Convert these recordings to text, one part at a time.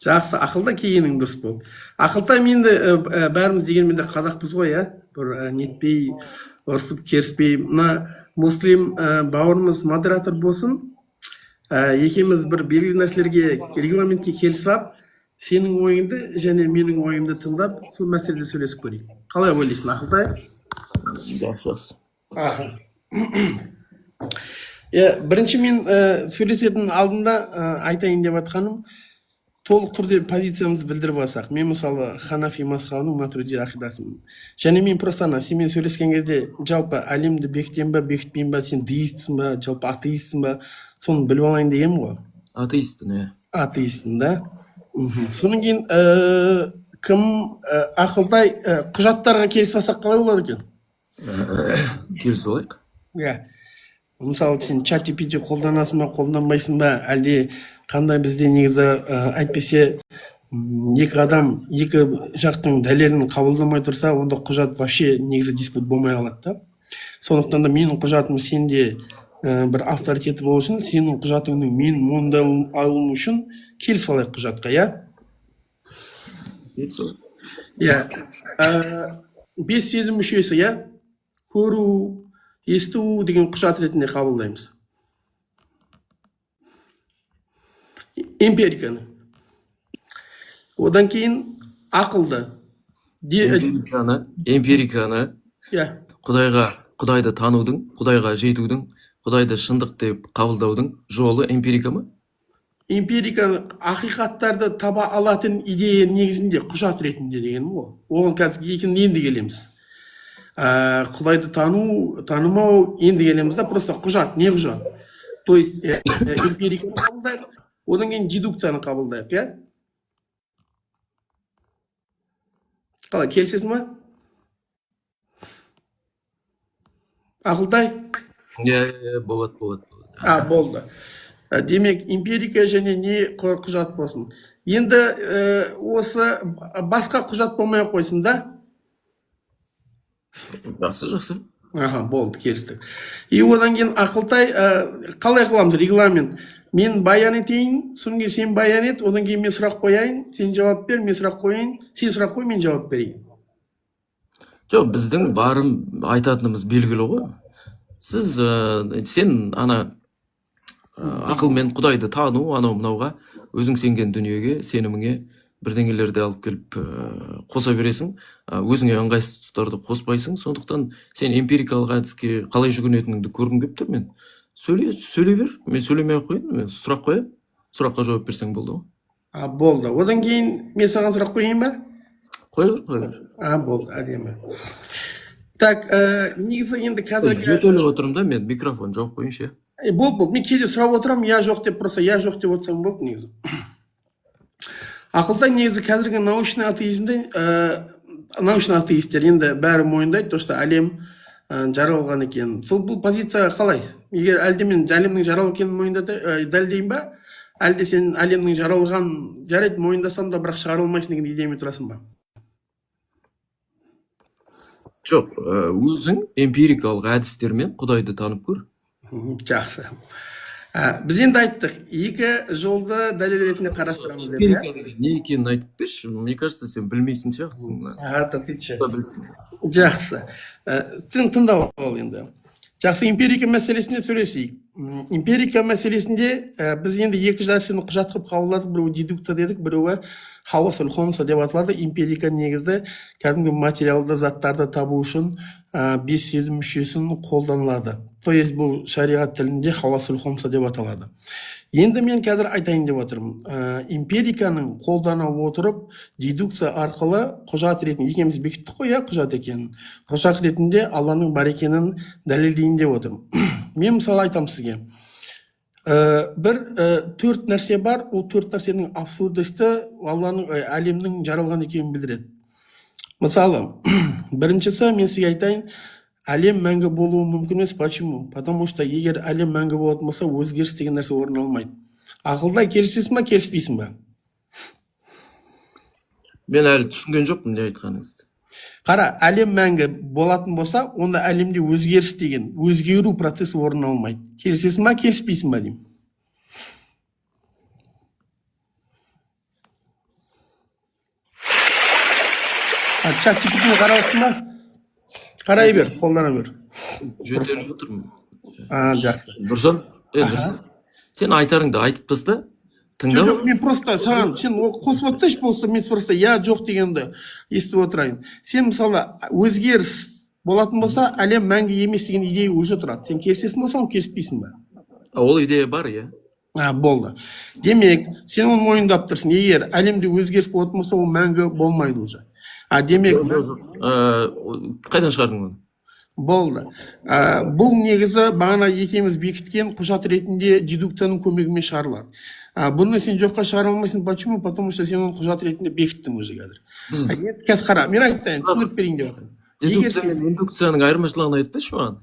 Жақсы, ақылда келгенің дұрыс болды. Ақылтай, мен де бәріміз дегенмен де қазақпыз ғой, иә, бір нетпей, ұрысып керіспей. Мына муслим бауырымыз модератор болсын. Екеуміз бір белгілі нәрселерге, регламентке келісіп алып, сенің ойыңды және менің ойымды тыңдап, сол мәселеде сөйлесіп көрейік. Қалай ойлайсың, Ақылтай? Жақсы, жақсы. Аха. Иә, бірінші мен сөйлесетін алдында айтайын деп жатқаным, толық түрде позициямызды білдіріп алсақ. Мен, мысалы, ханафи мазхабының матуриди ақидасымын. Және мен просто ана сенімен сөйлескен кезде жалпы әлемді бекітемін ба, бекітпеймін ба, сен деистсің ба, жалпы атеистсің ба, соны біліп алайын дегенмін ғой. Атеистпін, иә. Атеистсің да. Содан кейін кім, Ақылтай, құжаттарға келісіп алсақ, қалай болады екен? Келісіп алайық. Иә, мысалы, сен чат GPT қолданасың ба, қолданбайсың ба, әлде қандай? Бізде негізі әйтпесе екі адам екі жақтың дәлелін қабылдамай тұрса, онда құжат вообще негізі диспут болмай қалады да. Сондықтан да менің құжатым сенде бір авторитеті болу үшін, сенің құжатыңның мен мойындалуым үшін келісіп алайық құжатқа, иә? Келісіп алайық. Иә, бес сезім мүшесі, иә, көру, есту деген құжат ретінде қабылдаймыз эмпириканы, одан кейін ақылды. Эмпириканы иә. Құдайға, құдайды танудың, құдайға жетудің, құдайды шындық деп қабылдаудың жолы эмпирика ма? Эмпириканы ақиқаттарды таба алатын идея негізінде құжат ретінде дегенім ғой. Оған қазір енді келеміз. Құдайды тану, танымау енді келеміз да. Просто құжат не құжат, то есть эмпириканы қабылдайық, одан кейін дедукцияны қабылдайық, иә. Қалай, келісесің ба, Ақылтай? Иә, иә, болады, болады. А, болды. Демек, эмпирика және не құжат болсын енді, осы басқа құжат болмай ақ қойсын да. Жақсы, жақсы. Аха, болды, келістік. И одан кейін, Ақылтай, қалай қыламыз регламент? Мен баян етейін, содан кейін сен баян ет, одан кейін мен сұрақ қояйын, сен жауап бер, мен сұрақ қояйын, сен сұрақ қой, мен жауап берейін. Жоқ, біздің барым айтатынымыз белгілі ғой. Сіз, сен ана ақылмен құдайды тану, анау мынауға, өзің сенген дүниеге, сеніміңе бірдеңелерді алып келіп қоса бересің, өзіңе ыңғайсыз тұстарды қоспайсың. Сондықтан сен эмпирикалық әдіске қалай жүгінетініңді көргім келіп тұр мен. Сөйле, сөйлей бер, мен сөйлемей ақ қояйын, мен сұрақ қоямын, сұраққа жауап берсең болды ғой. А, болды. Одан кейін мен саған сұрақ қояйын ба? Қоя бер, қоя бер. А, болды, әдемі. Так, негізі енді қазіргі Жөтеліп отырмын да мен, микрофон жауып қояйыншы. Болды, болды. Мен кейде сұрап отырамын, иә, жоқ деп, просто иә, жоқ деп отырсаң болды негізі. Ақылтай, негізі қазіргі научный атеизмде, научный атеисттер енді бәрі мойындайды то, что әлем жаралған екен. Сол бұл позиция қалай? Егер әлде мен әлемнің жаралған екенін мойындата, дәлелдейін ба? Әлде сен әлемнің жаралған, жарайды, мойындасам да, бірақ шығара алмайсың деген идеямен тұрасың ба? Жоқ, өзің эмпирикалық әдістермен құдайды танып көр. Жақсы. Біз енді айттық, екі жолды дәлел ретінде қарастырамыз деп, иә? Эмпирика деген не екенін айтып берші. Мне кажется, сен білмейтін сияқтысың. А, да ты че? Жақсы. Тыңдап ал енді. Жақсы, эмпирика мәселесінде сөйлесейік. Эмпирика мәселесінде біз енді екі нәрсені құжат қылып қабылдадық. Біреуі дедукция дедік, біреуі хауасул хомса деп аталады. Эмпирика негізі кәдімгі материалды заттарды табу үшін бес сезім мүшесін қолданылады. То есть бұл шариғат тілінде хауасул хомса деп аталады. Енді мен қазір айтайын деп отырмын. Эмпириканың қолдана отырып, дедукция арқылы құжат ретінде екеуміз бекіттік қой, иә, құжат екенін. Құжат ретінде Алланың бар екенін дәлелдейін деп отырмын. Мен мысалы айтамын сізге. Бір төрт нәрсе бар, ол төрт нәрсенің абсурдісті Алланың, әлемнің жаралған екенін білдіреді. Мысалы, біріншісі, мен сізге айтайын, әлем мәңгі болуы мүмкін емес. Почему? Потому что егер әлем мәңгі болатын болса, өзгеріс деген нәрсе орын алмайды. Ақылда келісесің ба, келіспейсің ба? Мен әлі түсінген жоқпын не айтқаныңызды. Қара, әлем мәңгі болатын болса, онда әлемде өзгеріс деген, өзгеру процесі орын алмайды. Келісесің ба, келіспейсің ба деймін. А, чат GPT-ні қарап отырсың ба? Қарай бер, қолдана бер. Жөтеліп отырмын. А, жақсы. Нұржан, е, Нұржан, сен айтарыңды айтып таста, Жоқ, тыңдап. жоқ, мен просто саған, сен қосып отырсайшы болса, мен просто иә, жоқ дегенді естіп отырайын. Сен, мысалы, өзгеріс болатын болса, әлем мәңгі емес деген идея уже тұрады. Сен келісесің ба соған, келіспейсің ба? А, ол идея бар, иә. А, болды. Демек, сен оны мойындап тұрсың. Егер әлемде өзгеріс болатын болса, ол мәңгі болмайды уже. А, демек, Жоқ, жоқ, жоқ. Қайдан шығардың оны? Болды. Ә, бұл негізі бағана екеуміз бекіткен құжат ретінде дедукцияның көмегімен шығарылады. А, бұны сен жоққа шығара алмайсың. Почему? Потому что сен оны құжат ретінде бекіттің уже қазір. Біз А, енді қазір қара, мен айтайын, түсіндіріп берейін деп жатырмын. Егер дедукция сен мен индукцияның айырмашылығын айтып берші маған.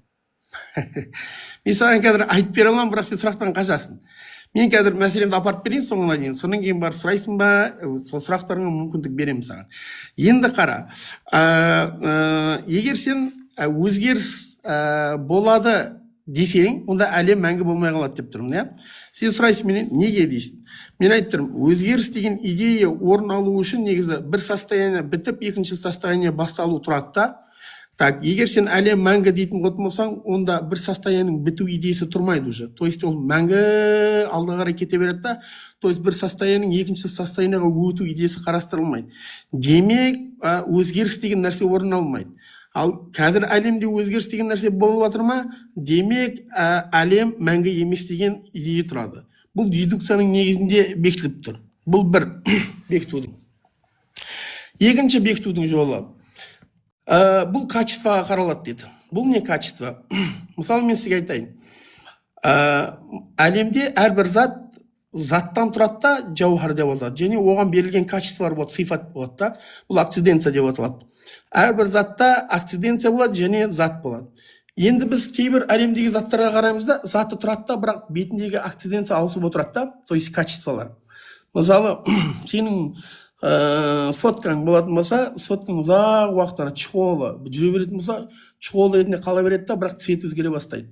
Мен саған қазір айтып бере аламын, бірақ сен сұрақтан қашасың. Мен қазір мәселемді апарып берейін соңына дейін, содан кейін барып сұрайсың ба, сол сұрақтарыңа мүмкіндік беремін саған. Енді қара, егер сен өзгеріс болады десең, онда әлем мәңгі болмай қалады деп тұрмын, иә. Сен сұрайсың менен, неге дейсің. Мен айтып тұрмын, өзгеріс деген идея орын алу үшін негізі бір состояние бітіп, екінші состояние басталу тұрады да. Так, егер сен әлем мәңгі дейтін болатын болсаң, онда бір состояниенің біту идеясы тұрмайды уже. То есть ол мәңгі алға қарай кете береді да. То есть бір состояниенің екінші состояниеға өту идеясы қарастырылмайды. Демек, өзгеріс деген нәрсе орын алмайды. Ал қазір әлемде өзгеріс деген нәрсе болып жатыр ма? Демек, әлем мәңгі емес деген идея тұрады. Бұл дедукцияның негізінде бекітіліп тұр. Бұл бір бекітудің. Екінші бекітудің жолы. Бұл качествоға қаралады дейді. Бұл не качество? Мысалы, мен сізге айтайын. Әлемде әрбір зат заттан тұрады да, жауһар деп аталады. Және оған берілген качестволар болады, сифат болады да. Бұл акциденция деп аталады. Әрбір затта акциденция болады және зат болады. Енді біз кейбір әлемдегі заттарға қараймыз да, заты тұрады да, бірақ бетіндегі акциденция ауысып отырады да, то есть качестволар. Мысалы, сенің соткаң болатын болса, соткаң ұзақ уақыт ана чехолы жүре беретін болса, чехол ретінде қала береді да, бірақ цвет өзгере бастайды.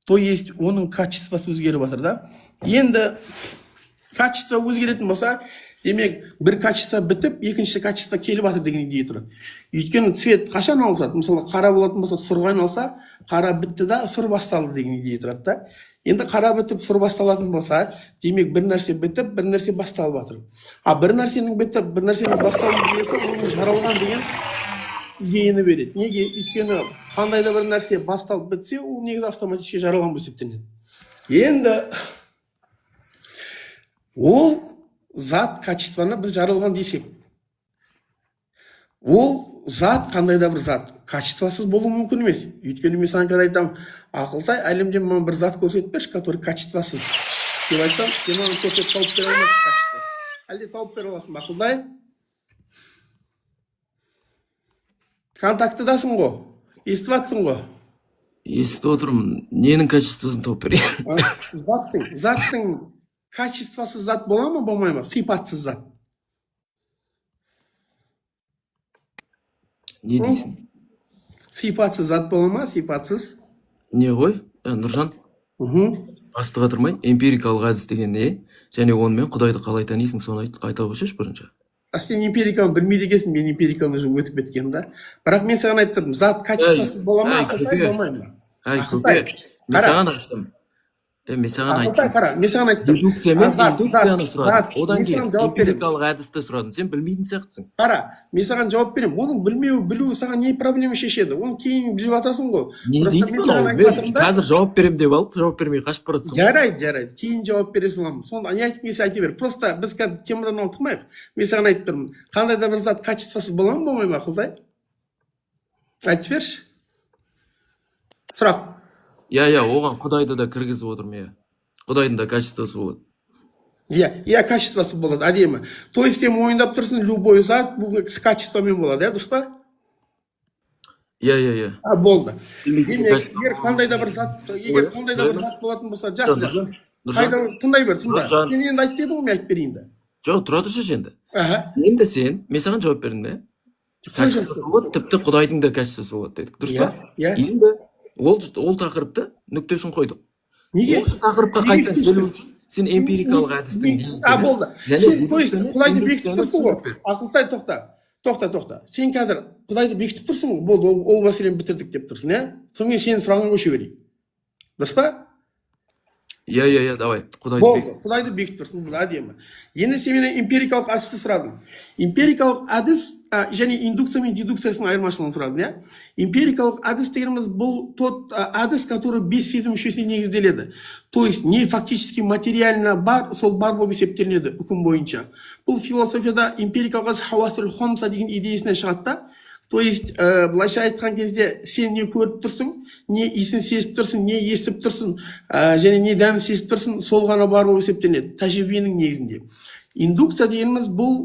То есть оның качествосы өзгеріп жатыр да. Енді качество өзгеретін болса, демек, бір качество бітіп, екінші качество келіп жатыр деген идея тұрады. Өйткені цвет қашан ауысады? Мысалы, қара болатын болса, сұрға айналса, қара бітті да, сұр басталды деген идея тұрады да. Енді қара бітіп, сұр басталатын болса, демек, бір нәрсе бітіп, бір нәрсе басталып жатыр. А бір нәрсенің бітіп, бір нәрсенің басталу идеясы оның жаралған деген идеяны береді. Неге? Өйткені қандай да бір нәрсе басталып бітсе, ол негізі автоматически жаралған болып есептелінеді. Енді ол зат качествоны біз жаралған десек, ол зат, қандай да бір зат качествосыз болуы мүмкін емес. Өйткені мен саған қазір айтамын: «Ақылтай, әлемде маған бір зат көрсетіп берші, который качествосыз», — деп айтсам, сен маған көрсетіп, тауып бере алмайсың качество. Әлде тауып бере аласың ба, Ақылтай? Контактыдасың ғой, естіп жатсың ғой? Естіп отырмын. Ненің качествосын тауып берейін? А, заттың качествосыз зат бола ма, болмай ма? Сипатсыз зат. Не дейсің? Сипатсыз зат бола ма, сипатсыз? Не ғой, Нұржан, басты қатырмай, эмпирикалық әдіс деген не және онымен құдайды қалай танисың, соны айта қойсайшы бірінші. А сен эмпириканы білмейді екенсің. Мен эмпириканы уже өтіп кеткенмін да. Бірақ мен саған айтып тұрмын: зат качествосыз бола ма, әй, Ақылтай, көке. болмай ма? Әй, Ақылтай, көке, мен қара. саған айттым, мен саған Ақылтай, айттым. қара, мен саған айттым. Дедукция мен индукцияны сұрадым, одан мен кейін саған жауап беремін. эмпирикалық әдісті сұрадым. Сен білмейтін сияқтысың. Қара, мен саған жауап беремін. Оның білмеуі, білуі саған не проблема шешеді? Оны кейін біліп жатасың ғой. Не Просто дейді мен мынау? саған айтып Мен жатырмын да. қазір жауап беремін деп алып, жауап бермей қашып бара жатсың ғой. Жарайды, жарайды, кейін жауап бере саламын. Сонда не айтқың келсе, айта бер. Просто біз қазір темадан ауытқымайық. Мен саған айтып тұрмын: қандай да бір зат качествосыз бола ма, болмай ма, Ақылтай? Айтып берші, сұрақ. Иә, оған құдайды да кіргізіп отырмын, иә. Құдайдың да качествосы болады. Иә, качествосы болады, әдемі. То есть сен мойындап тұрсың, любой зат бұл с качествомен болады, иә, дұрыс па? Иә. А, болды. Білмейтін Демек, качество егер қандай да бір зат, егер қандай да бір зат болатын болса, жақсы, жақсы. Нұржан, Нұржан, Қайда, тыңдай бер, тыңда. Нұржан. Сен енді айт дедің ғой, мен айтып берейін да. Жоқ, тұра тұршы енді. Аха. Енді сен, мен саған жауап бердім бе? Қалай жауап Качествосы болады, тіпті құдайдың да качествосы болады дедік, дұрыс Иә, па? иә. Енді ол тақырыпты нүктесін қойдық. Неге? Осы тақырыпқа Неге қайтадан кешті? келу үшін сен эмпирикалық әдістің не А, екенін болды. және Сен, то есть, дедукцияны, құдайды бекітіп индукцияны тұрсың ғой. түсіндіріп бер. Ақылтай, тоқта. Тоқта, тоқта. Сен қазір Құдайды бекітіп тұрсың ғой, болды, ол мәселені бітірдік деп тұрсың, иә? Содан кейін сенің сұрағыңа көше берейік, дұрыс па? Иә, давай, Құдайды Болды, бекіт. Құдайды бекітіп тұрсың, бұл әдемі. Енді сен менен эмпирикалық әдісті сұрадың. Эмпирикалық әдіс және индукция мен дедукциясының айырмашылығын сұрадың, иә? Эмпирикалық әдіс дегеніміз бұл тот әдіс, который бес сезім мүшесіне негізделеді. То есть не фактически материально бар, сол бар болып есептелінеді үкім бойынша. Бұл философияда эмпирикалық әдіс хауасул хомса деген идеясынан шығады да. То есть былайша айтқан кезде, сен не көріп тұрсың, не иісін сезіп тұрсың, не естіп тұрсың, және не дәмін сезіп тұрсың, сол ғана бар болып есептелінеді тәжірибенің негізінде. Индукция дегеніміз бұл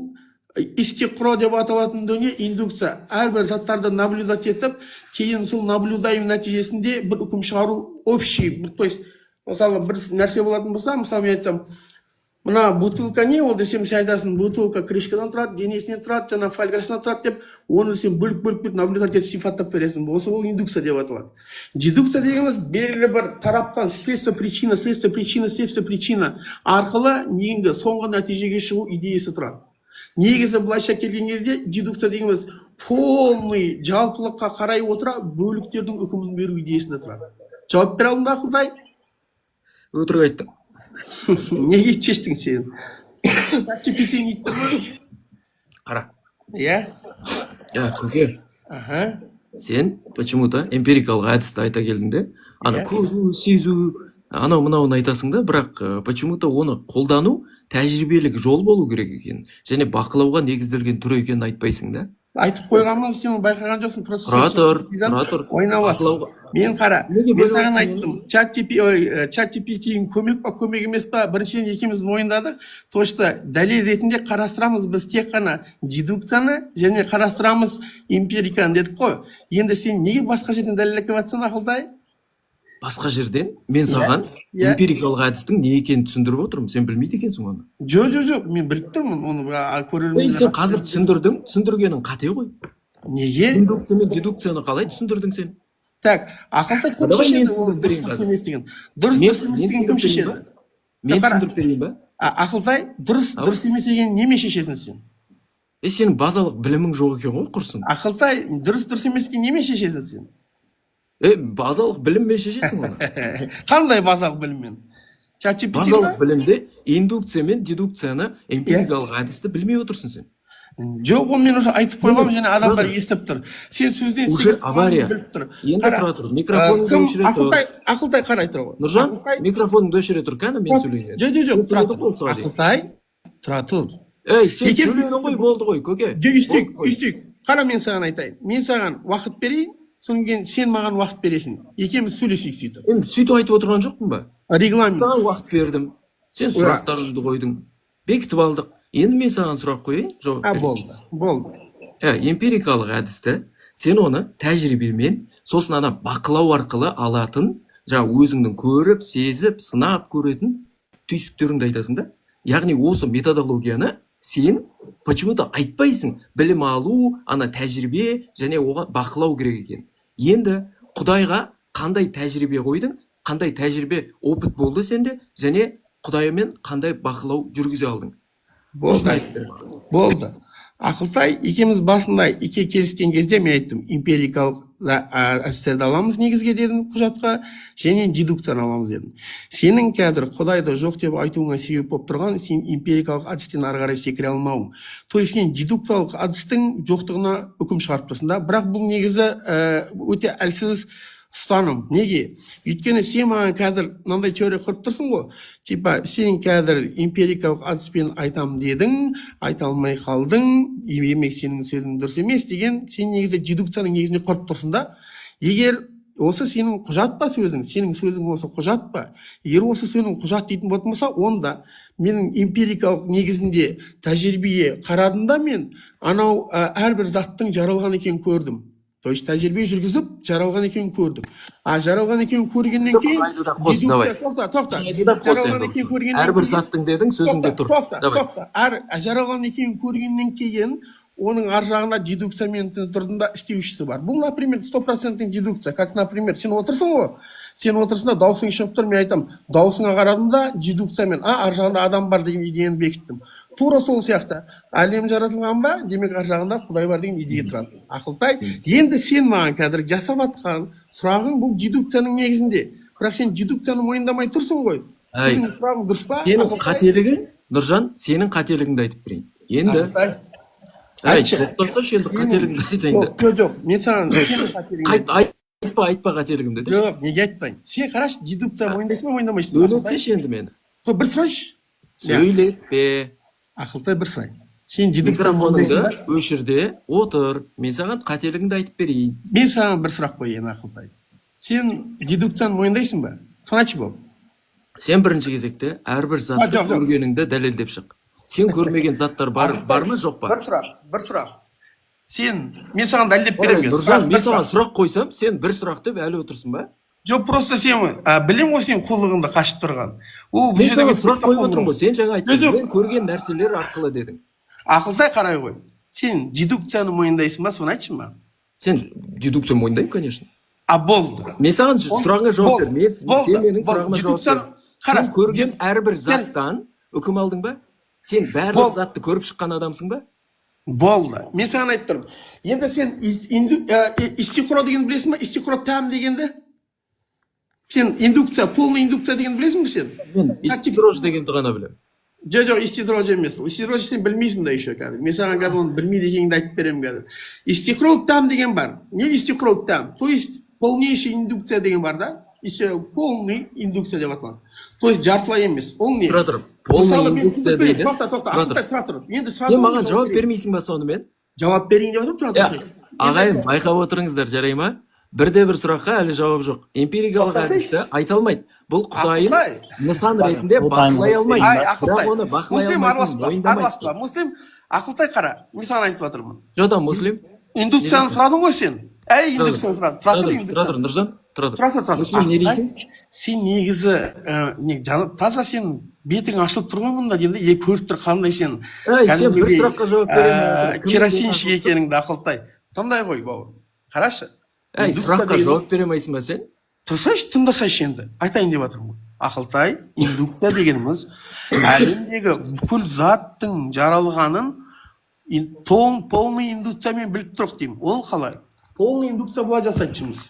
истиқро деп аталатын дүние. Индукция әрбір заттарды наблюдать етіп, кейін сол наблюдаем нәтижесінде бір үкім шығару общий бір. То есть мысалы, бір нәрсе болатын болса, мысалы, мен айтсам, мына бутылка не ол десем, сен айтасың: бутылка крышкадан тұрады, денесінен тұрады, жаңағы фольгасынан тұрады деп. Оны сен бөліп, бөліп, бөліп, наблюдать етіп, сипаттап бересің. Осы ол индукция деп аталады. Дедукция дегеніміз белгілі бір тараптан следствие, причина, следствие, причина, следствие, причина арқылы негізгі соңғы нәтижеге шығу идеясы тұрады. Негізі былайша келген кезде, дедукция дегеніміз полный жалпылыққа қарай отыра бөліктердің үкімін беру идеясында тұрады. Жауап бере алдың ба, Ақылтай? Өтірік айттың. Неге шештің сен? ChatGPT не тұр ғой? Қара. Иә. Я, көке, сен почему то эмпирикалық әдісті айта келдің де, ана көру, сезу, анау мынауын айтасың да, бірақ почему то оны қолдану тәжірибелік жол болу керек екенін және бақылауға негізделген түрі екенін айтпайсың да. Айтып қойғанмын, сен оны байқаған жоқсың просто. Тұра тұр, ChatGPT-дан тұра тұр. ойнап жатсың. Бақылауға Мен, қара, Неге мен бөліп саған айттың? айттым, чат GP, ой, чат GPT көмек па, көмек емес па. Біріншіден, екеуміз мойындадық то, что дәлел ретінде қарастырамыз біз тек қана дедукцияны және қарастырамыз эмпириканы дедік қой. Енді сен неге басқа жерден дәлел әкеліп жатсың, Ақылтай? Басқа жерден мен саған эмпирикалық әдістің не екенін түсіндіріп отырмын, сен білмейді екенсің оны. Жоқ, жоқ, жоқ, мен біліп тұрмын оны, Ей, сен қазір түсіндірдің, түсіндіргенің қате ғой. Неге? Индукция мен дедукцияны қалай түсіндірдің сен? Так, Ақылтай, кім Давай мен шешеді оны түсіндіріп дұрыс, берейін дұрыс қазір. емес деген? Дұрыс, Мен дұрыс емес мен деген кім түсіндіріп берейін шешеді? ба? Мен Қара. түсіндіріп берейін ба? Ақылтай, дұрыс, Ау. дұрыс емес деген немен шешесің сен? Е, сенің базалық білімің жоқ екен ғой, құрсын. Ақылтай, дұрыс, дұрыс емес деген немен шешесің сен? Е, базалық біліммен шешесің оны. Қандай базалық біліммен? Чат GPT? Базалық білімде индукция мен дедукцияны, эмпирикалық әдісті білмей отырсың сен. Жоқ, оны мен уже айтып қойғанмын және адамдар Тұра. естіп тұр. Сен сөзден Уже секіріп авария. біліп тұр. Енді Қара, тұра тұр, микрофоныңды кім өшіре тұр. Ақылтай, Ақылтай, қарай тұр ғой. Нұржан, Ақылтай. микрофоныңды өшіре тұр, кәні, мен сөйлейін. Жоқ, жоқ, жоқ, тұра Өшіре тұр. тұр. Ақылтай, тұра тұр. Ей, сен сөйледің ғой, болды ғой, көке. Жоқ, өйстейік, Болды ғой. өйстейік. Қара, мен саған айтайын, мен саған уақыт берейін, содан кейін сен маған уақыт бересің, екеуміз сөйлесейік сөйтіп. Енді сөйтіп айтып отырған жоқпын ба? Регламент. Саған уақыт бердім, сен сұрақтарыңды қойдың, бекітіп алдық. Енді мен саған сұрақ қояйын, жауап А, бер. болды, болды. Ә, эмпирикалық әдісті сен оны тәжірибемен, сосын ана бақылау арқылы алатын, жаңа өзіңнің көріп, сезіп, сынап көретін түйсіктеріңді айтасың да. Яғни осы методологияны сен почему то айтпайсың, білім алу, ана тәжірибе және оған бақылау керек екен. Енді Құдайға қандай тәжірибе қойдың, қандай тәжірибе, опыт болды сенде және Құдаймен қандай бақылау жүргізе алдың? Болды. Осыны айтып бер маған. Болды, Ақылтай, екеуміз басында екеу келіскен кезде мен айттым, эмпирикалық әдістерді аламыз негізге дедім құжатқа және дедукцияны аламыз дедім. Сенің қазір Құдайды жоқ деп айтуыңа себеп болып тұрған сен эмпирикалық әдістен ары қарай секіре алмауың. То есть сен дедукциялық әдістің жоқтығына үкім шығарып тұрсың да. Бірақ бұл негізі өте әлсіз ұстаным. Неге? Өйткені сен маған қазір мынандай теория құрып тұрсың ғой, типа сен қазір эмпирикалық әдіспен айтам дедің, айта алмай қалдың, демек, сенің сөзің дұрыс емес деген. Сен негізі дедукцияның негізінде құрып тұрсың да. Егер осы сенің құжат па сөзің, сенің сөзің осы құжат па? Егер осы сенің құжат дейтін болатын болса, онда менің эмпирикалық негізінде тәжірибеге қарадым да, мен анау әрбір заттың жаралған екенін көрдім. То есть тәжірибе жүргізіп, жаралған екенін көрдік. А жаралған екенін көргеннен кейін Құдайды да қос, давай. Тоқта, тоқта. Құдайды да қос Жаралған енді. екенін көргеннен Әрбір кейін- заттың дедің, сөзіңде Тоқта, тұр. тоқта, Давай. тоқта. Әр жаралған екенін көргеннен кейін оның ар жағында дедукциямен тұрдым да, істеушісі бар. Бұл, например, стопроцентный дедукция. Как, например, сен отырсың ғой, сен отырсың да, дауысың шығып тұр, мен айтамын, дауысыңа қарадым да, дедукциямен ар жағында адам бар деген идеяны бекіттім. Тура сол сияқты әлем жаратылған ба, демек, ар жағында Құдай бар деген идея тұрады, Ақылтай. Енді сен маған қазір жасап жатқан сұрағың бұл дедукцияның негізінде, бірақ сен дедукцияны мойындамай тұрсың ғой. Әй. Сенің сұрағың дұрыс па, Сенің Ақылтай? қателігің, Нұржан, сенің қателігіңді айтып берейін енді. Ақылтай, Әй, айтшы. Тоқтасайшы енді, қателігіңді айтайын да. Жоқ, жоқ, жоқ, мен саған сенің қателігіңді Айтпа, айтпа қателігімді деші. Жоқ, неге айтпайын? Сен қарашы, дедукция мойындайсың ба, мойындамайсың ба, Ақылтай? Сөйлетсеші енді мені. Сол, бір сұрайыншы. Иә. Сөйлетпе. Ақылтай, бір сұрайын: сен дедукция мойындайсың ба? Микрофоныңды өшір де отыр, мен саған қателігіңді айтып берейін. Мен саған бір сұрақ қояйын, Ақылтай: сен дедукцияны мойындайсың ба? Соны айтшы, болды. Сен бірінші кезекте әрбір затты жоқ, жоқ. көргеніңді дәлелдеп шық. Сен көрмеген заттар бар, бар ма, жоқ па? Бір сұрақ, бір сұрақ. Сен, мен саған дәлелдеп Ой, беремін. Нұржан, Бір мен сұрақ. саған сұрақ қойсам, сен бір сұрақ деп әлі отырсың ба? Жоқ, просто сен білемін ғой, сен қулығыңды қашып тұрған ол бұл Мен жерде саған сұрақ қойып отырмын ғой, сен жаңа айттың, Жоқ, жоқ. мен көрген нәрселер арқылы дедің. Ақылтай, қарай ғой, сен дедукцияны мойындайсың ба, соны айтшы маған. Сен дедукция мойындаймын, конечно. А, болды. Мен саған сұрағыңа жауап бер. Мен, Болды, сен менің болды. сұрағыма жауап бер. Қара, Сен көрген әрбір заттан үкім алдың ба? Сен барлық Болды. затты көріп шыққан адамсың ба? Болды, мен саған айтып тұрмын. Енді сен истихро дегенді білесің ба? Истихро тәм дегенді? Сен индукция, полный индукция дегенді білесің бе сен? Мен истидрож дегенді ғана білемін. Жоқ, жоқ, истидрож емес ол. Истидрож сен білмейсің да еще. Қазір мен саған қазір оны білмейді екеніңді айтып беремін. Қазір истихро тәм деген бар. Не истихро тәм, то есть полнейший индукция деген бар да. Полный индукция деп аталады, то есть жартылай емес. Ол не? Тұра тұр, полный Мысалы, мен индукция түсіндіріп берейін. деген. Тоқта, тоқта. Тұра тұр. Ақылтай, тұра тұр енді. Сен маған жауап бермейсің ба сонымен? Жауап берейін деп отырмын, тұра Иә, тұрсайшы. ағайын, байқап отырыңыздар, жарай ма? Бірде бір сұраққа әлі жауап жоқ. Эмпирикалық Тоқтасайшы. әдісті айта алмайды. Бұл Құдайын Ақылтай. нысан ретінде Отайым бақылай алмайды. Ай, Бірақ Ақылтай, оны бақылай Муслим, алмайтынын араласпа, мойындамайды. араласпа, Муслим. Ақылтай, қара, мен саған айтып жатырмын. Жоқ, Муслим. Индукцияны сұрадың ғой сен. Әй, индукцияны сұрадың, тұра Тұра тұр. тұр, тұра Индукция. тұр, Нұржан, тұра тұр. Тұра тұр, тұра тұр. Муслим, не Ақылтай, дейсің? сен негізі не, жаны таза, сен бетің ашылып тұр ғой мұнда енді, көріп тұр қандай сен Әй, сен бір кәдімгідей, сұраққа жауап бере алмай отырсың. Керосинщик екеніңді. Ақылтай, тыңдай ғой, бауырым, қарашы. Әй, Индукция сұраққа деген- жауап бере алмайсың ба сен? Тұрсайшы, тыңдасайшы енді, айтайын деп жатырмын ғой. Ақылтай, индукция дегеніміз әлемдегі бүкіл заттың жаралғанын полный индукциямен біліп тұрық деймін. Ол қалай полный индукция? Былай жасайды жұмыс: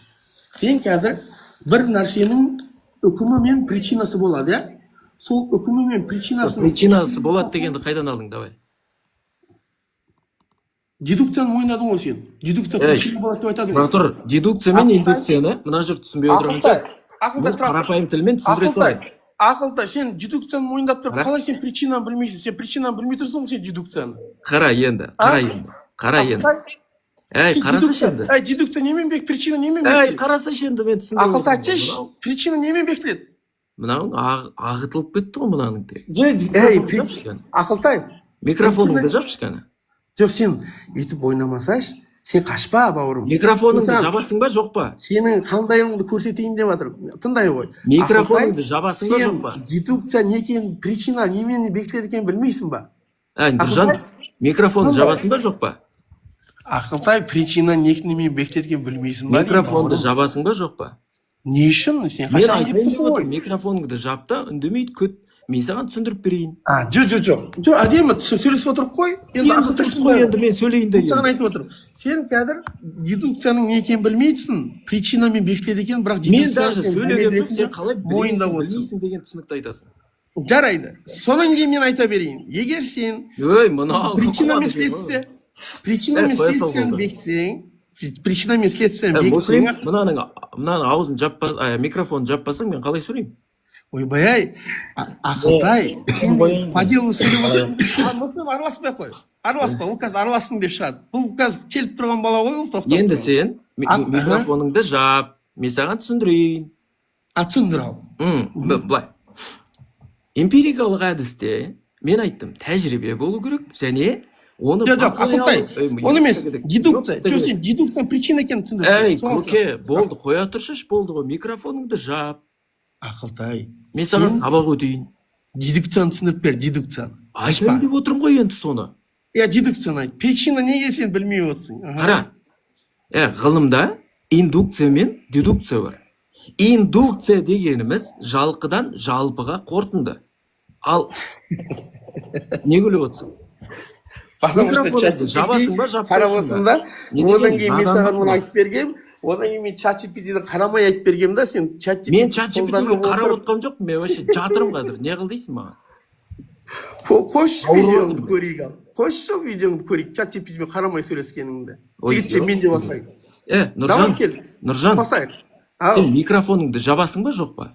сен қазір бір нәрсенің үкімі мен причинасы болады, иә, сол үкімі мен причинасын Причинасы болады дегенді қайдан алдың, давай? Дедукцияны мойындадың ғой сен. Дедукция Ей, причина болады деп айтады Тұра ғой. тұр, дедукция мен Ақылтай. индукцияны мына жұрт түсінбей отырған Ақылтай, шығар. Ақылтай, Мен тұра тұр. қарапайым тілмен түсіндіре Ақылтай, салайын. Ақылтай, сен дедукцияны мойындап тұрып, Қара. қалай сен причинаны білмейсің? Сен причинаны білмей тұрсың ғой сен дедукцияны. Қара енді, А? қара енді, қара енді. Ақылтай, Әй, сен қарасайшы енді. Әй, дедукция немен бек, причина немен Әй, бекітіледі? қарасайшы енді, мен түсіндіріп Ақылтай, отырмын. айтсайшы, причина немен бекітіледі? Мынауың ағытылып кетті ғой мынаның тек. Әй, Ақылтай, Микрофоныңды причина- жапшы кәні. Жоқ, сен өйтіп ойнамасайшы, сен қашпа, бауырым. Микрофоныңды Сен- жабасың ба, жоқ па? Сенің қандайыңды көрсетейін деп жатырмын. Тыңдай ғой. Микрофоныңды Ақылтай, жабасың ба, сен жоқ па? дедукция не екенін, причина немен бекітіледі екенін білмейсің ба? Әй, Нұржан, Ақылтай? микрофонды Қандай? жабасың ба, жоқ па? Ақылтай, причина немен бекітіледі екенін білмейсің ба деймін, Микрофонды бауырым. жабасың ба, жоқ па? Не үшін сен Мен қашан айтайын деп деп тұрсың ғой? отырмын, микрофоныңды жап та үндемей күт, мен саған түсіндіріп берейін. А, жоқ, жоқ, жоқ, жоқ, әдемі сөйлесіп отырық қой енді. Енді Ақылтай, дұрыс қой енді, мен сөйлейін де мен саған енді. айтып отырмын: сен қазір дедукцияның не екенін білмейсің, причинамен бекітіледі екен, бірақ Мен дедукцияны даже сен сөйлегем дәлел жоқ, сен ретінде қалай мойындап білмейсің, отырсың. білмейсің деген түсінікті айтасың. Жарайды, содан кейін мен айта берейін: егер сен Өй, мынау причина мен қуады екен ғой. следствие, причина мен Ә, қоя сал, следствиені болды. бекітсең, причина мен следствиені Ә, Муслим, бекітсең. мынаның аузын жаппа, микрофонын жаппасаң, мен қалай сөйлеймін? Ойбай ай, Ақылтай, сен қояйын. по делу сөйлеп отырсың. А, Муслим, араласпай ақ қой, араласпа. Ол қазір араластың деп шығады. Бұл қазір келіп тұрған бала ғой, ол тоқтап Енді тұрған. сен микрофоныңды жап, мен саған түсіндірейін. А, түсіндір ал. Былай. Эмпирикалық әдісте мен айттым, тәжірибе болу керек және оны Жоқ, жоқ, бақылай Ақылтай, алу- Ей, оны емес, керек. дедукция. Жоқ, Жоқ, сен дедукцияның причина екенін түсіндір. Әй, Соған көке, сұрақ. болды, қоя тұршы, болды ғой, микрофоныңды жап. Ақылтай, Мен саған Сен- сабақ өтейін. дедукцияны түсіндіріп бер, дедукцияны. Айтайын деп отырмын ғой енді соны. Иә, дедукцияны айт. Причина неге сен білмей отырсың? Аха. Қара. Ғылымда индукция мен дедукция бар. Индукция дегеніміз жалқыдан жалпыға қорытынды. Ал Не күліп отырсың? Потому что Микрофоныңды чат жабасың ба, қарап жаппайсың отырсың ба? Да. Не Одан деген кейін мен саған надандық оны мынау? айтып бергем. Одан кейін мен чат GPT-ді қарамай айтып бергем да, сен чат Мен GPT чат GPT-ге қолданып қарап отырып отқан жоқпын, мен вообще жатырмын қазір. Не қыл дейсің маған? Қойшы, Ауырып видеоңды отырмын. көрейік. Ал қойшы, сол видеоңды көрейік, чат GPT-мен қарамай сөйлескеніңді. Ой, Жігітше, жоқ. мен де басайын. Е, Давай, Нұржан, кел. Нұржан, Қосайық, ал. сен микрофоныңды жабасың ба, жоқ па?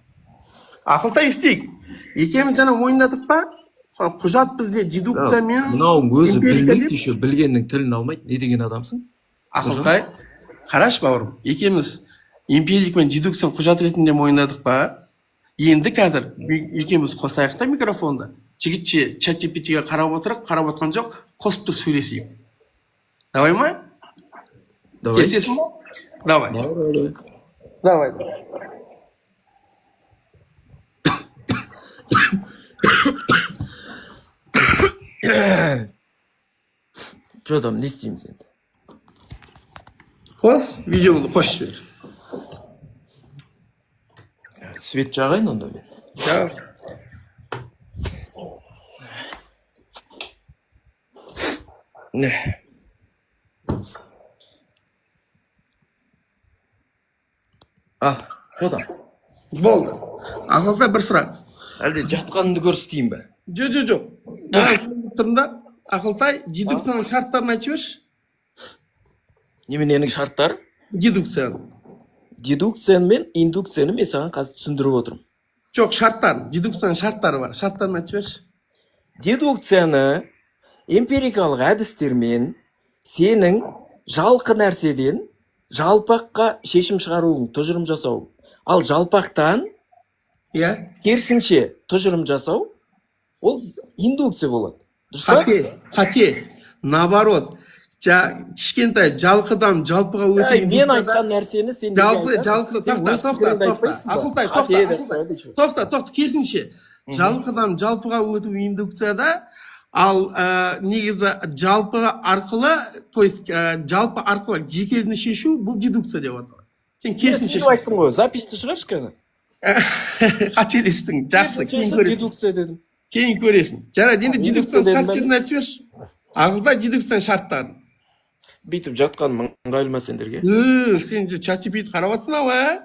Ақылтай, істейік. Екеуміз жаңа мойындадық па, құжат бізде дедукция мен Мынауың өзі эмпирика білмейді деп? еще, білгеннің тілін алмайды. Не деген адамсың? Ақылтай, қарашы, бауырым, екеуміз эмпирик мен дедукцияны құжат ретінде мойындадық па? Енді қазір екеуміз қосайық та микрофонды, жігітше, чат GPT-ге қарап отырық, қарап отқан жоқ, қосып тұрып сөйлесейік. Давай ма? Давай. Келісесің ба? Давай. Давай, давай. Давай, давай. Че там, не істейміз енді? Қос видеоңды, қосып жібер. Свет жағайын онда мен. Жақ. Не. Ал, че там? Болды. Ақылтай, бір сұрақ. Әлде жатқаныңды көрсетейін бе? Жоқ, жоқ, жоқ, маған сұрап тұрмын да. Ақылтай, дедукцияның шарттарын айтып жіберші. Немененің шарттары? Дедукцияның. Дедукцияны мен индукцияны мен саған қазір түсіндіріп отырмын. Жоқ, шарттарын. Дедукцияның шарттары бар, шарттарын айтып жіберші. Дедукцияны эмпирикалық әдістермен сенің жалқы нәрседен жалпаққа шешім шығаруың, тұжырым жасау. Ал жалпақтан керісінше тұжырым жасау, ол индукция болады. Дұрыс па? Қате, қате. Наоборот, кішкентай жалқыдан жалпыға өту Әй, мен индукцияда- айтқан нәрсені сен неге Жалпы айтасың? жалқы Сен тоқта, өз тоқта, пікіріңді тоқта. айтпайсың ба? Ақылтай, Қате тоқта, деп Ақылтай. қояды еще. Тоқта, тоқта. Керісінше, жалқыдан жалпыға өту индукцияда, ал негізі жалпы арқылы, то есть жалпы арқылы жекені шешу, бұл дедукция деп аталады. Сен Мен керісінше сөйтіп айттым ғой, записьті шығаршы кәні. Қателестің. Жақсы, кейін Керісінше көресің. Дедукция дедім. Кейін көресің. Жарайды, енді Индукция дедукцияның дедім ба? шарт жерін айтып жіберші. Ақылтай, дедукцияның шарттарын. Бүйтіп жатқаным ыңғайлы ма сендерге? Сен чат GPT қарап жатрсың ау, ә?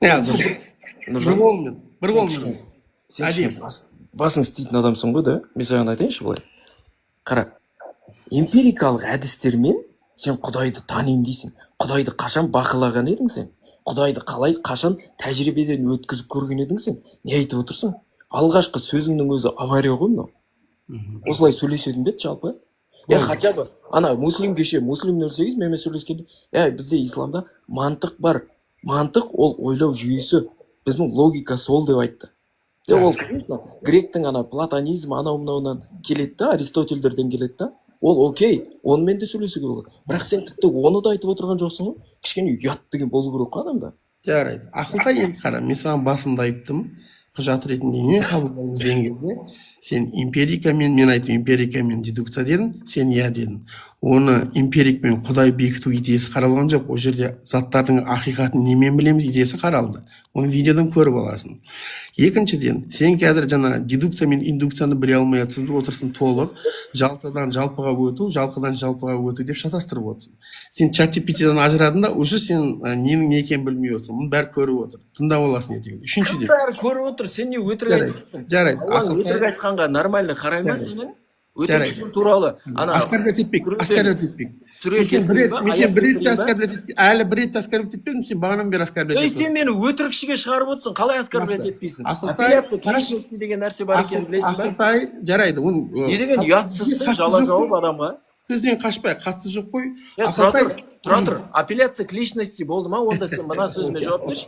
Иә, сол бір Нұржан, қолыңмен, бір қолыңмен. сен кішкене Әдемі. Басың істейтін адамсың ғой да. Мен саған айтайыншы былай. Қара, эмпирикалық әдістермен сен Құдайды танимын дейсің. Құдайды қашан бақылаған едің сен? Құдайды қалай, қашан тәжірибеден өткізіп көрген едің сен? Не айтып отырсың? Алғашқы сөзіңнің өзі авария ғой мынау. Осылай сөйлесетін бе еді жалпы? Е, хотя бы ана Муслим, кеше Муслим 08 менімен сөйлескенде, е, бізде исламда мантық бар, мантық ол ойлау жүйесі, біздің логика сол деп айтты. Е, ол, конечно, гректің ана платонизм анау мынауынан келеді да, Аристотельдерден келеді да. Ол окей, онымен де сөйлесуге болады, бірақ сен тіпті оны да айтып отырған жоқсың ғой. Кішкене ұят деген болу керек қой адамда. Жарайды, Ақылтай, енді қара, мен саған басында айттым, құжат ретінде не қабылдаймыз деген кезде, сен эмпирикамен, мен айттым, эмпирикамен дедукция дедің, сен иә дедің. Оны эмпирик пен Құдай бекіту идеясы қаралған жоқ. Ол жерде заттардың ақиқатын немен білеміз идеясы қаралды. Оны видеодан көріп аласың. Екіншіден, сен қазір жаңа дедукция мен индукцияны біле алмай отырсың толық. Жалпыдан жалпыға өту, жалқыдан жалпыға өту деп шатастырып отырсың. Сен чат GPT-ден ажырадың да, уже сен ненің не екенін білмей отырсың. Мұны бәрі көріп отыр, тыңдап аласың ертең. Үшіншіден, Бәрі көріп отыр, сен не өтірік Жарайды, айтып отырсың? жарайды. Алланың Ақылтай, өтірік айтқанға нормально қарай ма Жарайды. сенің? Жарайды. Өтірік туралы ана Оскорблять етпейік, сүрелер- оскорблять етпейік. сүре Мен сен бір рет, келтірейін ба, мен сен аят бір рет те келтірейін ба? оскорблять әлі бір рет те оскорблять етпедім, сен бағанадан бері оскорблять Ей, етіп сен мені өтірікшіге шығарып отырсың, қалай оскорблять Жақсы. етпейсің? Ақылтай, Апелляция қарашы. к личности деген нәрсе бар екенін білесің ба? Ақылтай, жарайды, оның Не деген ұятсызсың, қатысы жала жоқ жауып қой. адамға. Сөзден қашпай, қатысы жоқ қой. Е, тұра Ақылтай, тұр, тұра тұр. Апелляция к личности болды ма? Онда сен мына сөзіме жауап берші.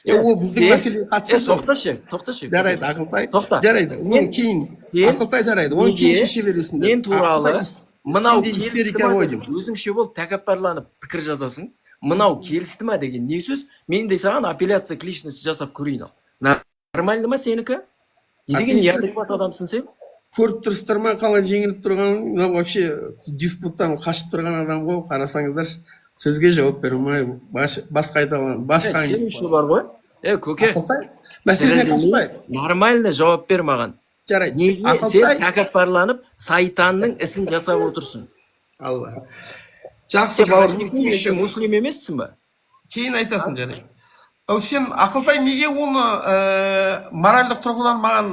Е, ол біздің мәселеге қатысы Е, жоқ. тоқташы, тоқташы. Жарайды, Ақылтай. Тоқта. Жарайды, оны кейін, сен Ақылтай, жарайды, оны кейін неге шеше бересіңдер. мен туралы Ақылтай, мынау сенде келісті истерика ма ғой деп деймін. өзіңше болып тәкаппарланып пікір жазасың. Мынау келісті ма деген не сөз? Мен де саған апелляция к личности жасап көрейін. Ал нормально ма сенікі? Не деген Апелляция- неадекват адамсың сен? Көріп тұрсыздар ма қалай жеңіліп тұрғанын? Мынау вообще диспуттан қашып тұрған адам ғой, қарасаңыздаршы, сөзге жауап бере алмай, басқа айта аламын, басқа. Сен еще бар ғой, е, көке. Ақылтай, Мәселеден Дәлелдемей, қашпай. Нормально жауап бер маған. Жарайды. Неге сен Ақылтай. тәкаппарланып, сайтанның ісін жасап отырсың? Алла. Жақсы, Сен бауырым. практикующий муслим емессің ба? Кейін айтасың, жарайды. Ал сен, Ақылтай, неге оны моральдық тұрғыдан маған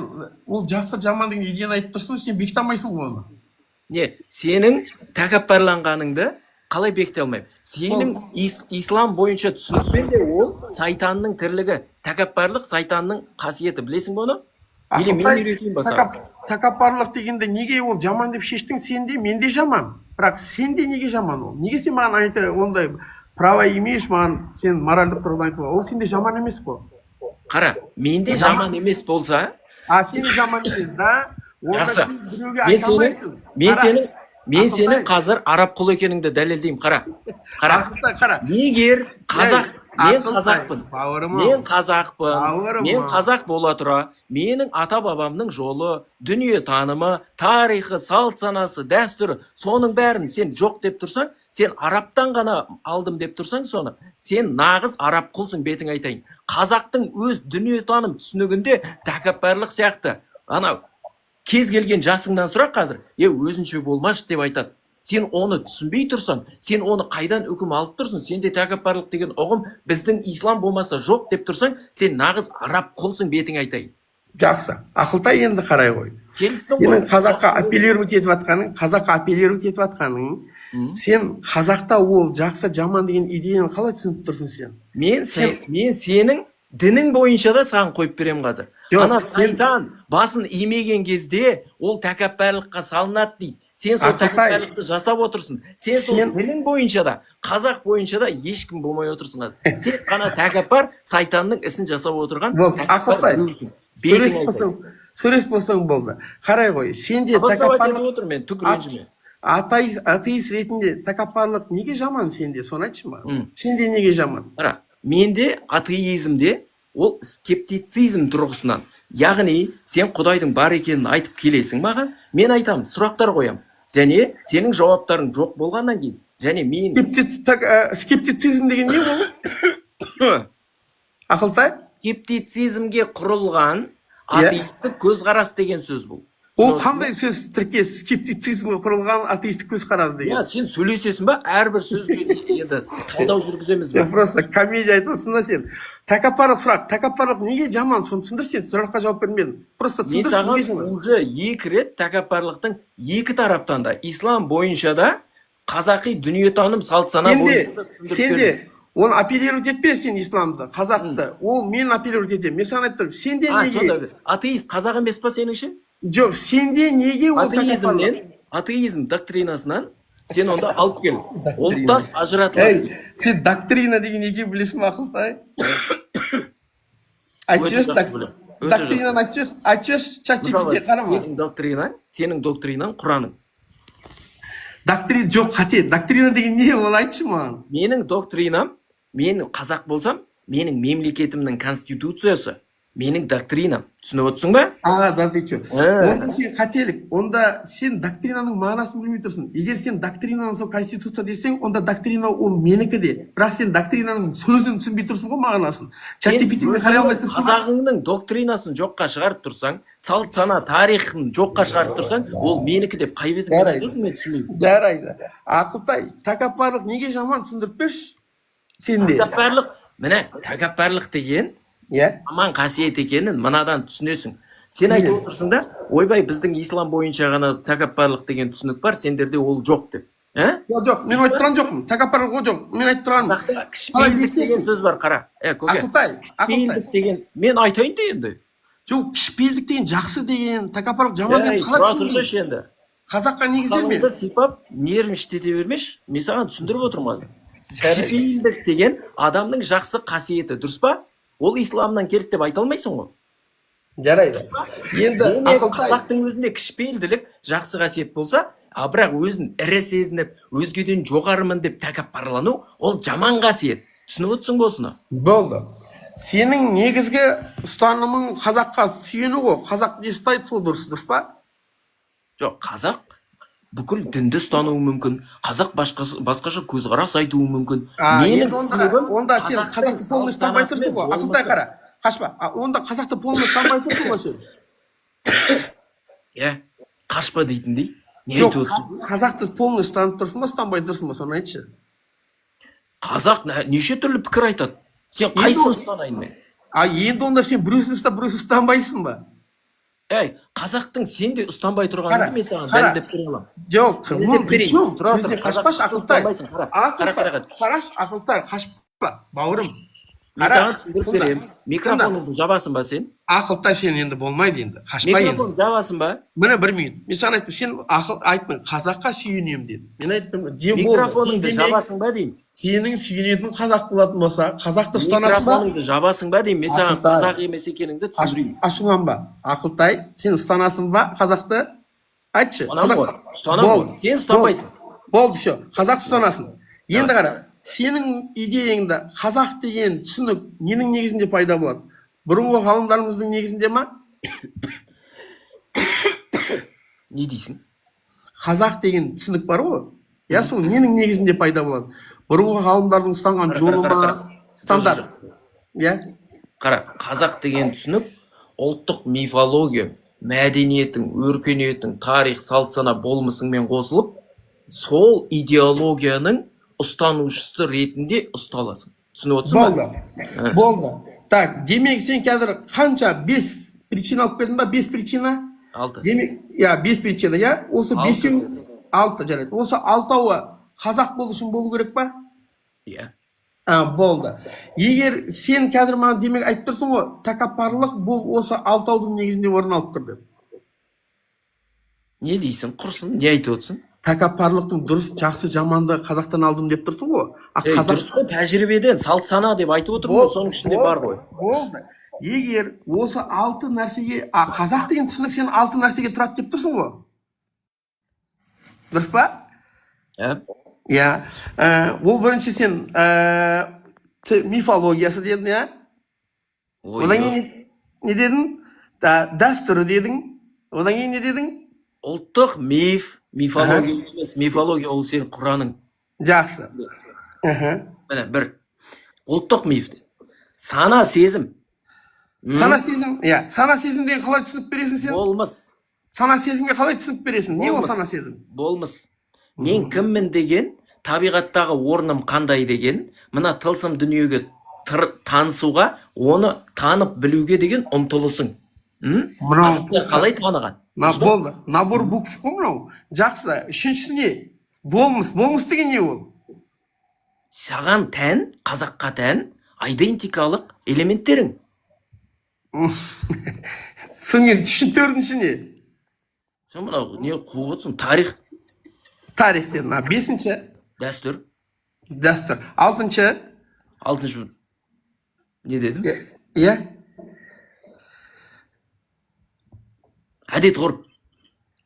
ол жақсы, жаман деген идеяны айтып тұрсың, сен бекіте алмайсың ғой оны. Не, сенің тәкаппарланғаныңды қалай бекіте алмаймын? Сенің ислам бойынша түсінікпен де ол сайтанның тірлігі. Тәкаппарлық сайтанның қасиеті. Білесің бе оны? Или мен Ақылтай, үйретейін ба саған? Тәкаппарлық дегенде неге ол жаман деп шештің? Сенде, менде жаман. Бірақ сенде неге жаман ол? Неге сен маған айта ондай право имеешь маған, сен моральдық тұрғыдан айтуға? Ол сенде жаман емес қой. Қара, менде жаман емес болса, А сенде жаман емес, да? Онда Жақсы. сен біреуге Мен айта сенің алмайсың. мен Қара, сенің мен Ақылтай. сенің қазір араб құлы екеніңді дәлелдеймін. Қара. Қара. Ақылтай, қара. Егер қазақ, мен Ақылтай, қазақпын. бауырым Мен ау. қазақпын. Бауырым Мен ау. қазақ бола тұра, менің ата бабамның жолы, дүние танымы, тарихы, салт санасы, дәстүрі, соның бәрін сен жоқ деп тұрсаң, сен арабтан ғана алдым деп тұрсаң соны, сен нағыз араб құлсың, бетің айтайын. Қазақтың өз дүниетаным түсінігінде тәкаппарлық сияқты. Анау кез келген жасыңнан сұрақ қазір, өзінше болмашы деп айтады. Сен оны түсінбей тұрсаң, сен оны қайдан үкім алып тұрсың? Сенде тәкаппарлық деген ұғым біздің ислам болмаса жоқ деп тұрсаң, сен нағыз араб құлсың, бетің айтайын. Жақсы. Ақылтай, енді қарай ғой. Келістің Сенің ғой? қазаққа апеллировать етіп жатқаның, қазаққа апеллировать етіп жатқаның, сен қазақта ол жақсы, жаман деген идеяны қалай түсініп тұрсың сен? Мен сенің дінің бойынша да саған қойып беремін қазір. Жоқ, Ана сайтан басын имеген кезде ол тәкаппарлыққа салынады дейді. Сен сол Ақылтай. тәкаппарлықты жасап отырсың. Сен сол дінің бойынша да, қазақ бойынша да ешкім болмай отырсың қазір. Тек қана тәкаппар сайтанның ісін жасап отырған Болды, тәкаппар Ақылтай. біреусің. Сөйлесіп Бетің болсаң, сөйлесіп болсаң болды. Қарай ғой, сенде айтайын. тәкаппарлық Етіп отыр мен, түк ренжіме. Атеист ретінде тәкаппарлық неге жаман сенде? Соны айтшы маған. Сенде неге жаман? Қара, менде атеизмде ол скептицизм тұрғысынан. Яғни сен Құдайдың бар екенін айтып келесің маған, мен айтамын, сұрақтар қоямын. Және сенің жауаптарың жоқ болғаннан кейін, және мен Скептицизм деген не ол? Ақылтай? Скептицизмге құрылған атеистік көзқарас деген сөз бұл. Ол қандай сөз, тіркес, скептицизмге құрылған атеистік көзқарас деген? Иә, сен сөйлесесің ба? Әрбір сөзге енді талдау жүргіземіз Сен ба? просто комедия айтып отырсың да сен. Тәкаппарлық сұрақ. Тәкаппарлық неге жаман? Соны түсіндірші сен. Сұраққа жауап бермедің. Просто Мен түсіндірші, неге саған жаман? уже екі рет тәкаппарлықтың екі тараптан да, ислам бойынша да, қазақи дүниетаным, салт сана Сенде, бойынша да түсіндіріп сенде бердім. Оны апеллировать етпе сен исламды, қазақты. Ол мен апеллировать етемін. Мен саған айтып тұрмын. Сенде А, неге? сонда атеист қазақ емес па сеніңше? Жоқ, сенде неге ол тәкаппарлық? Атеизмнен, атеизм доктринасынан сен онда алып кел. Ұлттан ажыратылады. Ей, сен доктрина деген неге білесің бе, Ақылтай? Айтып Өте жіберші, жақсы білемін. Өте. Доктринаны айтып жіберші, айтып жіберші, чат Мысалы, GPT қарама. сенің доктрinaң Құраның. Доктрина жоқ, қате. Доктрина деген не ол, айтшы маған. Менің доктринам, мен қазақ болсам, менің мемлекетімнің конституциясы, менің доктринам. Түсініп отырсың ба? А, да ты че? Ә. Онда сен қателік. Онда сен доктринаның мағынасын білмей тұрсың. Егер сен доктринаны сол конституция десең, онда доктрина ол менікі де. Бірақ сен доктринаның сөзін түсінбей тұрсың ғой, мағынасын. Чат Сен GPT-ні қарай алмай тұрсың ба? қазағыңның доктринасын жоққа шығарып тұрсаң, салт сана тарихын жоққа шығарып тұрсаң, ол менікі деп қай бетіңмен Жарайды. айтасың, мен түсінбеймін. Жарайды. Ақылтай, тәкаппарлық неге жаман, түсіндіріп берші. Сенде. Тәкаппарлық, міне, тәкаппарлық деген Иә? жаман қасиет екенін мынадан түсінесің. Сен айтып отырсың да, ойбай, біздің ислам бойынша ғана тәкаппарлық деген түсінік бар, сендерде ол жоқ деп. Ә? Жоқ, жоқ, мен айтып тұрған жоқпын. Тәкаппарлық ол жоқ. Мен айтып тұрғаным. Қазақта кішіпейілдік деген сөз бар, қара. Е, көке. Ақылтай, Ақылтай. Кішіпейілдік деген, мен айтайын да енді. Жоқ, кішіпейілдік деген жақсы деген, тәкаппарлық жаман Ей, деген қалай тұра түсіндің? тұрсайшы енді. Қазаққа негізделме. Сағыңды сипап, нервничать ете бермеші. Мен саған түсіндіріп отырмын қазір. Кішіпейілдік деген адамның жақсы қасиеті, дұрыс па? Ол исламнан келді деп айта алмайсың ғой. Жарайды. Енді Демек, Ақылтай, қазақтың өзінде кішіпейілділік жақсы қасиет болса, а бірақ өзін ірі сезініп, өзгеден жоғарымын деп тәкаппарлану ол жаман қасиет. Түсініп отырсың ба осыны? Болды. Сенің негізгі ұстанымың қазаққа сүйену ғой. Қазақ не ұстайды, сол дұрыс, дұрыс па? Жоқ, қазақ бүкіл дінді ұстануы мүмкін. Қазақ басқаша көзқарас айтуы мүмкін. А, Менің енді онда, түсінігім, онда сен қазақтың қазақты полный ұстанбай тұрсың ғой. салт Ақылтай, санасымен қара. Қашпа. А, онда қазақты полностью ұстанбай тұрсың ғой сен. Иә, қашпа дейтіндей не Жоқ, айтып отырсың? Қазақты полностью ұстанып тұрсың ба, ұстанбай тұрсың ба, соны айтшы. Қазақ неше түрлі пікір айтады, сен қайсысын ұстанайын мен? А енді онда сен біреусін ұстап, біреусін ұстанбайсың ба? Әй, қазақтың сен де ұстанбай Қара, тұрғанын мен саған қара. дәлелдеп бере аламын. Жоқ, Дәлелдеп оның берейін. при чем? Тұра тұр, Сөзіне қазақ қашпашы, Ақылтай. ұстанбайсың, қара. Қара, Ақылтай, қара, қара. қарашы, Ақылтай, қашпа, бауырым. Мен Қара, саған түсіндіріп тыңда, беремін. Микрофоныңды жабасың ба сен? Ақылтай, сен енді болмайды енді. Қашпа енді. Микрофон жабасың ба? Міне, бір минут. Мен саған айттым, сен ақыл айттың, қазаққа сүйенемін дедің. Мен айттым, дем болды. Сен Микрофоныңды демек, жабасың ба деймін. сенің сүйенетін қазақ болатын болса, қазақты ұстанасың ба? Микрофоныңды жабасың ба деймін. Мен саған Ақылтай. қазақ емес екеніңді түсіндірейін. Ашуланба. Ақылтай, сен ұстанасың ба қазақты? Айтшы. Ұстанамын ғой. Ұстанамын Болды. ғой. Сен ұстанбайсың. Болды, все. Қазақ ұстанасың. Енді қара, сенің идеяңда қазақ деген түсінік ненің негізінде пайда болады? Бұрынғы ғалымдарымыздың негізінде ма? Не дейсің? Қазақ деген түсінік бар ғой. Иә, сол ненің негізінде пайда болады? Бұрынғы ғалымдардың ұстанған Қара, жолы қара, ма? қара. Стандарт. Иә? Қара, қазақ деген түсінік ұлттық мифология, мәдениетің, өркениетің, тарих, салт сана болмысыңмен қосылып, сол идеологияның ұстанушысы ретінде ұсталасың. Түсініп отырсың ба? Болды. Болды. Так, демек, сен қазір қанша, бес причина алып келдің ба? Бес причина? Алты. Демек, иә, бес причина, иә? Осы Алты. бесеу, алты, жарайды. Осы алтауы қазақ болу үшін болу керек па? Иә. А, болды. Егер сен қазір маған, демек, айтып тұрсың ғой, тәкаппарлық бұл осы алтаудың негізінде орын алып тұр деп. Не дейсің? Құрсын, не айтып отырсың? Тәкаппарлықтың дұрыс, жақсы, жаманды қазақтан алдым деп тұрсың ғой. А Ей, қазақ дұрыс қой, тәжірибеден, салт сана деп айтып отырмын ғой, соның ішінде бар ғой. Болды. Егер осы алты нәрсеге, а қазақ деген түсінік сен алты нәрсеге тұрады деп тұрсың ғой. Дұрыс па? Ә? Иә. Ол бірінші сен мифологиясы дедің, иә? Ой, Одан кейін не дедің? Дәстүрі дедің. Одан кейін не дедің? Ұлттық миф, мифология емес, мифология ол сенің Құраның. Жақсы. Аха. Міне, бір. Ұлттық миф. Сана сезім. Сана сезім, иә. Сана сезім деген қалай түсінік бересің сен? Болмыс. Сана сезімге қалай түсінік бересің? Не ол Болмыс. сана сезім? Болмыс. Мен кіммін деген, табиғаттағы орным қандай деген, мына тылсым дүниеге танысуға, оны танып білуге деген ұмтылысың. Мынау Қазақтар қалай таныған? На, болды. Набор букв қой мынау. Жақсы. Үшіншісі не? Болмыс. Болмыс деген не ол? Саған тән, қазаққа тән айдентикалық элементтерің. Содан кейін төртінші не? Сен мынау не қуып отырсың? Тарих, Тарих дедің. А бесінші? Дәстүр, Дәстүр. Алтыншы? Алтыншы не дедім? Иә? Әдет ғұрып.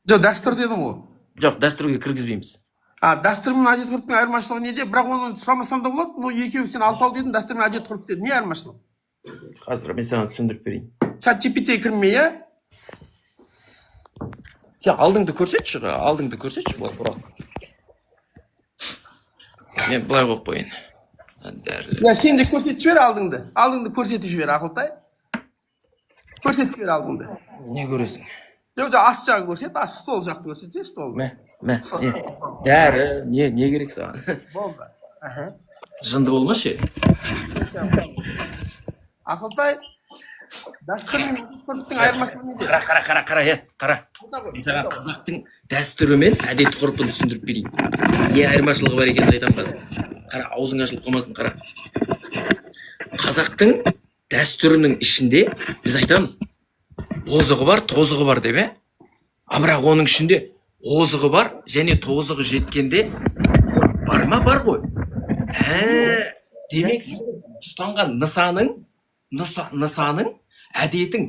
Жоқ, дәстүр дедің ғой. Жоқ, дәстүрге кіргізбейміз. А, дәстүр мен әдет ғұрыптың айырмашылығы неде? Бірақ оны сұрамасам да болады. Но екеуі, сен алтау дедің, дәстүр мен әдет ғұрып дедің. Не айырмашылық? Қазір мен саған түсіндіріп берейін. Чат GPT кірмей, иә? Сен алдыңды көрсетші, алдыңды көрсетші былай бұрап. Мен былай қойып қояйын. Дәрілер. Я, сен де көрсетіп жібер алдыңды. Алдыңды көрсетіп жібер, Ақылтай. Көрсетіп жібер алдыңды. Не көресің? Жоқ, жоқ, ас жағын көрсет, ас стол жақты көрсетсе, стол. Мә, мә, не? Дәрі, не керек саған? Болды. Аха. Жынды болмашы. Ақылтай, дәстүр мен әдет ғұрыптың айырмашылығы неде? Қара, қара, қара, қара, е, қара. Айта ғой, Мен саған айта ғой. қазақтың дәстүрі мен әдет ғұрпын түсіндіріп берейін. Не айырмашылығы бар екенін айтамын қазір. Қара, аузың ашылып қалмасын, қара. Қазақтың дәстүрінің ішінде біз айтамыз, озығы бар, тозығы бар деп, е? А бірақ оның ішінде озығы бар және тозығы жеткенде ғұрып бар ма? Бар ғой. Ә, демек, сенің ұстанған нысаның, нысаның, әдетің,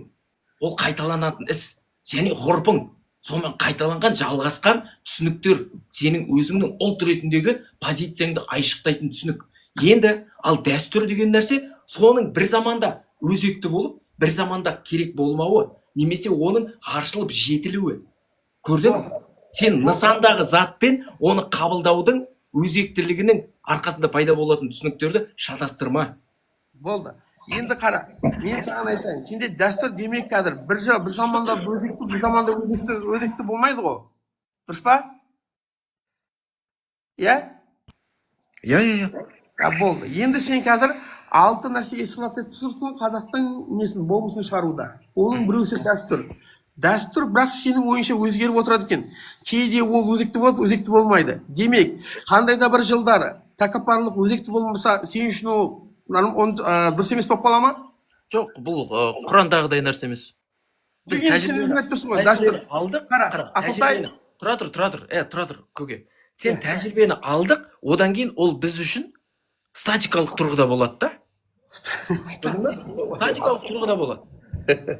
ол қайталанатын іс және ғұрпың, сонымен қайталанған, жалғасқан түсініктер, сенің өзіңнің ұлт ретіндегі позицияңды айшықтайтын түсінік. Енді ал дәстүр деген нәрсе соның бір заманда өзекті болып, бір заманда керек болмауы, немесе оның аршылып жетілуі. Көрдің бе? Сен нысандағы затпен оны қабылдаудың өзектілігінің арқасында пайда болатын түсініктерді шатастырма. Болды. Енді қара, мен саған айтайын. Сенде дәстүр демек қазір бір заманда өзекті, бір заманда өзекті болмайды ғой. Дұрыс па? Иә? Иә, иә, иә. А, болды. Енді сен қазір алты нәрсеге ссылаться етіп тұрсың қазақтың несін, болмысын шығаруда. Оның біреусі дәстүр. Дәстүр бірақ сенің ойыңша өзгеріп отырады екен. Кейде ол өзекті болады, өзекті болмайды. Демек, қандай да бір жылдары тәкаппарлық өзекті болмаса, сен үшін ол дұрыс емес болып қала ма? Жоқ, бұл құрандағыдай нәрсе емес. Біз Жоқ, енді сен өзің айтып тұрсың ғой, дәстүр. Тәжірибені алдық. Қара, қара, Ақылтай. Тұра тұр, тұра тұр, тұра тұр, көке. Сен тәжірибені алдық, одан кейін ол біз үшін статикалық тұрғыда болады да. Статикалық тұрғыда болады.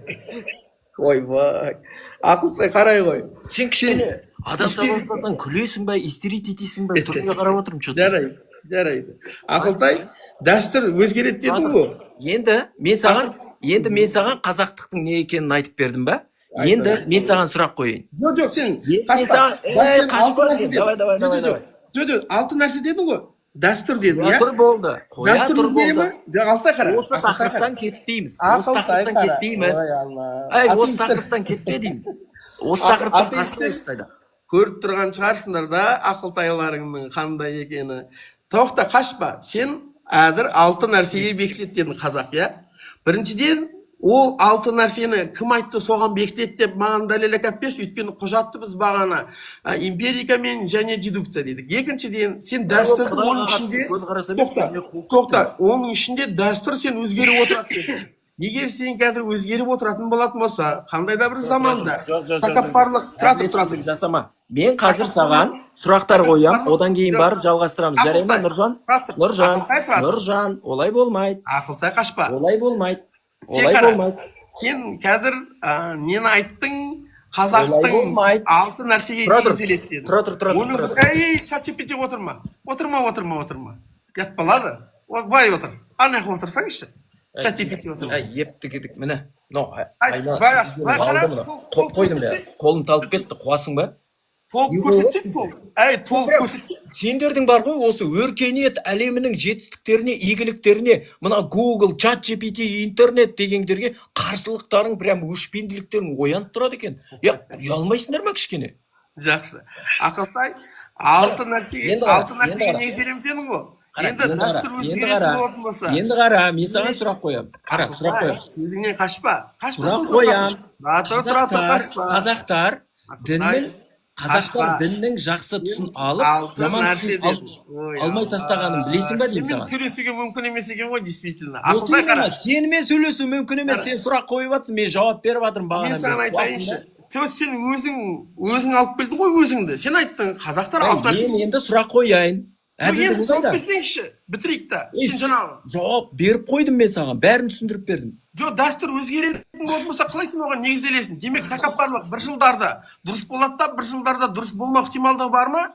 Ойбай. Ақылтай, қарай ғой. Сен кішкене адам табаласаң, күлесің ба, истерить етесің ба, түріңе қарап отырмын че. Жарайды, жарайды. Ақылтай, дәстүр өзгереді дедің ғой. Енді мен саған қазақтықтың не екенін айтып бердім ба? Енді мен саған сұрақ қояйын. Жоқ, жоқ, сен Енді мен қашпа. саған Бас, ей, сен алты қашпа нәрсе сен. дедің. Давай, давай, Жоқ, давай, жоқ, давай. жоқ, жоқ, алты нәрсе дедің ғой. Дәстүр дедің, Қоя иә? тұр, болды. Қоя Дәстүр тұр, өзгере ме? болды. Жоқ, Ақылтай, қара. Осы Ақылтай, қара. тақырыптан кетпейміз. Осы Ақылтай, тақырыптан қара. кетпейміз. Ой, Алла. Ай, осы Атеисттер тақырыптан кетпе деймін. Осы тақырыптан қашпа атеисттер ешқайда. көріп тұрған шығарсыңдар да ақылтайларыңның қандай екені. Тоқта, қашпа. Сен әдір алты нәрсеге бекітеді дедің қазақ, иә? Біріншіден, ол алты нәрсені кім айтты, соған бекітеді деп маған дәлел әкеліп берші, өйткені құжатты біз бағана эмпирика мен және дедукция дедік. Екіншіден, сен дәстүрді Құдайға оның қатысты ішінде көзқарас емес, тоқта, мен қуып тоқта, оның ішінде дәстүр сен өзгеріп отырады дедің. Егер сен қазір өзгеріп отыратын болатын болса, қандай да бір заманда Жоқ, жоқ, жоқ, жоқ. тәкаппарлық, тұра тұр, тұра тұр. Әділетсіздік жасама. Мен қазір саған сұрақтар қоямын, одан кейін Жоқ. барып жалғастырамыз. Жарай ма, Ақылтай, Нұржан? тұра тұр. Нұржан, Ақылтай, тұра тұр. Нұржан, олай болмайды. Ақылтай, қашпа. Олай болмайды. Сен Олай қара. болмайды. Сен қазір нені айттың? Олай Қазақтың болмайды. алты нәрсеге Тұра тұр. негізделеді дедің. Тұра тұр, тұра тұр, Оның тұра тұр. ей, чат GPT отырма. Отырма, отырма, отырма. Ұят болады. Былай отыр. Ана жаққа отырсаңызшы. Чат GPT отырма. Әй, епті кедік, міне. Мынау Ай, айна былай аш, былай қара, алды мына. қол Қойдым көрсетсең. бәрі. Қолым талып кетті, қуасың ба? Толық Не көрсетсең, толық. Әй, толық көрсетсең. Сендердің бар ғой осы өркениет әлемінің жетістіктеріне, игіліктеріне, мына Google, Chat GPT, интернет дегендерге қарсылықтарың, прям өшпенділіктерің оянып тұрады екен. Я, ұялмайсыңдар ма кішкене? Жақсы. Ақылтай, алты нәрсеге, Енді қара, алты енді нәрсеге қара. негізделемін сенің ғой. Қара, Енді енді қара, дәстүр енді өзгеретін қара. болатын болса. Енді қара, мен саған сұрақ қоямын. Қара, сұрақ Ақылтай, қоямын. сөзіңнен қашпа. Қашпа, Сұрақ тұр, тұр, қоямын. тұра тұр, тұра тұр, Қазақтар, қашпа. қазақтар Ақылтай, діннің қазақтар қашпа. діннің жақсы тұсын алып, алты жаман нәрсе тұсын дедің. Ой, алмай Алла. тастағанын білесің ба деймін Сенімен саған. сөйлесуге мүмкін емес екен ғой, действительно. Вот Ақылтай, именно, қара. сенімен сөйлесу мүмкін емес. Қара. Сен сұрақ қойып жатрсың, мен жауап беріп жатырмын Мен бағанадан саған бері. айтайыншы. Сөз сен өзің алып келдің ғой өзіңді. Сен айттың, қазақтар алты нәрсе. Мен енді сұрақ қояйын. Жоқ, Әділдік енді жауап қайда? берсеңші, бітірейік та. Ей, Сен жаңағы жауап беріп қойдым мен саған, бәрін түсіндіріп бердім. Жоқ, дәстүр өзгеретін болатын болса, қалай сен оған негізделесің? Демек, тәкаппарлық бір жылдарда дұрыс болады да, бір жылдарда дұрыс болмау ықтималдығы бар ма?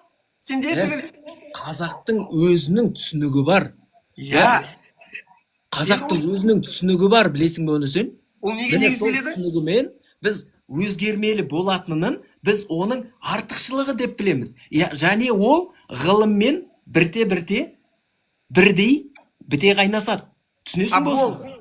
Сенде Е, қазақтың өзінің түсінігі бар. Иә. Қазақтың өзінің түсінігі бар, білесің бе оны сен? Ол неге Міне, сол негізделеді? түсінігімен біз өзгермелі болатынын, біз оның артықшылығы деп білеміз. Я, және ол ғылыммен бірте бірте бірдей біте қайнасады. Түсінесің А, бе осыны?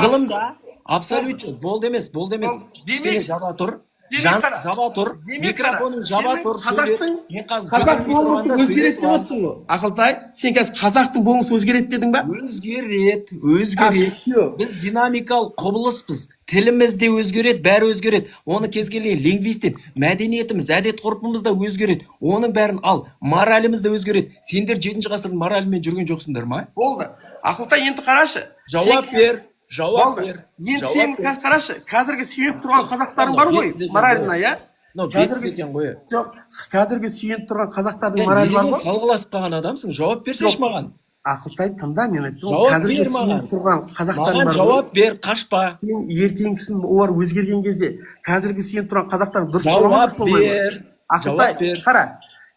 Ғылымда абсолют жоқ. Болды емес, болды емес. Бол. Демек- Кішкене жаба тұр. Демек Жан, қара. жаба тұр. Демек қара. Микрофоның жаба Сенің тұр. қазақтың Мен қазір қазақ жөтеліп болмысы тұрғанда өзгереді сөйлеп деп отырсың ғой. Ақылтай, сен қазір қазақтың болмысы өзгереді дедің ба? Өзгереді, өзгереді. А, всё. Біз динамикалық құбылыспыз. Тіліміз де өзгереді, бәрі өзгереді. Оны кез келген лингвистен, мәдениетіміз, әдет ғұрпымыз да өзгереді. Оның бәрін ал, мораліміз де өзгереді. Сендер жетінші ғасырдың моралімен жүрген жоқсыңдар ма? Болды. Ақылтай, енді қарашы. Жауап Сен- бер, жауап Болды. бер. Енді Жауап сен бер. қазір қарашы, қазіргі сүйеніп тұрған қазақтарың бар ғой, Бетсіз екен мораліне, ғой. иә? Мынау Қазіргі бетсіз екен ғой. Жоқ, қазіргі сүйеніп тұрған қазақтардың Е, моралі бар неден ғой. салғыласып қалған адамсың? Жауап берсейші Жоқ. маған. Ақылтай, тыңда, мен айттым ғой. Жауап Қазіргі бер маған. сүйеніп тұрған қазақтардың Маған бар ғой. жауап бер, қашпа. Сен ертеңгісін олар өзгерген кезде қазіргі сүйеніп тұрған қазақтар дұрыс бола ма, Жауап дұрыс болмай ма? бер. Ақылтай, Жауап бер. қара.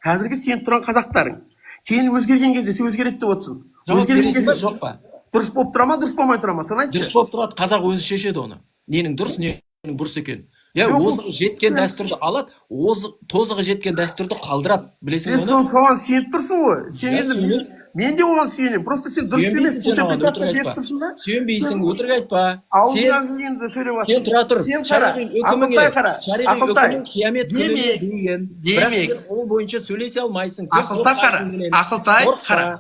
Қазіргі сүйеніп тұрған қазақтарың кейін өзгерген кезде сен өзгереді деп отырсың. Жауап Өзгерген бересің ба, кезде жоқ па? дұрыс болып тұра ма, дұрыс болмай тұра ма? Соны айтшы. Дұрыс болып тұрады, қазақ өзі шешеді оны. Ненің дұрыс, ненің бұрыс екенін. Иә, Жоқ, ол озығы жеткен дәстүрді алады, озық тозығы жеткен дәстүрді қалдырады. Білесің Сен бе оны? соған сеніп тұрсың ғой. Сен Иә, енді мен- Мен де оған сүйенемін. Просто сен дұрыс емес Сүйенбейсің сен оған, интерпретация өтірік беріп айтпа. тұрсың да. Сүйенбейсің, өтірік айтпа. Аузыңнан Сен келгенді сөйлеп сен жатырсың. тұра тұр. Сен қара, Шариғи үкіміңе, Ақылтай, қара, шариғи Ақылтай. үкімің қиямет күніне Демек, дейін. Бірақ демек. сен ол бойынша сөйлесе алмайсың. Сен Ақылтай, қара, қорқасың менен. Ақылтай, Қорықпа. қара.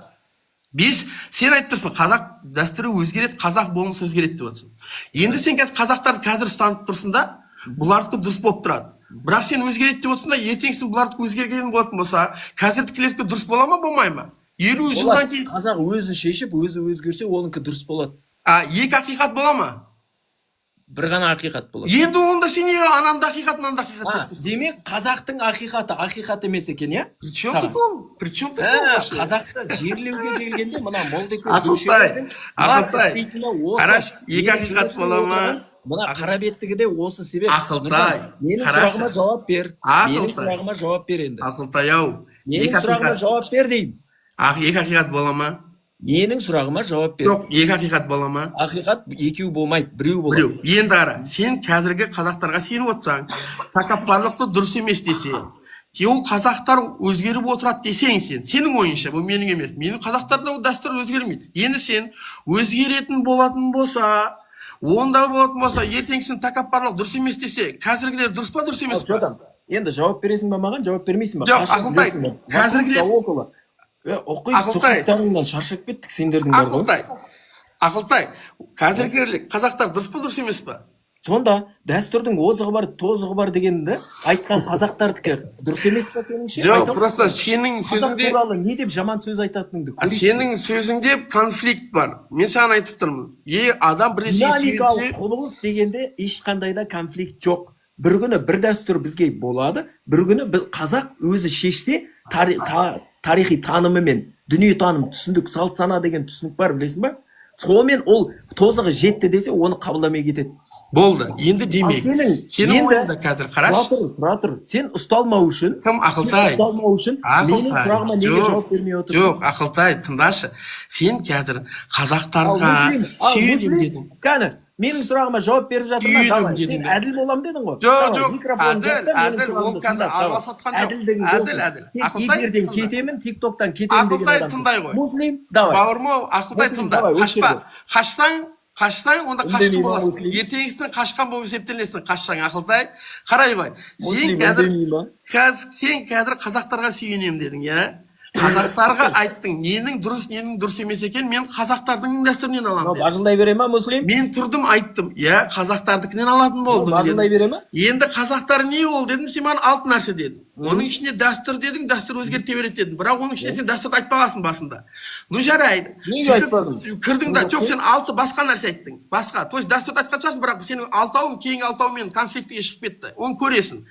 Бес, сен айтып тұрсың, қазақ дәстүрі өзгереді, қазақ болмысы өзгереді деп отырсың. Енді сен қазір қазақтарды қазір ұстанып тұрсың да, бұлардікі дұрыс болып тұрады. Бірақ сен өзгереді деп отырсың да, ертең сен бұлардікі өзгерген болатын болса, қазірдікілердікі дұрыс бола ма, болмай ма? 50 жылдан Болады. кейін Қазақ өзі шешіп, өзі өзгерсе, оныкі дұрыс болады. А, екі ақиқат бола ма? Бір ғана ақиқат болады. Енді онда сен неге ананды ақиқат, мынанды ақиқат А, деп тұрсың? демек, қазақтың ақиқаты ақиқат емес екен, иә? При чем Саған. тут ол? При чем тут ол Ә, вообще? қазақта жерлеуге келгенде мына молдекөл Ақылтай, көшелердің бар Ақылтай, істейтіні осы. Қарашы, екі Менің ақиқат сөйлесіп бола ма? отырған мына қара беттігі де осы себеп. Ақылтай, Нұржан, менің қарашы. сұрағыма жауап бер. Менің Ақылтай. сұрағыма жауап бер енді. Ақылтай ау, Менің екі сұрағыма ақиқат, жауап бер деймін. Екі ақиқат бола ма? Менің сұрағыма жауап бер. Жоқ, екі ақиқат бола ма? Ақиқат екеу болмайды, біреу болады. Біреу. Енді қара, сен қазіргі қазақтарға сеніп отырсаң, тәкаппарлықты дұрыс емес десе, ол қазақтар өзгеріп отырады десең сен, сенің ойыңша, бұл менің емес, менің қазақтарда ол дәстүр өзгермейді. Енді сен өзгеретін болатын болса, онда болатын болса, ертең сен тәкаппарлық дұрыс емес десе, қазіргілер дұрыс па, дұрыс емес па? Жотам, енді жауап бересің ба маған, жауап бермейсің ба? Жоқ, Қашып Ақылтай, жүресің ба? қазіргілер- Вокруг да около. Е, оқи, Ақылтай. сұхбаттарыңнан шаршап кеттік сендердің бар ғой. Ақылтай, Ақылтай, қазіргі қазақтар дұрыс па, дұрыс емес па? Сонда дәстүрдің озығы бар, тозығы бар дегенді айтқан қазақтардікі дұрыс емес па сеніңше? Жоқ, Айта просто алмайсың. сенің Қазақ сөзіңде туралы не деп жаман сөз айтатыныңды көрейік. Сенің сөзіңде конфликт бар. Мен саған айтып тұрмын. Е, адам бір нәрсеге Динамикалық сүйенсе, құбылыс дегенде ешқандай да конфликт жоқ. Бір күні бір дәстүр бізге болады, бір күні бір қазақ өзі шешсе, тарихи танымымен, дүниетаным түсінік, салт сана деген түсінік бар, білесің ба? Сонымен ол тозығы жетті десе, оны қабылдамай кетеді. Болды. Енді Ал демек, сенің сенің енді ойыңда қазір тұра қарашы. тұр, тұра тұр. Сен ұсталмау үшін, Кім, Ақылтай? сен ұсталмау үшін менің Ақылтай. сұрағыма неге Жоқ, жауап бермей отырсың? жоқ, Ақылтай, тыңдашы. Сен қазір Ал қазақтарға Муслим, ал сүйенемін Муслим, дедің. Кәні, менің сұрағыма жауап беріп жатыр ма? Сүйенемін Давай, дедің. сен әділ боламын дедің ғой. Жоқ, Давай, жоқ, микрофонды әділ, жап та, менің әділ, ол сұрағымды қазір тыңда, давай. араласып жатқан жоқ. Әділдігің Әділ, болсын. әділ. Сен Ақылтай, эфирден тыңда. кетемін, тиктоктан кетемін деген Ақылтай, адамсың. тыңдай ғой. Муслим, давай. Бауырым ау, Ақылтай, Муслим, тыңда. давай, Қашпа. өшір. Қашсаң, қашсаң, онда қашқын Үндемей ма, боласың. Муслим? Ертеңгісін қашқан болып есептелесің, қашсаң, Ақылтай. Қарай бай. Сен Муслим қазір үндемей ма? қазір сен қазір қазақтарға сүйенемін дедің, иә? Қазақтарға айттың, ненің дұрыс, ненің дұрыс емес екенін мен қазақтардың дәстүрінен аламын Мынау дедім. бажылдай бере ма, Муслим? Мен тұрдым, айттым, иә, қазақтардікінен алатын Мынау болдым бажылдай дедім. бере ма? Енді қазақтар не ол дедім, сен маған алты нәрсе дедің. Оның ішінде дәстүр дедің, дәстүр өзгерте береді дедің. Бірақ оның ішінде сен дәстүрді айтпағансың басында. Ну жарайды. Неге Сөйтіп айтпадым? кірдің да, жоқ, сен алты басқа нәрсе айттың. Басқа. То есть дәстүрді айтқан шығарсың, бірақ сенің алтауың кейінгі алтаумен конфликтіге шығып кетті. Оны көресің.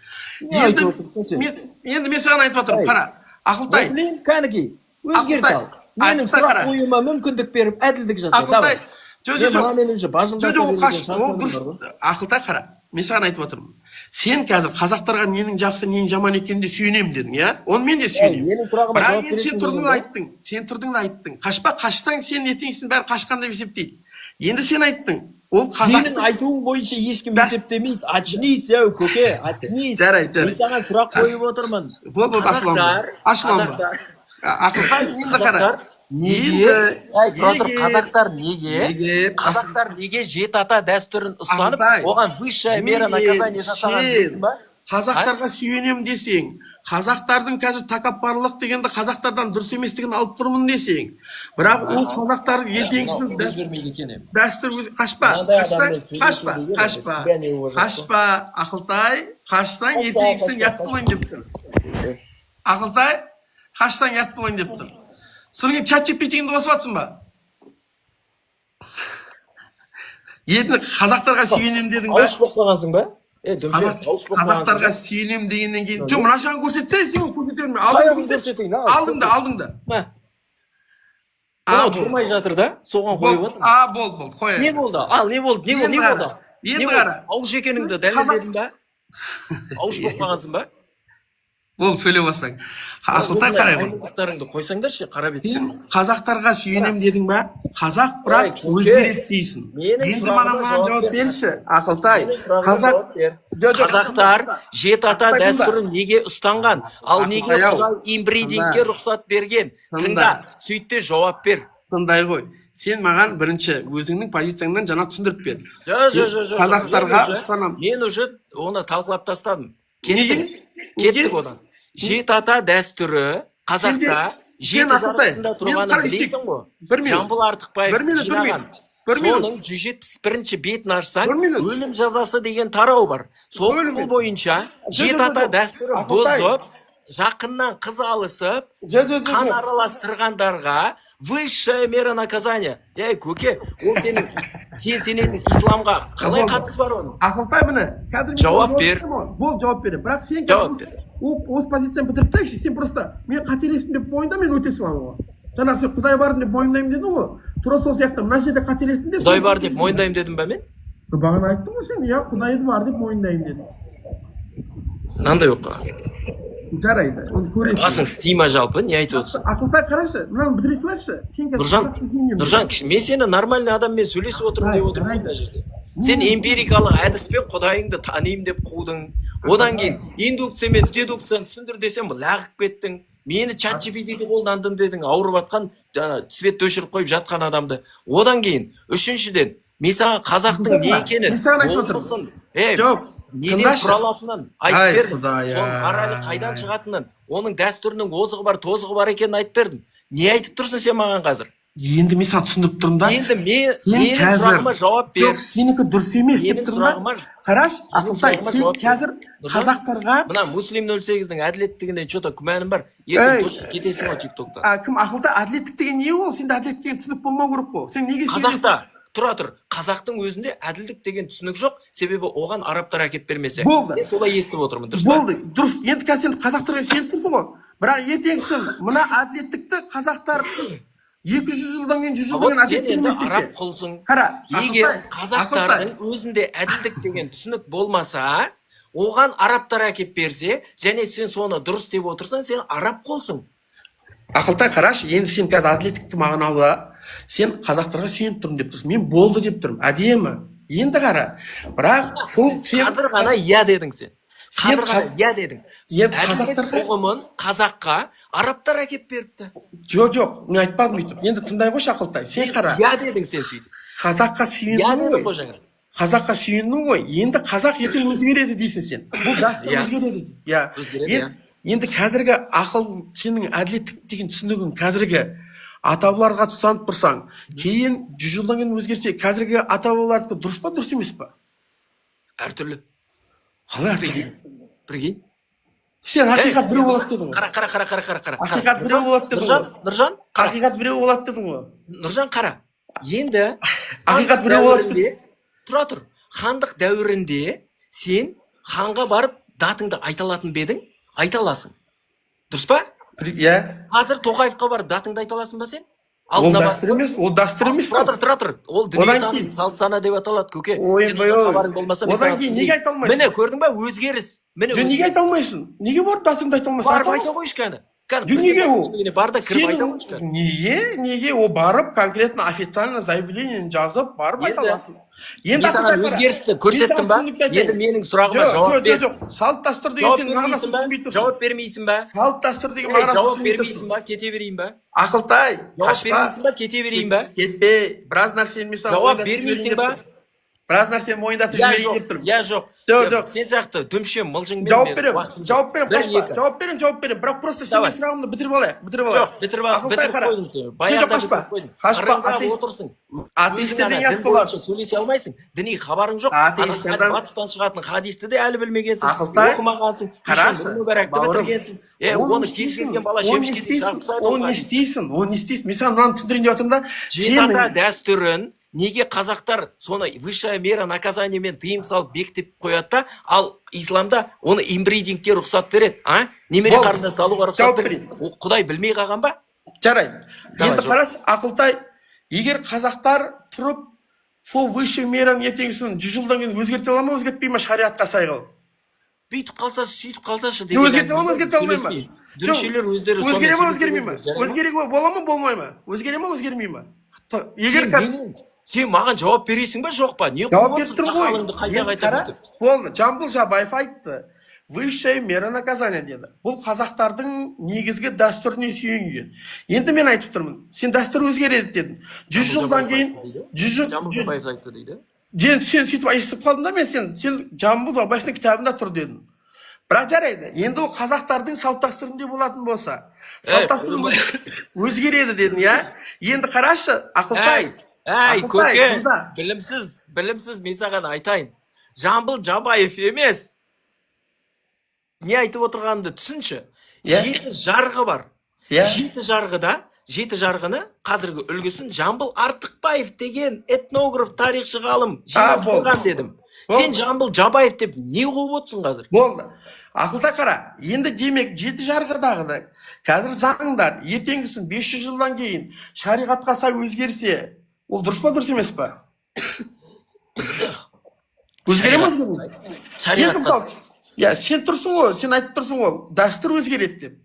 Не Енді айтып отырсың сен? мен енді мен саған айтып отырмын, Ай. қара. Ақылтай, Муслим, кәнекей, өзгерт Ақылтай, ал. Менің Ақылтай, сұрақ қара. қоюыма мүмкіндік беріп, әділдік жаса. Ақылтай, Давай. жоқ, Мен жоқ, жоқ. мынамен уже бажылдаса Жоқ, жоқ, ол беруден қаш, ол шаршадым дұрыс. бар ғой. Ақылтай, қара. Мен саған айтып отырмын. Сен қазір қазақтарға ненің жақсы, ненің жаман екенін де сүйенемін дедің, иә? Оны мен де сүйенемін. Менің сұрағыма Бірақ жауап енді сен бересің тұрдың дедің да ғой. айттың. Сен тұрдың да айттың. Қашпа, қашсаң сен ертеңгісін бәрі қашқан деп есептейді. Енді сен айттың. Ол Сенің қазақтың айтуың бойынша ешкім есептемейді. Очнись, әу, көке, очнись. Жарайды, жарайды. Мен саған сұрақ қойып отырмын. Болды, болды, ашуланба. Қазақтар, Ашуланба. қазақтар, Ақылтай, енді қара. қазақтар неге, Енді әй, тұра тұр, егер- қазақтар неге, егер қазақтар неге жеті ата дәстүрін ұстанып, Ақылтай, оған высшая мера егер наказание жасаған, сен білесің ба? қазақтарға сүйенемін десең, қазақтардың қазір тәкаппарлық дегенді қазақтардан дұрыс еместігін алып тұрмын десең, бірақ ол қазақтар ертеңгісін Мынау өзгермейді екен енді. Дәстүр қашпа, Мынандай қашсаң, адаммен сөйлесу қашпа, деген қашпа, себя не уважать. Қашпа, Ақылтай, қашсаң Қашпа, ертеңгісін қашпа, ұят болайын деп тұр. Ақылтай, қашсаң ұят болайын деп тұр. Содан кейін чат GPT-іңді қосып жатсың ба? Енді қазақтарға сүйенемін дедің ба? Ауыш болып қалғансың ба? Е, дүмше, ауыш болып қалғансың Қазақтарға ба? сүйенемін дегеннен кейін, жоқ, мына жағын көрсетсе, сен көрсете берме. Қай Алдыңды жағын көрсетші. көрсетейін, ал, Алдыңды, алдыңды. Мә, А, мынау болды. тұрмай жатыр да, соған қойып Болды. отырмын. А, болды, болды, қояйық. Не болды? Ал не болды? Не болды? Не Енді болды? қара, енді Не болды? қара. Ауыш екеніңді дәлелдедің ба? Ауыш болып қалғансың ба? Болды, сөйлей бастаң. Ақылтай, қарай ғой. Аймақтарыңды қойсаңдаршы, қара бет. Сен қазақтарға сүйенемін дедің ба? Қазақ Ой, бірақ кеше, өзгереді дейсің. Менің Енді сұрағыма маған жауап жауап бер. берші, Ақылтай. Менің сұрағыма Қазақ жауап бер. Жоқ, жоқ, Қазақтар жеті ата Ақылтай, тыңда. дәстүрін неге ұстанған? Ал неге Ақылтай ау. Құдай инбридингке Тыңда. рұқсат берген? Тыңда. Тыңда, сөйт те жауап бер. Тыңдай ғой. Сен маған бірінші өзіңнің позицияңнан жаңа түсіндіріп бер. Жо, Сен жо, жо, жо, қазақтарға мен ұстанамын. Мен уже оны талқылап тастадым. Кеттік. Неге? Кеттік Неге? одан. Жеті ата дәстүрі қазақта Сен, жеті Ақылтай, жарғысында мен тұрғанын қара істейік. білесің ғой. Бір минут. Жамбыл Артықбаев Бір минут, бір жинаған. минут. Бір минут. Соның 171-ші бетін ашсаң, Бір минут. өлім жазасы деген тарау бар. Сол Бір минут. бойынша Жоқ, жеті жоқ, ата жоқ. дәстүрін Ақылтай. бұзып, жақыннан қыз алысып, Жоқ, жоқ, жоқ, қан жоқ. араластырғандарға высшая мера наказания. Ей, көке, ол сенің сен сенетін исламға қалай Болды. қатысы бар оның? Ақылтай, міне, қазір мен Жауап саған бер. беремін ғой. Болды, жауап беремін. Бірақ сен Жауап қазір бер. Осы позицияны бітіріп тастайықшы. Сен просто мен қателестім деп мойында, мен өте саламын ғой. Жаңағы сен Құдай бар деп мойындаймын дедің ғой. Тура сол сияқты мына жерде қателестім деп. Құдай бар деп мойындаймын дедім ба мен? Бағана айттың ғой сен, иә, Құдай бар деп мойындаймын дедің. Мынандай болып қалған. Жарайды, оны көресің. Басың істей ма жалпы, не айтып отырсың? Ақылтай, қарашы, мынаны бітіре салайықшы. Сен қазір Нұржан, қазақша сенемін. Нұржан, мен сені нормальный адаммен сөйлесіп отырмын деп отырмын ғой мына жерде. Сен эмпирикалық әдіспен Құдайыңды танимын деп қудың. Одан кейін индукция мен дедукцияны түсіндір десем, лағып кеттің. Мені чат GPT-ді қолдандым дедің, ауырып жатқан, жаңа свет өшіріп қойып жатқан адамды. Одан кейін, үшіншіден, мен саған қазақтың не екенін, Мен саған айтып отырмын. болмысын, ей, Жоқ, неден тыңдашы. құралатынын айтып Ай, бердім. Құдай, Соның моралі қайдан шығатынын, оның дәстүрінің озығы бар, тозығы бар екенін айтып бердім. Не айтып тұрсың сен маған қазір? Енді мен саған түсіндіріп тұрмын да. Енді мен Сен менің қазір сұрағыма жауап бер. Жоқ, сенікі дұрыс емес деп Менің тұрмын да. сұрағыма Қарашы, Ақылтай, сұрағыма сен жауап бер. қазір Нұржан, қазақтарға мына Муслим 08-дің әділеттігіне че-то күмәнім бар. Ей. Ертең точно кетесің ғой тиктоктан. А, кім, Ақылтай, әділеттік деген не ол? Сенде әділеттік деген түсінік болмау керек қой. Сен неге сенесің? Қазақта тұра тұр. Қазақтың өзінде әділдік деген түсінік жоқ, себебі оған арабтар әкеп бермесе. Болды. Мен солай естіп отырмын, дұрыс па? Болды, дұрыс. Енді қазір сен қазақтарға сеніп тұрсың ғой. Бірақ ертеңгісін мына әділеттікті қазақтар 200 жылдан кейін, 100 А жылдан вот кейін сен әділеттік енді емес десе. араб құлсың. Қара, Егер Ақылтай, қазақтардың Ақылтай. өзінде әділдік деген түсінік болмаса, оған арабтар әкеп берсе, және сен соны дұрыс деп отырсаң, сен араб құлсың. Ақылтай, қарашы, енді сен қазір әділеттікті мағынада сен қазақтарға сүйеніп тұрмын деп тұрсың. Мен болды деп тұрмын. Әдемі. Енді қара. Бірақ сол сен Қазір ғана иә дедің сен. Сен Қазір ғана иә дедің. Енді Әділет қазақтарға ұғымын қазаққа арабтар әкеп беріпті. Жоқ, жоқ, мен айтпадым өйтіп. Енді тыңдай қойшы, Ақылтай. Сен қара. Иә дедің сен сөйтіп. Қазаққа Иә сүйендің дедің ғой. ғой жаңа. Қазаққа сүйендің ғой. Енді қазақ ертең өзгереді дейсің сен. Бұл дәстүр Иә. өзгереді дейді. Иә. Өзгереді, Енді, енді қазіргі ақыл, сенің әділеттік деген түсінігің қазіргі ата бабаларға ұстанып тұрсаң, кейін 100 жылдан кейін өзгерсе, қазіргі ата бабалардікі дұрыс па, дұрыс емес па? Әртүрлі. Қалай әртүрлі? Прикинь. Сен ақиқат біреу болады дедің ғой. Қара, қара, қара, қара, қара, қара. Ақиқат біреу болады дедің Нұржан, ғой. Нұржан, қара. Ақиқат біреу болады дедің ғой. Нұржан, қара. Енді Ақиқат біреу болады дәуірінде- дедің. Тұра тұр. Хандық дәуірінде сен ханға барып датыңды айта алатын ба едің? Айта аласың. Дұрыс па? Иә. Қазір Тоқаевқа барып датыңды айта аласың ба сен? Ол Алдына дәстүр емес, ол дәстүр емес. Тұра тұр, тұра тұр. Ол дүниетаным, Одан кейін- салт сана деп аталады, көке. Ой, Сен ой, одан ой. хабарың болмаса, мен Одан саған кейін түсіндірейін. неге айта алмайсың? Міне, көрдің ба? Өзгеріс. Міне, Жоқ, неге өзгеріс. айта алмайсың? Неге барып датыңды айта алмайсың? Барып Айта айта аласың. қойшы кәні. Кәні, Жоқ, неге ол? президенттің бар да кіріп айта қойшы Сен кәні. неге, неге ол барып конкретно официально заявление жазып барып айта Енді- аласың? Мен саған Ақылтай, қара. өзгерісті Мен көрсеттім саған ба? түсінікті айтайын. Енді менің сұрағыма Жоқ, жауап жоқ, бер. жоқ, жоқ. Салт дәстүр деген Жауап сен мағынасын бермейсің ба? түсінбей тұрсың. Жауап бермейсің ба? Салт дәстүр деген Ей, мағынасын жауап түсінбей бермейсің тұрсың. ба? Кете берейін ба? Ақылтай, Жауап қашпа. бермейсің ба? Кете берейін ба? Кетпе. Біраз нәрсені мен саған Жауап мойындатып бермейсің жіберейін ба? деп тұрмын. Біраз нәрсені мойындатып Я жіберейін жоқ, деп тұрмын. я жоқ. Жоқ, Я жоқ. Сен сияқты дүмше мылжыңмен Жауап мен беремін, уақытым жоқ. жауап беремін, Бір, қашпа. екі. Жауап беремін, жауап беремін. Бірақ просто Давай. сенің сұрағымды бітіріп алайық, бітіріп алайық. Жоқ, бітіріп ал, Ақылтай, бітіріп қара. қойдым сен. Жоқ, Баяғыда қашпа. бітіріп қойдым. Қашпа, Ырыңдап атеист. отырсың. Атеистерден Өзің ана ұят дін болады. бойынша сөйлесе алмайсың. Діни хабарың жоқ. Атеистерден- Ана батыстан шығатын хадисті де әлі білмегенсің. Ақылтай, Оқымағансың. қарашы, Еще мүбәрәкті бауырым, бітіргенсің. Е, оны оны не кез істейсің? келген бала Оны не шемішкедей істейсің? шағып тастайды ол Оны не хадисті. істейсің? Оны не істейсің? Мен саған мынаны түсіндірейін деп жатырмын да. Жеті ата Сенің дәстүрін неге қазақтар соны высшая мера наказаниемен тыйым салып бекітіп қояды да, ал исламда оны инбридингке рұқсат береді, а немере Болды. қарындасты алуға рұқсат Жауап береді. О, Құдай білмей қалған ба? Жарайды. Давай, Енді жауап. қарашы, Ақылтай, егер қазақтар тұрып сол высший мераны ертеңгісін 100 жылдан кейін өзгерте ала ма, өзгертпей ма шариатқа сай қылып? Бүйтіп қалса, сөйтіп қалсашы деген Өзгерте ала ма, әңгімелер өзгерте алмай ма? сөйлеспей. Дүршелер өздері сонымен Өзгере ма, сөйлесе өзгермей ма? береді, жарай ма? Өзгере бола ма, болмай ма? Өзгере ма, өзгермей ма? Егер Сен қазір сен маған жауап бересің ба, жоқ па? Не Жауап қылып беріп отырсың тұрмын ғой. сақалыңды қайта Енді қайта қара, бүйтіп? болды. Жамбыл Жабаев айтты: «Высшая мера наказания» деді. Бұл қазақтардың негізгі дәстүріне сүйенген. Енді мен айтып тұрмын, сен дәстүр өзгереді дедің. 100 Жамбыл жылдан Жабаев кейін айтты дейді. 100 жыл Жамбыл Жабаев айтты дейді. Сен сөйтіп естіп қалдың да, мен сен Жамбыл Жабаевтың кітабында тұр дедің. Бірақ жарайды, енді ол қазақтардың салт дәстүрінде болатын болса, салт дәстүр өзгереді дедің, иә. Енді қарашы, Ақылтай, Әй, Ақылтай, көке, тыңда. Білімсіз, білімсіз, мен саған айтайын. Жамбыл Жабаев емес. Не айтып отырғанымды түсінші. Иә. Жеті жарғы бар. Иә. Жеті жарғыда, жеті жарғыны қазіргі үлгісін Жамбыл Артықбаев деген этнограф, тарихшы ғалым жинастырған дедім. Болды. Сен Жамбыл Жабаев деп не қуып отырсың қазір? Болды. Ақылтай, қара. Енді демек, жеті жарғыдағы қазір заңдар ертеңгісін 500 жылдан кейін шариғатқа сай өзгерсе, ол дұрыс па, дұрыс емес па? Өзгере ме, өзгермей ме? Енді Шариғатқа мысалы, иә, сен тұрсың ғой, сен айтып тұрсың ғой, дәстүр өзгереді деп.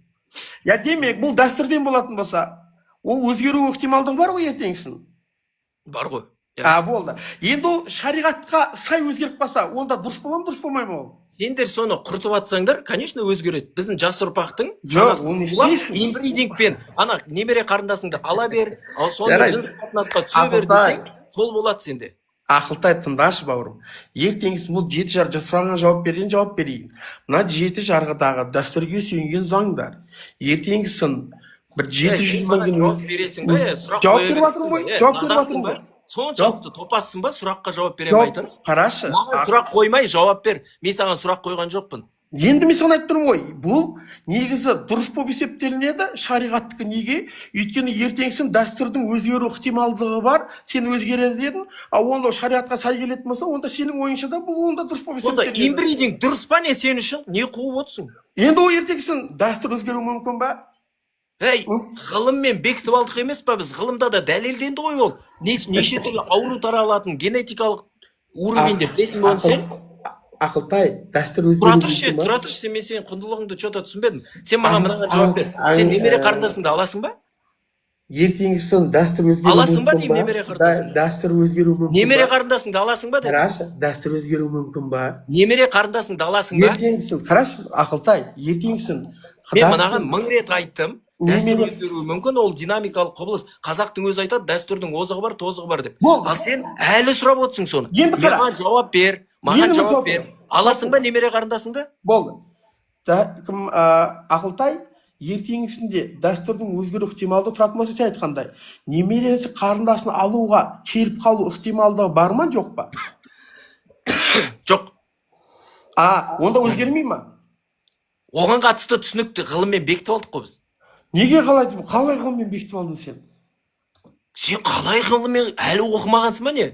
Я, демек, бұл дәстүрден болатын болса, ол өзгеру ықтималдығы бар ғой ертеңгісін. Бар ғой. Иә. А, болды. Енді ол шариғатқа сай өзгеріп қалса, онда дұрыс бола ма, дұрыс болмай ма ол? Сендер соны құртып жатсаңдар, конечно, өзгереді. Біздің жас ұрпақтың Жоқ, санасы оны улап, істейсің. инбридингпен ана немере қарындасыңды ала бер, ал сонымен Жарайды. жыныстық қатынасқа түсе бер Ақылтай. десең, сол болады сенде. Ақылтай, тыңдашы, бауырым. Ертеңгісін бұл жеті жарғы, сұрағыңа жауап берейін, жауап берейін. Мына жеті жарғыдағы дәстүрге сүйенген заңдар ертеңгісін бір 700 Сен жылдан маған кейін жауап бересің ба, сұрақ Жауап қоя беріп жатырмын бересің ғой, ба? жауап беріп Надансың жатырмын ба? ғой. Соншалықты топассың ба, сұраққа жауап бере Жауап алмайтын? Қарашы. Маған сұрақ қоймай, жауап бер. Мен саған сұрақ қойған жоқпын. Енді мен саған айтып тұрмын ғой, бұл негізі дұрыс болып есептелінеді шариғаттікі. Неге? Өйткені ертеңгісін дәстүрдің өзгеру ықтималдығы бар. Сен өзгереді дедің, ал онда шариғатқа сай келетін болса, онда сенің ойыңша да бұл онда дұрыс болып Сонда есептелінеді. Инбридинг дұрыс па, не сен үшін? Не қуып отырсың? Енді ол ертеңгісін дәстүр өзгеруі мүмкін ба? Ей, ғылыммен бекітіп алдық емес па біз? Ғылымда да дәлелденді ғой ол. Неше түрлі ауру таралатын генетикалық уровеньде, білесің бе оны сен? Ақылтай, дәстүр Тұра өзгеруі тұршы, мүмкін ба? тұра тұршы, сен, мен сенің құндылығыңды че-то түсінбедім. Сен маған мынаған жауап бер. Сен немере қарындасыңды аласың ба? Ертеңгісін дәстүр өзгеруі Аласың ба мүмкін деймін немере қарындасыңды? Дәстүр өзгеруі мүмкін Немере ба? қарындасыңды аласың ба дедім. Қарашы, дәстүр өзгеруі мүмкін ба? Немере қарындасыңды аласың ба? Ертеңгісін, қарашы, Ақылтай, ертеңгісін Мен дәстүр- мынаған мың рет айттым. Дәстүр өзгеруі мүмкін, ол динамикалық құбылыс. Қазақтың өзі айтады, дәстүрдің озығы бар, тозығы бар деп. Болды. Ал сен әлі сұрап отырсың соны. Енді қара. Маған жауап бер. Маған Енді мен жауап жауап бер. беремін. Аласың ба немере қарындасыңды? Болды да, кім, Ақылтай, ертеңгісінде дәстүрдің өзгеру ықтималдығы тұратын болса, сен айтқандай, немересі қарындасын алуға келіп қалу ықтималдығы бар ма, жоқ па? Жоқ. А онда өзгермей ма? Оған қатысты түсінікті ғылыммен бекітіп алдық қой біз. Неге, қалай, қалай ғылыммен бекітіп алдың сен? Сен қалай ғылыммен, әлі оқымағансың ба, не?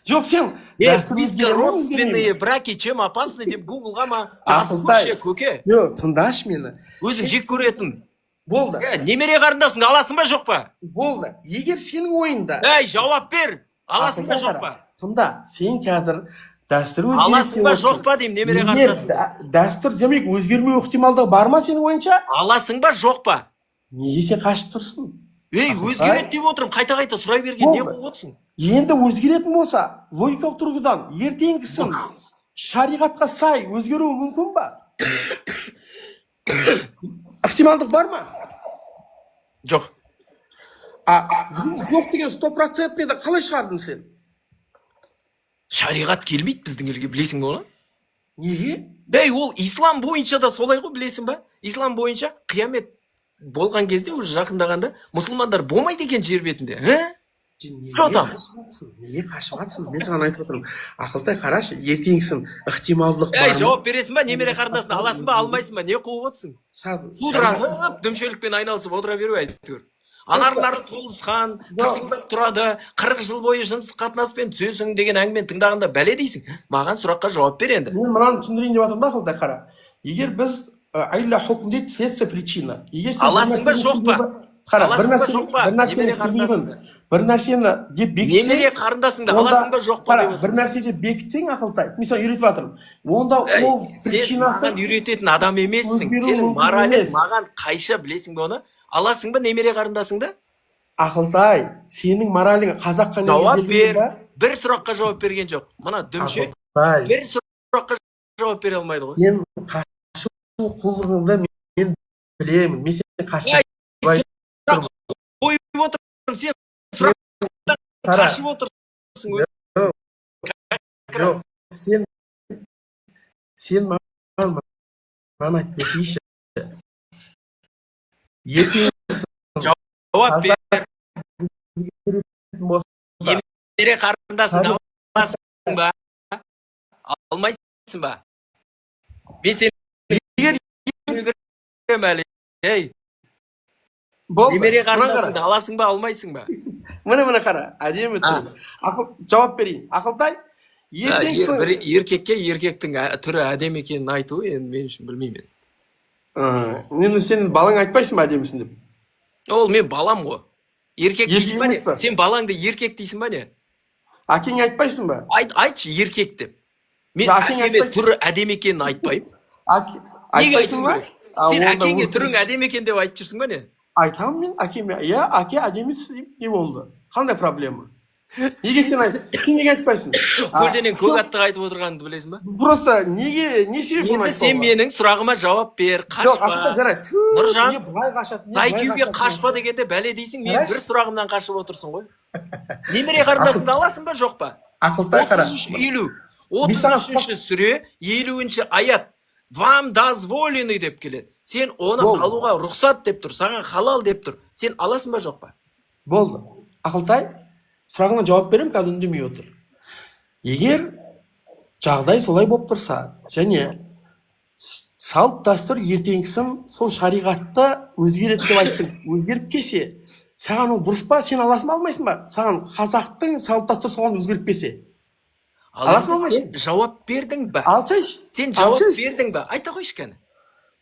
Жоқ, сен дәстүр өзгере ма, өзгермей Близкородственные ме? браки чем опасны деп гуглға ма жазып Ақылтай. көрші, көке. Жоқ, тыңдашы мені. Өзің жек көретін. Болды. Немере қарындасыңды аласың ба, жоқ па? Болды, егер сенің ойыңда Ей, жауап бер. Аласың ба, Ақылтай, жоқ қара, па? Тыңда, сен қазір дәстүр өзгереді Аласың деп ба, отырсың. жоқ па деймін немере Егер қарындасыңды. Дәстүр демек өзгермеу ықтималдығы бар ма сенің ойыңша? Аласың ба, жоқ па? Неге сен қашып тұрсың? Ей, Ақылтай. өзгереді деп отырмын. Қайта қайта сұрай берген не Болды. қылып отырсың? Енді өзгеретін болса, логикалық тұрғыдан ертеңгісін шариғатқа сай өзгеруі мүмкін ба? Ықтималдық бар ма? Жоқ. А бұл жоқ деген 100%-ті қалай шығардың сен? Шариғат келмейді біздің елге, білесің бе оны? Неге? Ей, ол ислам бойынша да солай ғой, білесің ба? Ислам бойынша қиямет болған кезде, уже жақындағанда, мұсылмандар болмайды екен жер бетінде. Ә? Неге Жоқ там. қашып жатсың? Неге қашып жатсың? Мен саған айтып отырмын. Ақылтай, қарашы, ертеңгісін ықтималдық бар Ей, ма? жауап бересің ба? Немере қарындасын аласың ба, алмайсың ба? Не қуып отырсың? Судыратып, дүмшелікпен айналысып отыра беру әйтеуір. Анарлары толысқан, тырсылдап тұрады, 40 жыл бойы жыныстық қатынаспен түсесің деген әңгімені тыңдағанда бәле дейсің. Маған сұраққа жауап бер енді. Мен мынаны түсіндірейін деп жатырмын да, Ақылтай, қара. Егер біз айла хукм дейді, следствие, причина. Егер сен бір Аласың ба, нәрсенің жоқ па? себебі- Қара, бір Аласың ба, нәрсенің жоқ па? бір нәрсенің Немере себебін қарындасыңды. Бір нәрсені деп бекітсең, Немере қарындасыңды онда- аласың ба, жоқ па қара, деп бір отырмын. нәрсе деп бекітсең, Ақылтай, мен саған үйретіп жатырмын. Онда Ей, ол сен причинасы маған үйрететін адам емессің. өзгеруі Сенің мүмкін моралің емес. маған қайшы, білесің бе оны? Аласың ба немере қарындасыңды? Ақылтай, сенің моралің қазаққа Жауап негізделген бер. ба? Бір сұраққа жауап берген жоқ. Мына дүмше Ақылтай, бір сұраққа жауап бере алмайды ғой. Сен қашу қулығыңды мен білемін. Мен сені қашпай Ай, сұрақ қойып отырмын, сен сұрақтан Қара, қашып отырсың өзің. Жоқ, сен маған мынаны айтып берсейші. Ертең Жауап бер. болса, Немере қарындасыңды Қара. аласың ба? Алмайсың ба? Мен сені Егер- үлгеремін әлі. Ей, болды. немере Мына қара. қарындасыңды аласың ба, алмайсың ба? Міне, міне, қара, әдемі түрі. Ақыл жауап берейін. Ақылтай, ертең Бір еркекке еркектің түрі әдемі екенін айту енді мен үшін, білмеймін. Енді сен балаң айтпайсың ба әдемісің деп? Ол мен балам ғой. Еркек Еркек дейсің ба не? емес па? Сен балаңды еркек дейсің ба не? Әкеңе айтпайсың ба? Айт, айтшы еркек деп. Мен Әкеңе әкеме айтпайсың. түрі әдемі екенін айтпаймын. Неге Айтпайсың айтуым ба? керек? А, Сен онда әкеңе өкініш. түрің әдемі екен деп айтып жүрсің ба не? Айтамын мен әкеме. Иә, әке, әдемісіз деймін. Не болды? Қандай проблема? Неге сен айт? Сен неге айтпайсың? Көлденең көк Жоқ, атты айтып отырғаныңды білесің ба? Просто неге, не себеп оны Енді сен айтпауға? менің сұрағыма жауап бер, Жоқ, қашпа. Ақылтай, жарайды. Түү, Нұржан, не былай қашады, не былай Тайкюге қашады. қашпа дегенде бәле дейсің, мен Қарашы. бір сұрағымнан қашып отырсың ғой. Немере қарындасыңды аласың ба, жоқ па? Ақылтай, қара. 33 50. Мен саған 33-ші сүре, 50-ші аят. «Вам дозволены» деп келеді. Сен оны Болды. алуға рұқсат деп тұр, саған халал деп тұр. Сен аласың ба, жоқ па? Болды. Ақылтай, сұрағыңа жауап беремін, қазір үндемей отыр. Егер жағдай солай болып тұрса, және салт дәстүр ертеңгісін сол шариғатта өзгереді деп айттың, өзгеріп келсе, саған ол дұрыс па? Сен аласың ба, алмайсың ба? Саған қазақтың салт дәстүрі соған өзгеріп келсе, Ал аласың ба, енді алмайсың? сен жауап бердің ба? Алсайшы. Сен жауап Алсайшы. бердің ба? Айта қойшы кәні.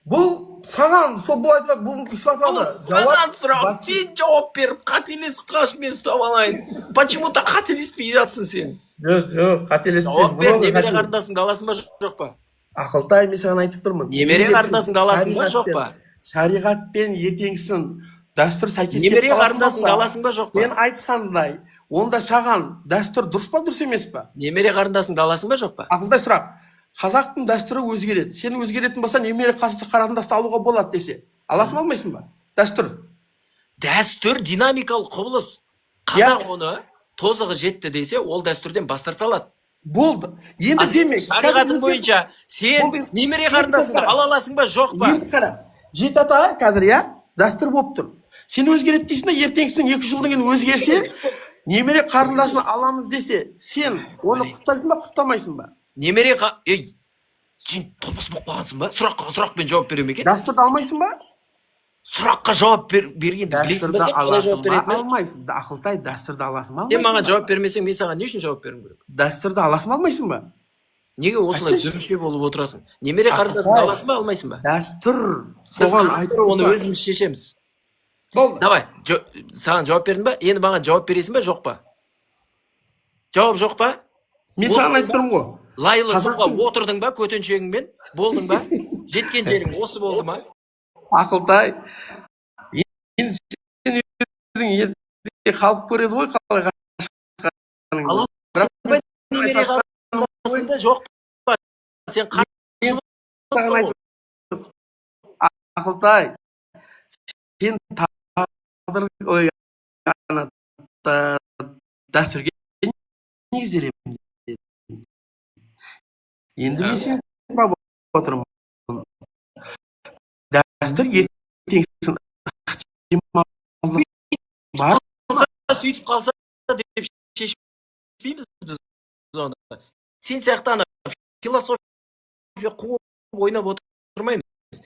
Бұл саған сол бұл айтып, бұл Бұл саған сұрақ, сен жауап беріп, қателесіп қаш, мен ұстап алайын. Почему-то қателеспей жатсың сен. Жоқ, жоқ, қателеспесең. Жауап бер, немере қарындасыңды аласың ба, жоқ па? Ақылтай, мен саған айтып тұрмын. Немере Егер қарындасыңды аласың ба, жоқ па? Шариғатпен ертеңгісін дәстүр сәйкес келіп Немере қалатын қарындасыңды болса, аласың ба, жоқ па? сен айтқандай, онда саған дәстүр дұрыс па, дұрыс емес па? Немере қарындасыңды аласың ба, жоқ па? Ақылтай, сұрақ. Қазақтың дәстүрі өзгереді. Сен өзгеретін болса, немере қарындасты алуға болады десе, аласың ба, алмайсың ба? Дәстүр. Дәстүр динамикалық құбылыс. Қазақ оны тозығы жетті десе, ол дәстүрден бас тарта алады. Болды. Енді А демек, шариғатың қазір бойынша сен Болды. немере Енді қарындасыңды қара. ала аласың ба, жоқ па? Енді қара. Жеті ата қазір, иә, дәстүр болып тұр. Сен өзгереді дейсің да, ертеңгісін 2 жылдан кейін өзгерсе, немере қарындасын аламыз десе, сен оны құптайсың ба, құптамайсың ба? Немере ей, сен топас болып қалғансың ба? Сұраққа сұрақпен жауап бере ме екен? Дәстүрді алмайсың ба? Сұраққа жауап бергенді білесің ба Дәстүрді сен, қалай жауап аласың ба, беретінін? алмайсың ба? Ақылтай, дәстүрді аласың ба, Сен алмайсың маған ба? жауап бермесең, мен саған не үшін жауап беруім керек? Дәстүрді аласың ба, алмайсың ба? Неге осылай Айтсайшы. дүмше болып отырасың? Немере қарындасыңды Ақылтай. аласың ба, алмайсың ба? Дәстүр Біз, соған қазақтар, оны өзіміз шешеміз. Болды. Давай, саған жауап бердім ба? Енді маған жауап бересің ба, жоқ па? Жауап жоқ па? Мен саған айтып тұрмын ғой. Лайлы суға отырдың ба, көтеншегіңмен? Болдың ба? Жеткен жерің осы болды ма? Ақылтай, енді сен өзің енді халық көреді ғой қалай қашқаныңды. Аласың ба немере қарындасыңды, жоқ па? Сен қашып Саған отырсың ғой. айтып, Ақылтай, сен тағдыр, ой, ана дәстүрге негізделемін дедің. Енді мен сені сұрап отырмын. Дәстүр ертеңгісін ықтималдық бар. Сөйтіп қалса деп шешпейміз біз оны. Сен сияқты ана философия қуып ойнап отырмаймыз.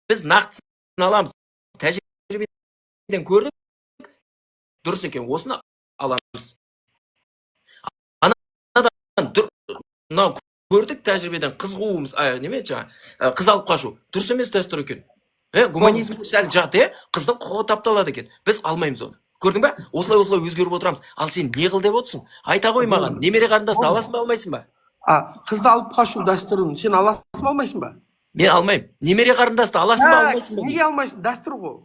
Біз нақтысын аламыз. Тәжірибеден көрдік, дұрыс екен, осыны аламыз. Анадан мынау көрдік тәжірибеден, қыз қууымыз, неме, жаңа қыз алып қашу дұрыс емес дәстүр екен. Гуманизм сәл жат, қыздың құқығы тапталады екен, біз алмаймыз оны. Көрдің ба? Осылай осылай өзгеріп отырамыз. Ал сен не қыл деп отырсың? Айта ғой маған. Немере қарындасын аласың ба, алмайсың ба? А, қызды алып қашу дәстүрін сен аласың ба, алмайсың ба? Мен алмаймын. Немере қарындасты аласың ба, Ә, алмайсың ба? Неге алмайсың? Дәстүр ғой.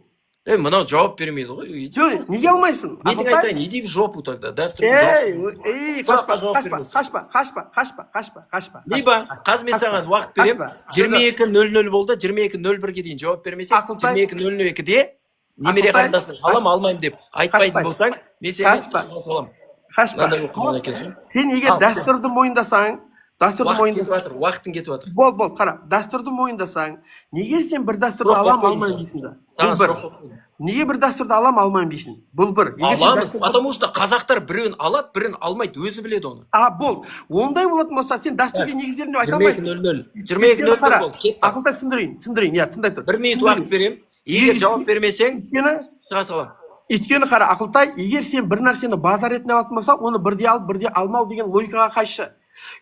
Ей, мынау жауап бермейді ғой. Иди в Жоқ, жопу. неге алмайсың? Мен Ақылтай? айтайын, иди в жопу тогда. Дәстүр. Ей, ей, Сұраққа қашпа, жауап қашпа, бермесең. қашпа, қашпа, қашпа, қашпа, қашпа. Либо қазір мен саған уақыт беремін. Қашпа. 22:00 болды, 22:01-ге дейін жауап бермесең, Ақылтай. 22:02-де немере Ақылтай. қарындасын алам алмаймын деп айтпайтын Қашпа. болсаң, мен сені Қашпа. шыға саламын. Қашпа. Мынандай болып қалған екенсің. Сен егер Ал, дәстүрді мойындасаң, дәстүрді Уақыт кетіп мойындасаң, жатыр, уақытың кетіп жатыр. бол, бол, қара, дәстүрді мойындасаң, неге сен бір дәстүрді Сұрақ алам, қойып алмаймын қойдым дейсің да? Бұл Саған бір. сұрақ қойып қойдым. Неге бір дәстүрді алам, алмаймын дейсің? Бұл бір. Егер сен Аламыз, дәстүрді- потому что қазақтар біреуін алады, бірін алмайды, өзі біледі оны. А, бол. Ондай болатын болса, сен дәстүрге негізделдім деп айта алмайсың. 22:00. 22:00 Қара, болды, кетті. Ақылтай, түсіндірейін, түсіндірейін, иә, тыңдай тұр. Бір минут уақыт беремін. Егер жауап бермесең, Өйткені шыға саламын. Өйткені қара, Ақылтай, егер сен бір нәрсені базар ретінде алатын болсаң, оны бірде алып, бірде алмау деген логикаға қайшы.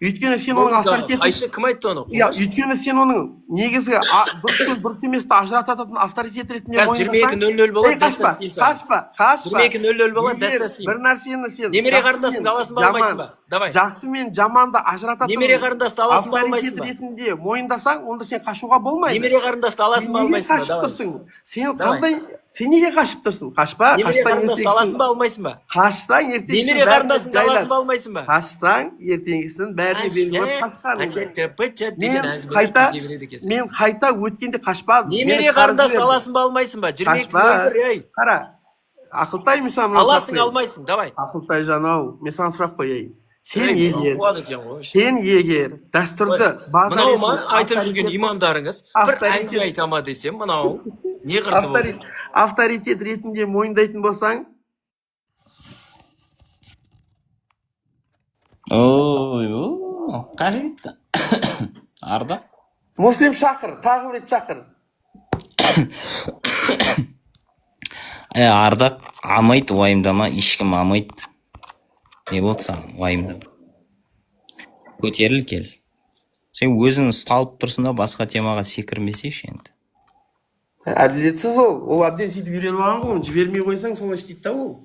Өйткені сен оның авторитетін Қайшы, кім айтты оны? Иә, өйткені сен оның негізгі дұрыс пен дұрыс еместі ажырататын авторитет ретінде Қазір 22:00 болады, Ей, қашпа, дәстәр істеймін саған. қашпа, қашпа. 22:00 болады, Егер дәстәр істеймін. бір нәрсені сен Немере жақсы қарындасыңды мен аласың ба, алмайсың ба? Давай. Жақсы мен жаманды ажырататын Немере қарындасты аласың ба, алмайсың авторитет ба? ретінде мойындасаң, онда сен қашуға болмайды. Немере қарындасты аласың ба, Сен неге алмайсың ба? қашып Давай. тұрсың? Сен Давай. қандай, сен неге қашып тұрсың? Қашпа, Немере қашсаң қарындасты аласың ертеңгісін. ба, алмайсың ба? Қашсаң ертеңгісін. Немере бәріне қарындасыңды жайлар. аласың ба, алмайсың ба? Қашсаң ертеңгісін бәріне белгілі болып қашқаныңды. Деген Мен әңгімелер қайта кете береді екенсің. мен қайта өткенде қашпадым. Немере Мені қарыз қарындасты берді. аласың ба, алмайсың ба? Қашпа. 22:01, ей. Қара. Ақылтай, мен саған мынаны сұрақ Аласың, қояйын. алмайсың, давай. Ақылтай жанау, мен саған сұрақ қояйын. Сен Ей, мынау егер қуады екен ғой. сен егер дәстүрді базар Мынау ма ретінде айтып жүрген авторитет- имамдарыңыз бір авторитет- әңгіме айта ма десем, мынау не қырты болды? Авторитет ретінде мойындайтын болсаң, Ой, о, қайда кетті? Ардақ? Муслим, шақыр, тағы бір рет шақыр. Ә, Ардақ, амайды, уайымдама, ешкім амайды. Не болды саған, уайымдама. Көтеріл кел. Сен өзің ұсталып тұрсың да, басқа темаға секірмесейші енді. Әділетсіз ол. Ол әбден сөйтіп үйреніп алған ғой, оны жібермей қойсаң, солай істейді да ол.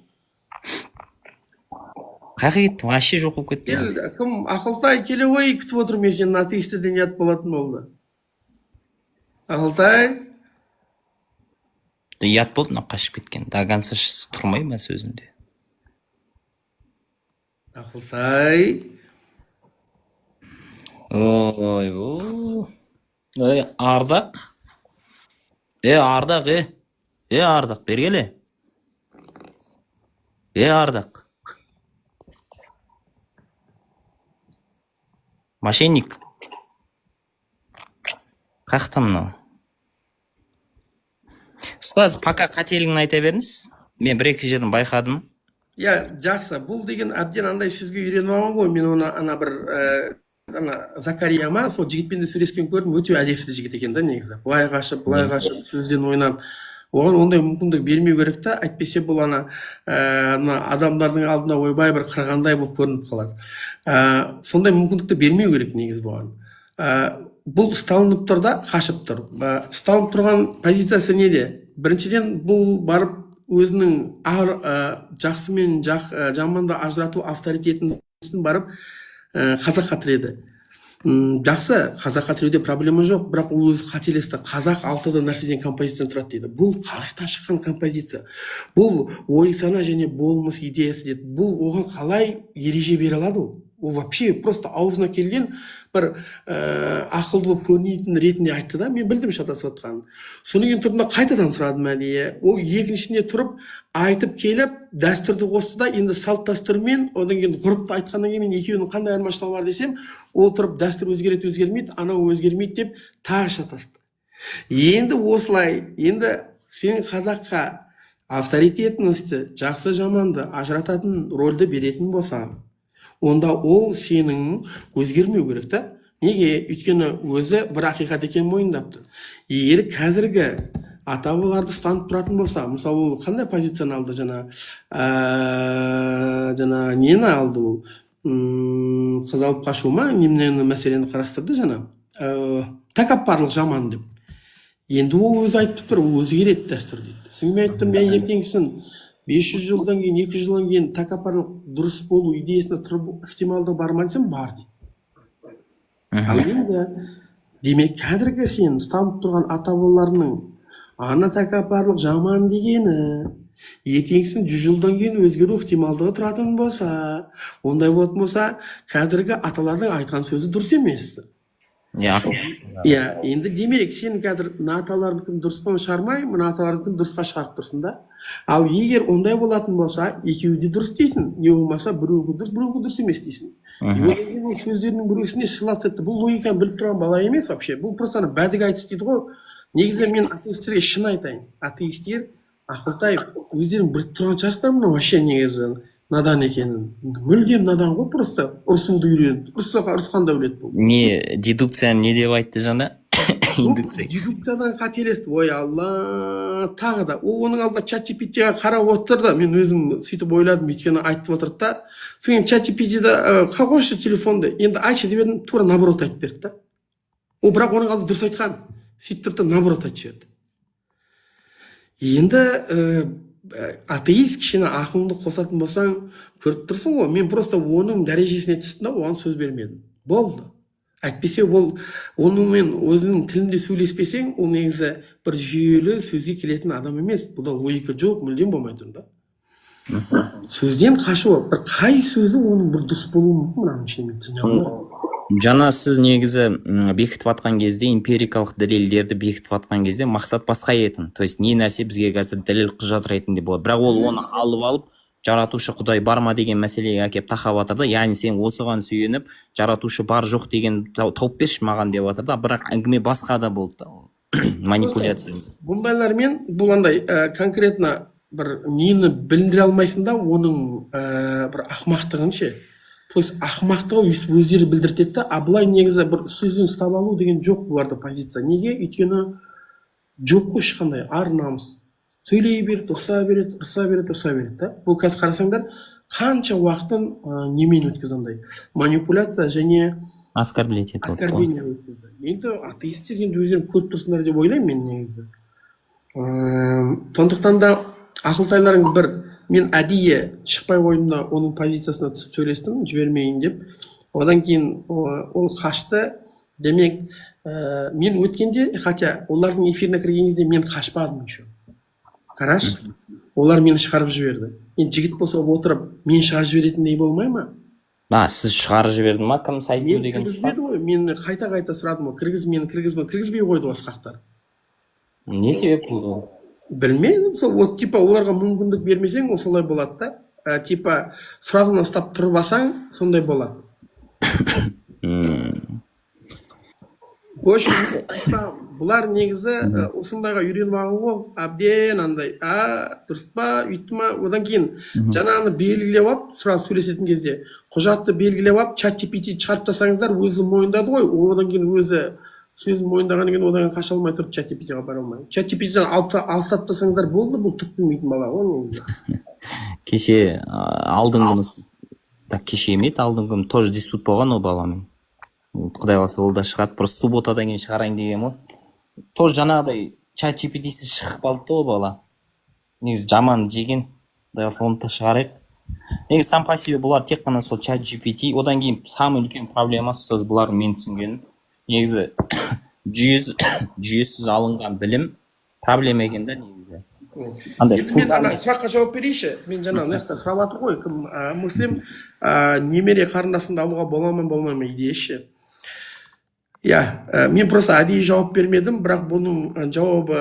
Қаяққа кетті? Вообще жоқ болып кетті. Кел, кім, Ақылтай, келе ғой, күтіп отырмын мен сені, атеистерден ұят болатын болды. Ақылтай, Ұят болды мынау қашып кеткен. До конца тұрмай ма сөзінде? Ақылтай. Ой, о. Ей, Ардақ. Е, Ардақ, е. Е, Ардақ, бері келе. Е, Ардақ. Мошенник. Қаяқта мынау? Ұстаз, пока қателігін айта беріңіз. Мен бір екі жерін байқадым. Иә, жақсы. Бұл деген әбден андай сөзге үйреніп алған ғой. Мен оны ана бір ана Закария ма, сол жігітпен де сөйлескен көрдім. Өте әдепсіз жігіт екен да негізі. Былай қашып, былай қашып, сөзден ойнап. Оған ондай мүмкіндік бермеу керек та, әйтпесе бұл ана мына адамдардың алдында ойбай бір қырғандай болып көрініп қалады. Сондай мүмкіндікті бермеу керек негізі бұған. Бұл ұсталынып тұр да, қашып тұр. Ұсталынып тұрған позициясы неде? Біріншіден, бұл барып өзінің жақсы мен жаманды ажырату авторитетін барып қазаққа тіреді. Жақсы, қазаққа тіреуде проблема жоқ, бірақ ол өзі қателесті. Қазақ алтыда нәрседен композициядан тұрады дейді. Бұл қалайдан шыққан композиция? Бұл ой сана және болмыс идеясы дейді. Бұл оған қалай ереже бере алады ол? Ол вообще просто аузына келген бір ақылды болып көрінетін ретінде айтты да, мен білдім шатасып отқанын. Содан кейін тұрдым да қайтадан сұрадым әдейі. Ол екіншісіне тұрып айтып келіп дәстүрді қосты да, енді салт дәстүрмен, одан кейін ғұрыпты айтқаннан кейін мен екеуінің қандай айырмашылығы бар десем, ол тұрып дәстүр өзгереді, өзгермейді, анау өзгермейді деп тағы шатасты. Енді осылай, енді сен қазаққа авторитетності, жақсы жаманды ажырататын рөлді беретін болсаң, онда ол сенің өзгермеу керек та. Неге? Өйткені өзі бір ақиқат екенін мойындап тұр. Егер қазіргі ата бабаларды ұстанып тұратын болса, мысалы, ол қандай позицияны алды жаңа, жаңа нені алды ол? Қыз алып қашу ма, неменені мәселені қарастырды жаңа. Тәкаппарлық жаман деп. Енді ол өзі айтып тұр, ол өзгереді дәстүр дейді. Содан мен айттым, мен ертеңгісін 500 жылдан кейін, 200 жылдан кейін тәкаппарлық дұрыс болу идеясына тұру ықтималдығы бар ма десем, бар дейді. Ал енді, демек, қазіргі сен ұстанып тұрған ата бабаларының ана тәкаппарлық жаман дегені ертеңгісін 100 жылдан кейін өзгеру ықтималдығы тұратын болса, ондай болатын болса, қазіргі аталардың айтқан сөзі дұрыс емес. Иә. Иә, енді, демек, сен қазір мына аталардікін дұрыстан шығармай, мына аталардікін дұрысқа шығарып тұрсың да. Ал егер ондай болатын болса, екеуі де дұрыс дейсің, не болмаса біреуі дұрыс, біреуі дұрыс емес дейсің. И одан кейін ол сөздерінің біреусіне ссылаться етті. Бұл логиканы біліп тұрған бала емес вообще. Бұл просто ана бәдік айтыс дейді ғой. Негізі, мен атеистерге шын айтайын, атеистер, Ақылтай, өздерің біліп тұрған шығарсыздар мынау вообще негізі надан екенін. Мүлдем надан ғой, просто ұрысуды үйреніп, ұрысқанда біледі бұл. Не, дедукцияны не деп айтты жаңа? Индукция. Дедукциядан қателесті. Ой, Алла, тағы да ол оның алдында чат GPT-ға қарап отырды. Мен өзім сөйтіп ойладым, өйткені айтып отырды да. Содан кейін чат GPT-да қойшы телефонды, енді айтшы деп едім, тура наоборот айтып берді да. Ол бірақ оның алдында дұрыс айтқан, сөйтіп тұрды да, наоборот айтып жіберді. Енді атеист, кішкене ақылыңды қосатын болсаң, көріп тұрсың ғой. Мен просто оның дәрежесіне түстім да, оған сөз бермедім, болды. Әйтпесе ол онымен өзінің тілінде сөйлеспесең, ол негізі бір жүйелі сөзге келетін адам емес. Бұда логика жоқ, мүлдем болмай тұр да. Сөзден қашу, бір қай сөзі оның бір дұрыс болуы мүмкін мынаның ішінде, мен түсіне алмаймын. Жаңа сіз негізі бекітіп жатқан кезде, эмпирикалық дәлелдерді бекітіп жатқан кезде мақсат басқа етін, то есть не нәрсе бізге қазір дәлел, құжат ретінде болады. Бірақ ол оны алып алып, жаратушы құдай бар ма деген мәселеге әкеліп тақап жатыр да. Яғни сен осыған сүйеніп, жаратушы бар жоқ деген тауып берші маған деп жатыр да. Бірақ әңгіме басқа да болды да, ол манипуляция. Бұндайлармен бұл андай конкретно бір нені білдіре алмайсың да, оның бір ақымақтығын ше. То есть ақымақтығы өйстіп өздері білдіртеді да. А былай негізі бір сөзден ұстап алу деген жоқ бұларда позиция. Неге? Өйткені жоқ қой ешқандай ар намыс. Сөйлей береді, ұрса береді, ұрса береді, ұрса береді да. Бұл қазір қарасаңдар, қанша уақытын немен өткізді, андай манипуляция және оскорблять етіп отыр ғой. Оскорбление өткізді. Енді атеисттер енді өздерің көріп тұрсыңдар деп ойлаймын мен негізі. Сондықтан да, Ақылтайларың, бір мен әдейі шықпай қойдым да, оның позициясына түсіп сөйлестім, жібермейін деп. Одан кейін ол қашты. Демек, мен өткенде, хотя олардың эфиріне кірген кезде мен қашпадым еще. Қарашы, олар мені шығарып жіберді. Енді жігіт болса, отырып мен шығарып жіберетіндей болмай ма? А, сіз шығарып жіберді ма? Кім, Сайду Мені деген? кіргізбеді ғой. Мен қайта қайта сұрадым ғой, кіргіз мені, кіргізме. Кіргізбей қойды асқақтар. Не себеп болды? Білмедім. Сол вот, типа, оларға мүмкіндік бермесең, ол солай болады да. Типа сұрағынан ұстап тұрып алсаң, сондай болады. В общем, бұлар негізі осындайға үйреніп алған ғой әбден. Андай, а дұрыс па, үйтті ма. Одан кейін жаңағыны белгілеп алып, сразу сөйлесетін кезде құжатты белгілеп алып, чат GPT шығарып тастасаңыздар, өзі мойындады ғой. Одан кейін өзі сөзін мойындағаннан кейін, одан кейін қаша алмай тұрды, чат GPT-ға бара алмай. Чат GPT-ден алып алыстатып тастасаңыздар болды. Бұл түк білмейтін бала ғой негізі. Кеше, алдыңғы күні, так, кеше ме еді, алдыңғы күні тоже диспут болған ол баламен. Құдай қаласа, ол да шығады. Просто субботадан кейін шығарайын дегенмін ғой. Тоже жаңағыдай чат GPT-сіз шығып қалды да ол бала. Негізі жаман жеген. Құдай қаласа, оны да шығарайық. Негізі сам по себе бұлар тек қана сол чат GPT. Одан кейін самый үлкен проблемасы сол бұлардың, мен түсінгенім, негізі жүйесіз алынған білім проблема екен да негізі. Андай Енді мен ана сұраққа жауап берейінші. Мен жаңа мына жақта сұрап жатыр ғой кім, Муслим, немере қарындасымды алуға бола ма, болмай ма идея ше. Иә, мен просто әдейі жауап бермедім, бірақ бұның жауабы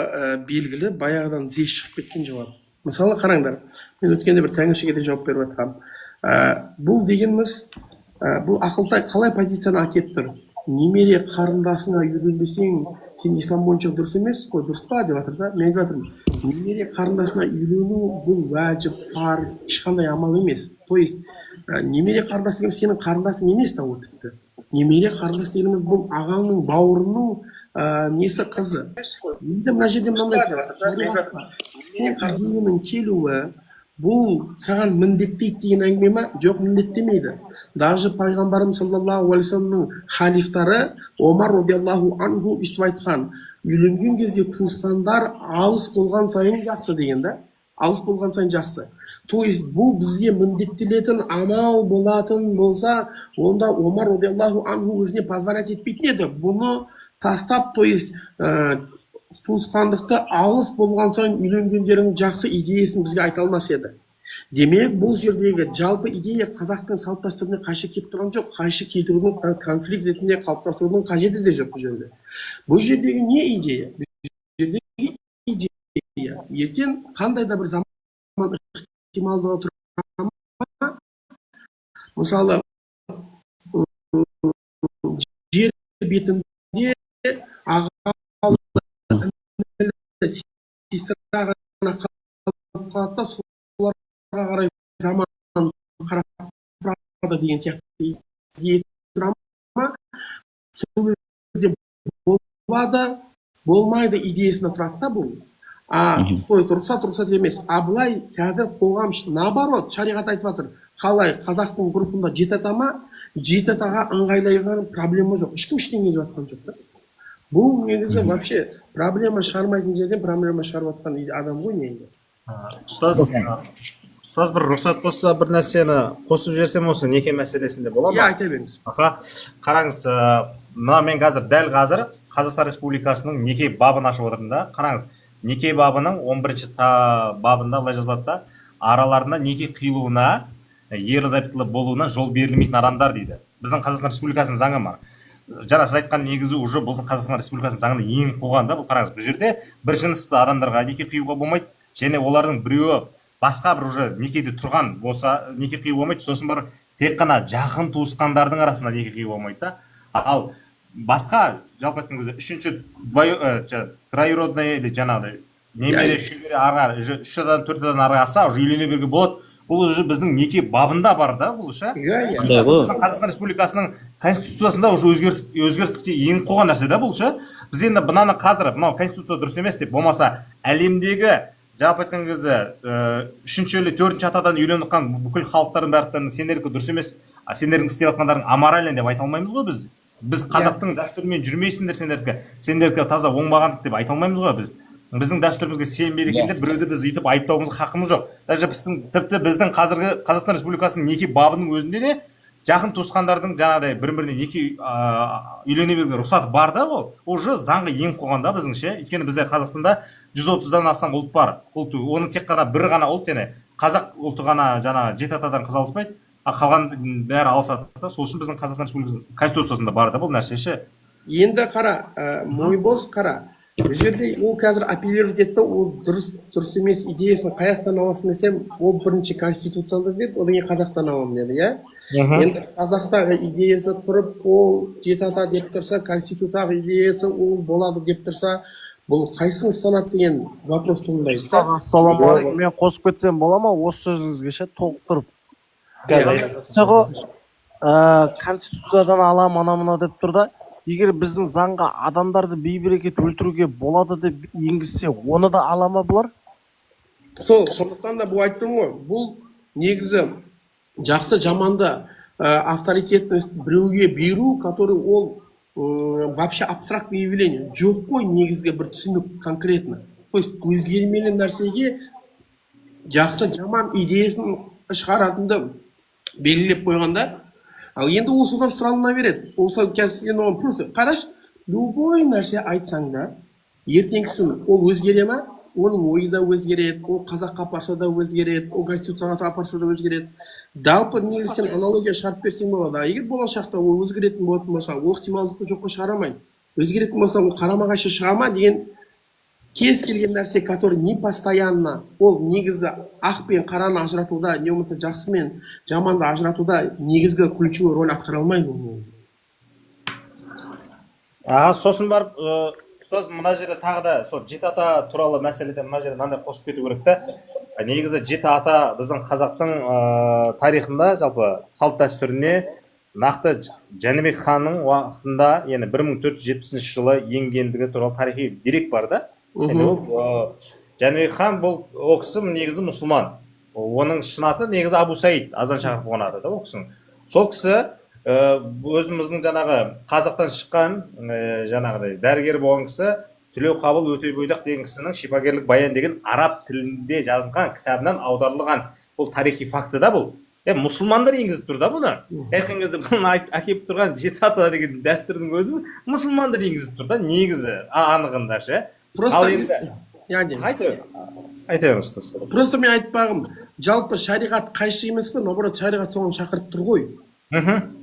белгілі, баяғыдан тез шығып кеткен жауап. Мысалы, қараңдар, мен өткенде бір Тәңіршіге де жауап беріп жатқанмын. Бұл дегеніміз, бұл Ақылтай қалай позицияны әкеліп тұр? Немере қарындасыңа үйленбесең, сен ислам бойынша дұрыс емес қой, дұрыс па деп жатыр да. Мен айтып жатырмын, немере қарындасына үйлену бұл уәжіп, фарз, ешқандай амал емес. То есть немере қарындас деген сенің қарындасың емес та ол тіпті. Немере қарындас дегеніміз бұл ағаңның, бауырының несі, қызы. Енді мына жерде мынандай: сен идеяның келуі, бұл саған міндеттейді деген әңгіме ма? Жоқ, міндеттемейді. Даже пайғамбарымыз саллаллаху алейхи вассаламның халифтары Омар радиаллаху анху өйстіп айтқан: үйленген кезде туысқандар алыс болған сайын жақсы деген да. Алыс болған сайын жақсы. То есть бұл бізге міндеттелетін амал болатын болса, онда Омар радиаллаху анху өзіне позволять етпейтін еді бұны тастап, то есть туысқандықты алыс болған сайын үйленгендерің жақсы идеясын бізге айта алмас еді. Демек, бұл жердегі жалпы идея қазақтың салт дәстүріне қайшы келіп тұрған жоқ, қайшы келтірудің, конфликт ретінде қалыптасудың қажеті де жоқ бұл жерде. Бұл жердегі не идея? Бұл жердегі идея: ертең қандай да бір заман ықтималдығы тұра ма, мысалы, жер бетінде ағалы інілі, сестра ғана қалып қалады да, соларға қарай заман қарап тұрады деген сияқты идея тұра ма, сол кезде болады, болмайды идеясына тұрады да бұл. А то есть рұқсат, рұқсат емес. А былай қазір қоғам, наоборот, шариғат айтып жатыр. Қалай, қазақтың ғұрфында жеті ата ма, жеті атаға ыңғайлаған проблема жоқ, ешкім ештеңе деп жатқан жоқ та. Бұл негізі вообще проблема шығармайтын жерден проблема шығарып жатқан адам ғой негізі. Ұстаз, ұстаз, бір рұқсат болса, бір нәрсені қосып жіберсем осы неке мәселесінде, бола Иә, ма? айта беріңіз. Аха, қараңыз, мына мен қазір, дәл қазір Қазақстан Республикасының неке бабын ашып отырмын да. Қараңыз, неке бабының 11-ші бабында былай жазылады да: араларында неке қиылуына, ерлі зайыптылы болуына жол берілмейтін адамдар дейді. Біздің Қазақстан Республикасының заңы ма? Жаңа сіз айтқан негізі уже бұл Қазақстан Республикасының заңына еніп қойған да бұл. Қараңыз, бұл жерде бір жынысты адамдарға неке қиюға болмайды және олардың біреуі басқа бір уже некеде тұрған болса, неке қиюға болмайды. Сосын барып тек қана жақын туысқандардың арасында неке қиюға болмайды да. Ал басқа, жалпы айтқан кезде, үшінші троюродный или жаңағыдай немере, шөбере, ары қарай уже үш адам, төрт адам ары аса уже үйлене беруге болады. Бұл уже біздің неке бабында бар да бұл ше. иә иә Андай ғой. Біздің Қазақстан Республикасының конституциясында уже өзгертіске еніп қойған нәрсе да бұл ше. Біз енді мынаны қазір мынау конституция дұрыс емес деп, болмаса әлемдегі, жалпы айтқан кезде, үшінші или төртінші атадан үйленіп жатқан бүкіл халықтардың барлықтарының сендердікі дұрыс емес, а сендердің істеп жатқандарың аморально деп айта алмаймыз ғой біз. Біз қазақтың дәстүрімен жүрмейсіңдер, сендердікі таза оңбағандық деп айта алмаймыз ғой. Біз біздің дәстүрімізге сенбейді екен деп біреуді біз өйтіп айыптауымызға хақымыз жоқ. Даже біздің, тіпті біздің қазіргі Қазақстан Республикасының неке бабының өзінде де жақын туысқандардың жаңағыдай бір біріне неке үйлене беруге рұқсаты бар да. Ол уже заңға еніп қойған да біздің ше. Өйткені бізде Қазақстанда 130-дан астам ұлт бар, ұлт. Оның тек қана бір ғана ұлт, яғни қазақ ұлты ғана жаңағы жеті атадан қыз алыспайды, а қалған бәрі алысады да. Сол үшін біздің Қазақстан Республикасының конституциясында бар да бұл нәрсе ше. Енді қара, Мойбос, қара, бұл жерде ол қазір апеллировать етті. Ол дұрыс, дұрыс емес идеясын қай жақтан аласың десем, ол бірінші конституцияда деді, одан кейін қазақтан аламын деді, иә. Енді қазақтағы идеясы тұрып, ол жеті ата деп тұрса, конституциядағы идеясы ол болады деп тұрса, бұл қайсысын ұстанады деген вопрос туындайды да. Ассалаумағалейкум, мен қосып кетсем бола ма осы сөзіңізге ше, толықтырып? Конституция, конституциядан аламын, анау мынау деп тұр да. Егер біздің заңға адамдарды бейберекет өлтіруге болады деп енгізсе, оны да ала ма бұлар? Сол, сондықтан да бұл айттым ғой, бұл негізі жақсы жаманды авторитетность біреуге беру, который ол вообще абстрактное явление жоқ қой, негізгі бір түсінік конкретно. То есть өзгермелі нәрсеге жақсы жаман идеясын шығаратынды белгілеп қойған да. Ал енді ол содан сұралына береді. Ол сол қазір сен оған просто қарашы, любой нәрсе айтсаң да, ертеңгісін ол өзгере ма, оның ойы да өзгереді, ол қазаққа апарса да өзгереді, ол конституцияға апарса да өзгереді. Жалпы негізі сен аналогия шығарып берсең болады. А егер болашақта ол өзгеретін болатын болса, ол ықтималдықты жоққа шығара алмайды. Өзгеретін болса, ол қарама қайшы шыға ма деген. Кез келген нәрсе, который не постоянно, ол негізі ақ пен қараны ажыратуда, не болмаса жақсы мен жаманды ажыратуда негізгі ключевой роль атқара алмайды ол негізі. Аға, сосын барып, ұстаз, мына жерде тағы да сол жеті ата туралы мәселеде мына жерде мынандай қосып кету керек та. Негізі жеті ата біздің қазақтың тарихында, жалпы салт дәстүріне нақты Жәнібек ханның уақытында, яғни 1470 жылы енгендігі туралы тарихи дерек бар да. Яғни ол Жәнібек хан, бұл ол кісі негізі мұсылман, оның шын аты негізі Абу Саид, азан шақырып қойған аты да ол кісінің. Сол кісі өзіміздің жаңағы қазақтан шыққан жаңағыдай дәрігер болған кісі. Тілеуқабыл Өтебойдақ деген кісінің «Шипагерлік баян» деген араб тілінде жазылған кітабынан аударылған. Бұл тарихи факті да. Бұл мұсылмандар енгізіп тұр да бұны. Айтқан кезде, бұны әкеліп тұрған жеті ата деген дәстүрдің өзін мұсылмандар енгізіп тұр да негізі, анығында ше. Просто Ал енді яғни айта айта беріңіз, ұстаз. Просто мен айтпағым, жалпы шариғат қайшы емес қой, наоборот, шариғат соған шақырып тұр ғой.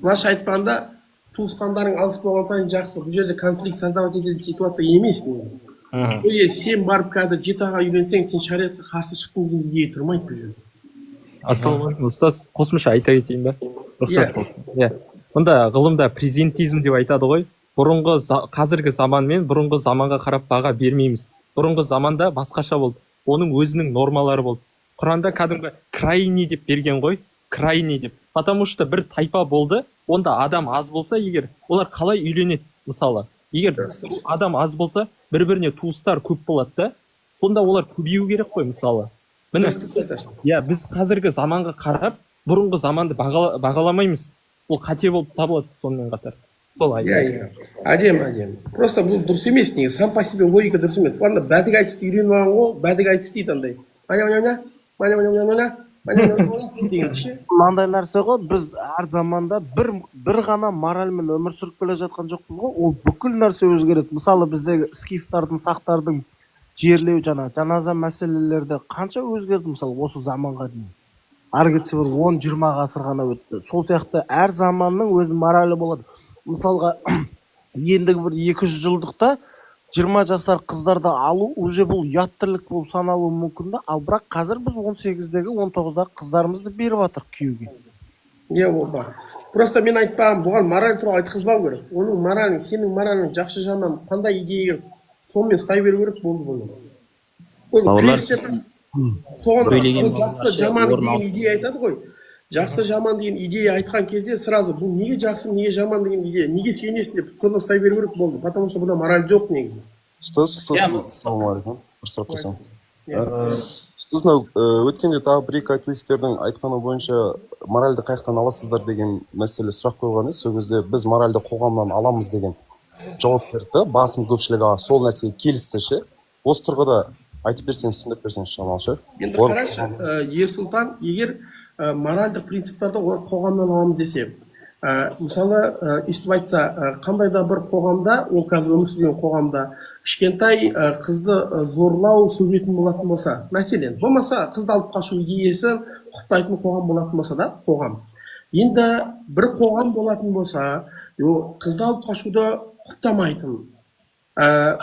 Былайша айтқанда, туысқандарың алыс болған сайын жақсы. Бұл жерде конфликт создавать ететін ситуация емес негізі. Егер сен барып қазір жеті атаға үйленсең, сен шариғатқа қарсы шықтың деген идея тұрмайды бұл жерде. Ассалаумағалейкум, ұстаз! Қосымша айта кетейін ба, рұқсат Иә. болсын? Иә, мұнда ғылымда презентизм деп айтады ғой. Бұрынғы қазіргі заман мен бұрынғы заманға қарап баға бермейміз. Бұрынғы заманда басқаша болды, оның өзінің нормалары болды. Құранда кәдімгі крайний деп берген ғой, крайний деп, потому что бір тайпа болды, онда адам аз болса егер, олар қалай үйленеді? Мысалы, егер адам аз болса, бір біріне туыстар көп болады да, сонда олар көбею керек қой, мысалы, міне. Дұрыс айтасың. Иә, біз қазіргі заманға қарап бұрынғы заманды бағаламаймыз, ол қате болып табылады. Сонымен қатар сол Иә, әдемі, әдемі. Просто бұл дұрыс емес негізі, сам по себе логика дұрыс емес. Ана бәдік айтысты үйреніп алған ғой. Бәдік айтыс дейді андай, деген ше. Мынандай нәрсе ғой, біз әр заманда бір ғана моральмен өмір сүріп келе жатқан жоқпыз ғой, ол бүкіл нәрсе өзгереді. Мысалы, біздегі скифтардың, сақтардың жерлеу, жаңа жаназа мәселелері қанша өзгерді, мысалы, осы заманға дейін. Ары кетсе, бір 10-20 ғасыр ғана өтті. Сол сияқты әр заманның өз моралі болады. Мысалға, ендігі бір 200 жылдықта 20 жасар қыздарды алу уже бұл ұят тірлік болып саналуы мүмкін да. Ал бірақ қазір біз 18-дегі, 19-дағы қыздарымызды беріп жатырық күйеуге. Иә, ол бар. Просто мен айтпағым, бұған мораль туралы айтқызбау керек. Оның моралің, сенің моралің жақсы, жаман қандай идеяға, сонымен ұстай беру керек болды бұны. Ол Бауырлар, күресте соған сөйлеген ол жақсы бауырлар ше, жаман орын деген ауыстыру. идея айтады ғой. Жақсы, жаман деген идея айтқан кезде сразу бұл неге жақсы, неге жаман деген идея, неге сүйенесің деп, соны ұстай беру керек болды, потому что бұнда мораль жоқ негізі. Ұстаз, сосын, ассалаумағалейкум, бір сұрақ қойсам. Ұстаз, мынау өткенде тағы бір екі атеистердің айтқаны бойынша, моральді қай жақтан аласыздар деген мәселе сұрақ қойған еді. Сол кезде біз моральді қоғамнан аламыз деген жауап берді да, басым көпшілігі сол нәрсеге келісті ше. Осы тұрғыда айтып берсеңіз, түсіндіріп берсеңіз шамалы ше. Енді қарашы, Ерсұлтан, егер моральдық принциптарды олар қоғамнан аламыз десе, мысалы, өйстіп айтса, қандай да бір қоғамда, ол қазір өмір сүрген қоғамда кішкентай қызды зорлау сөгетін болатын болса, мәселен, болмаса қызды алып қашу идеясын құптайтын қоғам болатын болса да, қоғам енді бір қоғам болатын болса, қызды алып қашуды құптамайтын,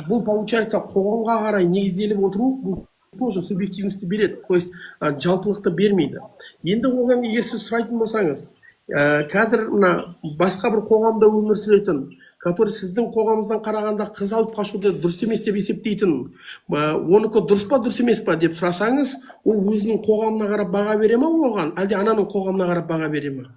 бұл получается қоғамға қарай негізделіп отыру, бұл тоже субъективностьті береді, то есть жалпылықты бермейді. Енді оған егер сіз сұрайтын болсаңыз, қазір мына басқа бір қоғамда өмір сүретін, который сіздің қоғамыңыздан қарағанда қыз алып қашуды дұрыс емес деп есептейтін, оныкі дұрыс па, дұрыс емес па деп сұрасаңыз, ол өзінің қоғамына қарап баға бере ма оған, әлде ананың қоғамына қарап баға бере ма?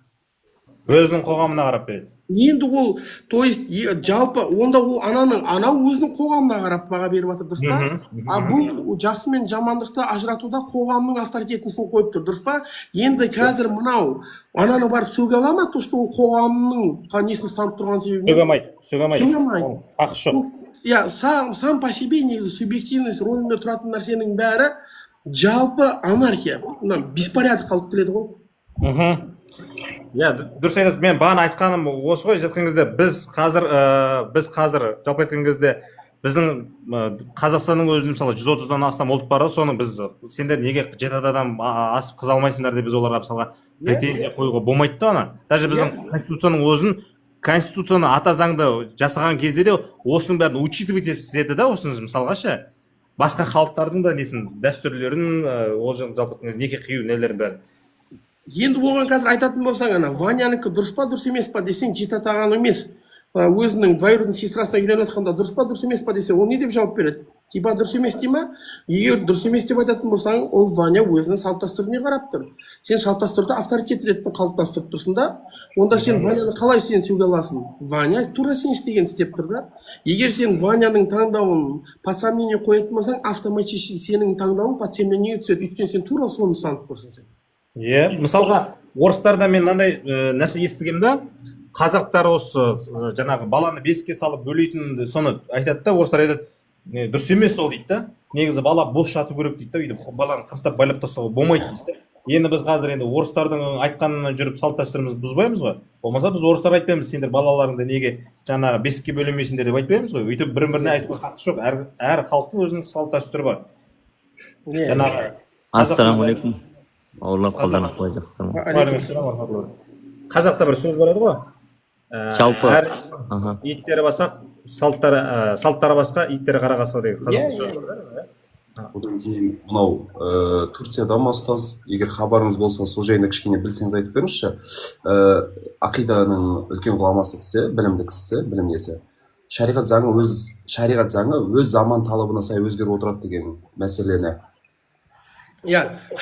Өзінің қоғамына қарап береді. Енді ол, то есть жалпы онда ол ананың, анау өзінің қоғамына қарап баға беріп жатыр, дұрыс па? А бұл жақсы мен жамандықты ажыратуда қоғамның авторитетін қойып тұр, дұрыс па? Енді қазір мынау ананы барып сөге ала ма, то что ол қоғамның несін ұстанып тұрған себебінен? Сөге алмайды, сөге алмайды. Сөге алмайды. Оның хақысы жоқ. Иә, сам по себе негізі субъективность рөлінде тұратын нәрсенің бәрі жалпы анархия, мына беспорядок алып келеді ғой. Иә, дұрыс айтасыз. Мен бағана айтқаным осы ғой. Айтқан кезде, біз қазір жалпы айтқан кезде, біздің Қазақстанның өзінде, мысалы, 130-дан астам ұлт бар да, соны біз сендер неге жеті атадан асып қыз алмайсыңдар деп, біз оларға, мысалға, претензия қоюға болмайды да. Ана даже біздің конституцияның өзін, конституцияны, ата заңды жасаған кезде де осының бәрін учитывать етеді да, осыны, мысалға ше, басқа халықтардың да несін, дәстүрлерін, ол жалпы айтқан кезде неке қию нелерін бәрін. Енді оған қазір айтатын болсаң, ана Ванянікі дұрыс па, дұрыс емес па десең, жеті атаған емес, өзінің двоюродный сестрасына үйленіп жатқанда дұрыс па, дұрыс емес па десе, ол не деп жауап береді? Типа дұрыс емес дей ма? Егер дұрыс емес деп айтатын болсаң, ол Ваня өзінің салт дәстүріне қарап тұр. Сен салт дәстүрді авторитет ретінде қалыптастырып тұрсың да. Онда сен Ваняны қалай сен сөге аласың? Ваня тура сен істеген істеп тұр да. Егер сен Ваняның таңдауын под сомнение қоятын болсаң, автоматически сенің таңдауың под сомнение түседі, өйткені сен тура соны ұстанып тұрсың сен. Иә, мысалға, орыстарда мен мынандай нәрсе естігемін да. Қазақтар осы жаңағы баланы бесікке салып бөлейтін, соны айтады да, орыстар айтады. Не дұрыс емес ол дейді да. Негізі бала бос жату керек дейді да, өйтіп баланы қымтап, байлап тастауға болмайды дейді да. Енді біз қазір енді орыстардың айтқанынан жүріп, салт дәстүрімізді бұзбаймыз ғой. Болмаса біз орыстарға айтпаймыз: «Сендер балаларыңды неге жаңағы бесікке бөлемейсіңдер?» – деп айтпаймыз ғой. Өйтіп бір біріне айтуға хақы жоқ. Әр халықтың өзінің салт дәстүрі бар. Жаңағы Ассалаумағалейкум, бауырлар, қалдарыңыз қалай, жақсыздар ма? Уағалейкум рахматулла. Қазақта бір сөз бар еді ғой, Жалпы әр иттері басқа, салттары басқа, иттері қара қасқа деген қазақта сөз бар да. Одан кейін мынау Турцияда ма, ұстаз, егер хабарыңыз болса, сол жайында кішкене білсеңіз, айтып беріңізші. Ақиданың үлкен ғұламасы кісі, білімді кісісі, білім иесі, шариғат заңы өз заман талабына сай өзгеріп отырады деген мәселені. Иә,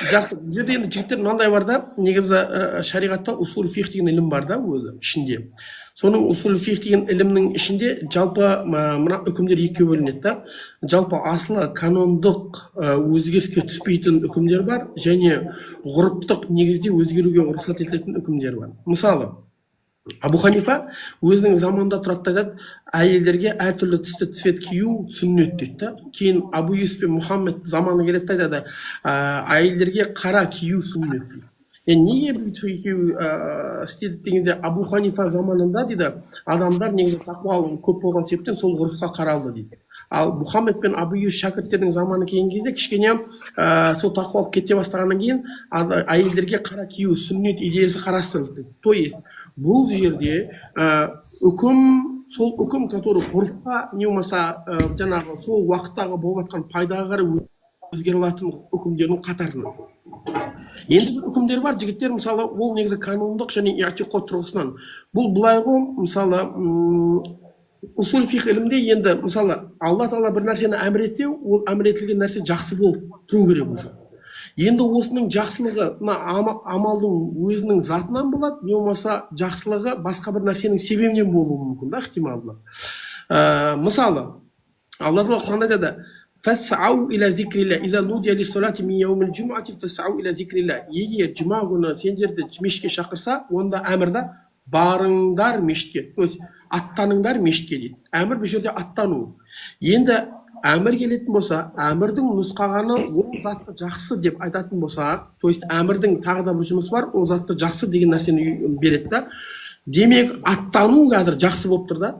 жақсы. Бұл жерде енді, жігіттер, мынандай бар да. Негізі шариғатта усул фих деген ілім бар да өзі ішінде. Соның усул фих деген ілімнің ішінде жалпы мына үкімдер екіге бөлінеді да. Жалпы асылы канондық, өзгеріске түспейтін үкімдер бар және ғұрыптық негізде өзгеруге рұқсат етілетін үкімдер бар. Мысалы, Абу Ханифа өзінің заманында тұрады да айтады: әйелдерге әртүрлі түсті цвет кию сүннет дейді да. Кейін Абу Юсуф пен Мұхаммед заманы келеді да айтады: әйелдерге қара кию сүннет дейді. Енді неге бүйтіп екеуі істеді деген кезде, Абу Ханифа заманында дейді, адамдар негізі тақуа көп болған себептен сол ғұрыфқа қаралды дейді. Ал Мұхаммед пен Абу Юсуф шәкірттердің заманы келген кезде кішкене сол тақуалық кете бастағаннан кейін әйелдерге қара кию сүннет идеясы қарастырылды дейді. То есть бұл жерде үкім, сол үкім, который ғұрыфқа не болмаса жаңағы сол уақыттағы болып жатқан пайдаға қарай өзгере алатын үкімдердің қатарына. Енді бір үкімдер бар, жігіттер, мысалы, ол негізі канондық және иътиқод тұрғысынан. Бұл былай ғой, мысалы, усул фих ілімде енді, мысалы, Алла Тағала бір нәрсені әмір етсе, ол әмір етілген нәрсе жақсы болып тұру керек уже. Енді осының жақсылығы мына амалдың өзінің затынан болады, не болмаса жақсылығы басқа бір нәрсенің себебінен болуы мүмкін да, ықтималдылық. Мысалы, Алла Тағала Құранда айтады: «Фасау иля зикрилля иза нудия лиссалати мин яумил жумати фасау иля зикрилля». Егер жұма күні сендерді мешітке шақырса, онда әмірда барыңдар мешітке, то есть аттаныңдар мешітке дейді. Әмір бұл жерде аттану. Енді әмір келетін болса, әмірдің нұсқағаны ол затты жақсы деп айтатын болса, то есть әмірдің тағы да бір жұмысы бар, ол затты жақсы деген нәрсені береді да. Демек, аттану қазір жақсы болып тұр да.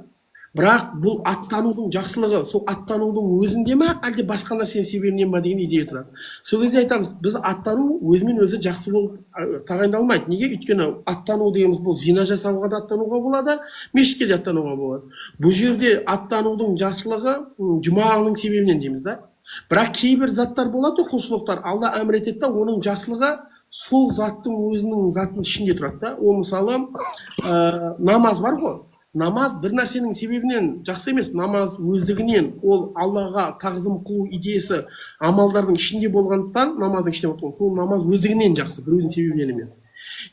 Бірақ бұл аттанудың жақсылығы сол аттанудың өзінде ма, әлде басқа нәрсенің себебінен ба деген идея тұрады. Сол кезде айтамыз біз: аттану өзімен өзі жақсы болып тағайындалмайды. Неге? Өйткені аттану дегеніміз бұл зина жасауға да аттануға болады, мешітке де аттануға болады. Бұл жерде аттанудың жақсылығы жұмағының себебінен дейміз да. Бірақ кейбір заттар болады ғой, құлшылықтар, Алла әмір етеді да, оның жақсылығы сол заттың өзінің затының ішінде тұрады да. Ол, мысалы, намаз бар ғой. Намаз бір нәрсенің себебінен жақсы емес, намаз өздігінен, ол Аллаға тағзым қылу идеясы амалдардың ішінде болғандықтан, намаздың ішінде болған, сол намаз өздігінен жақсы, біреудің себебінен емес.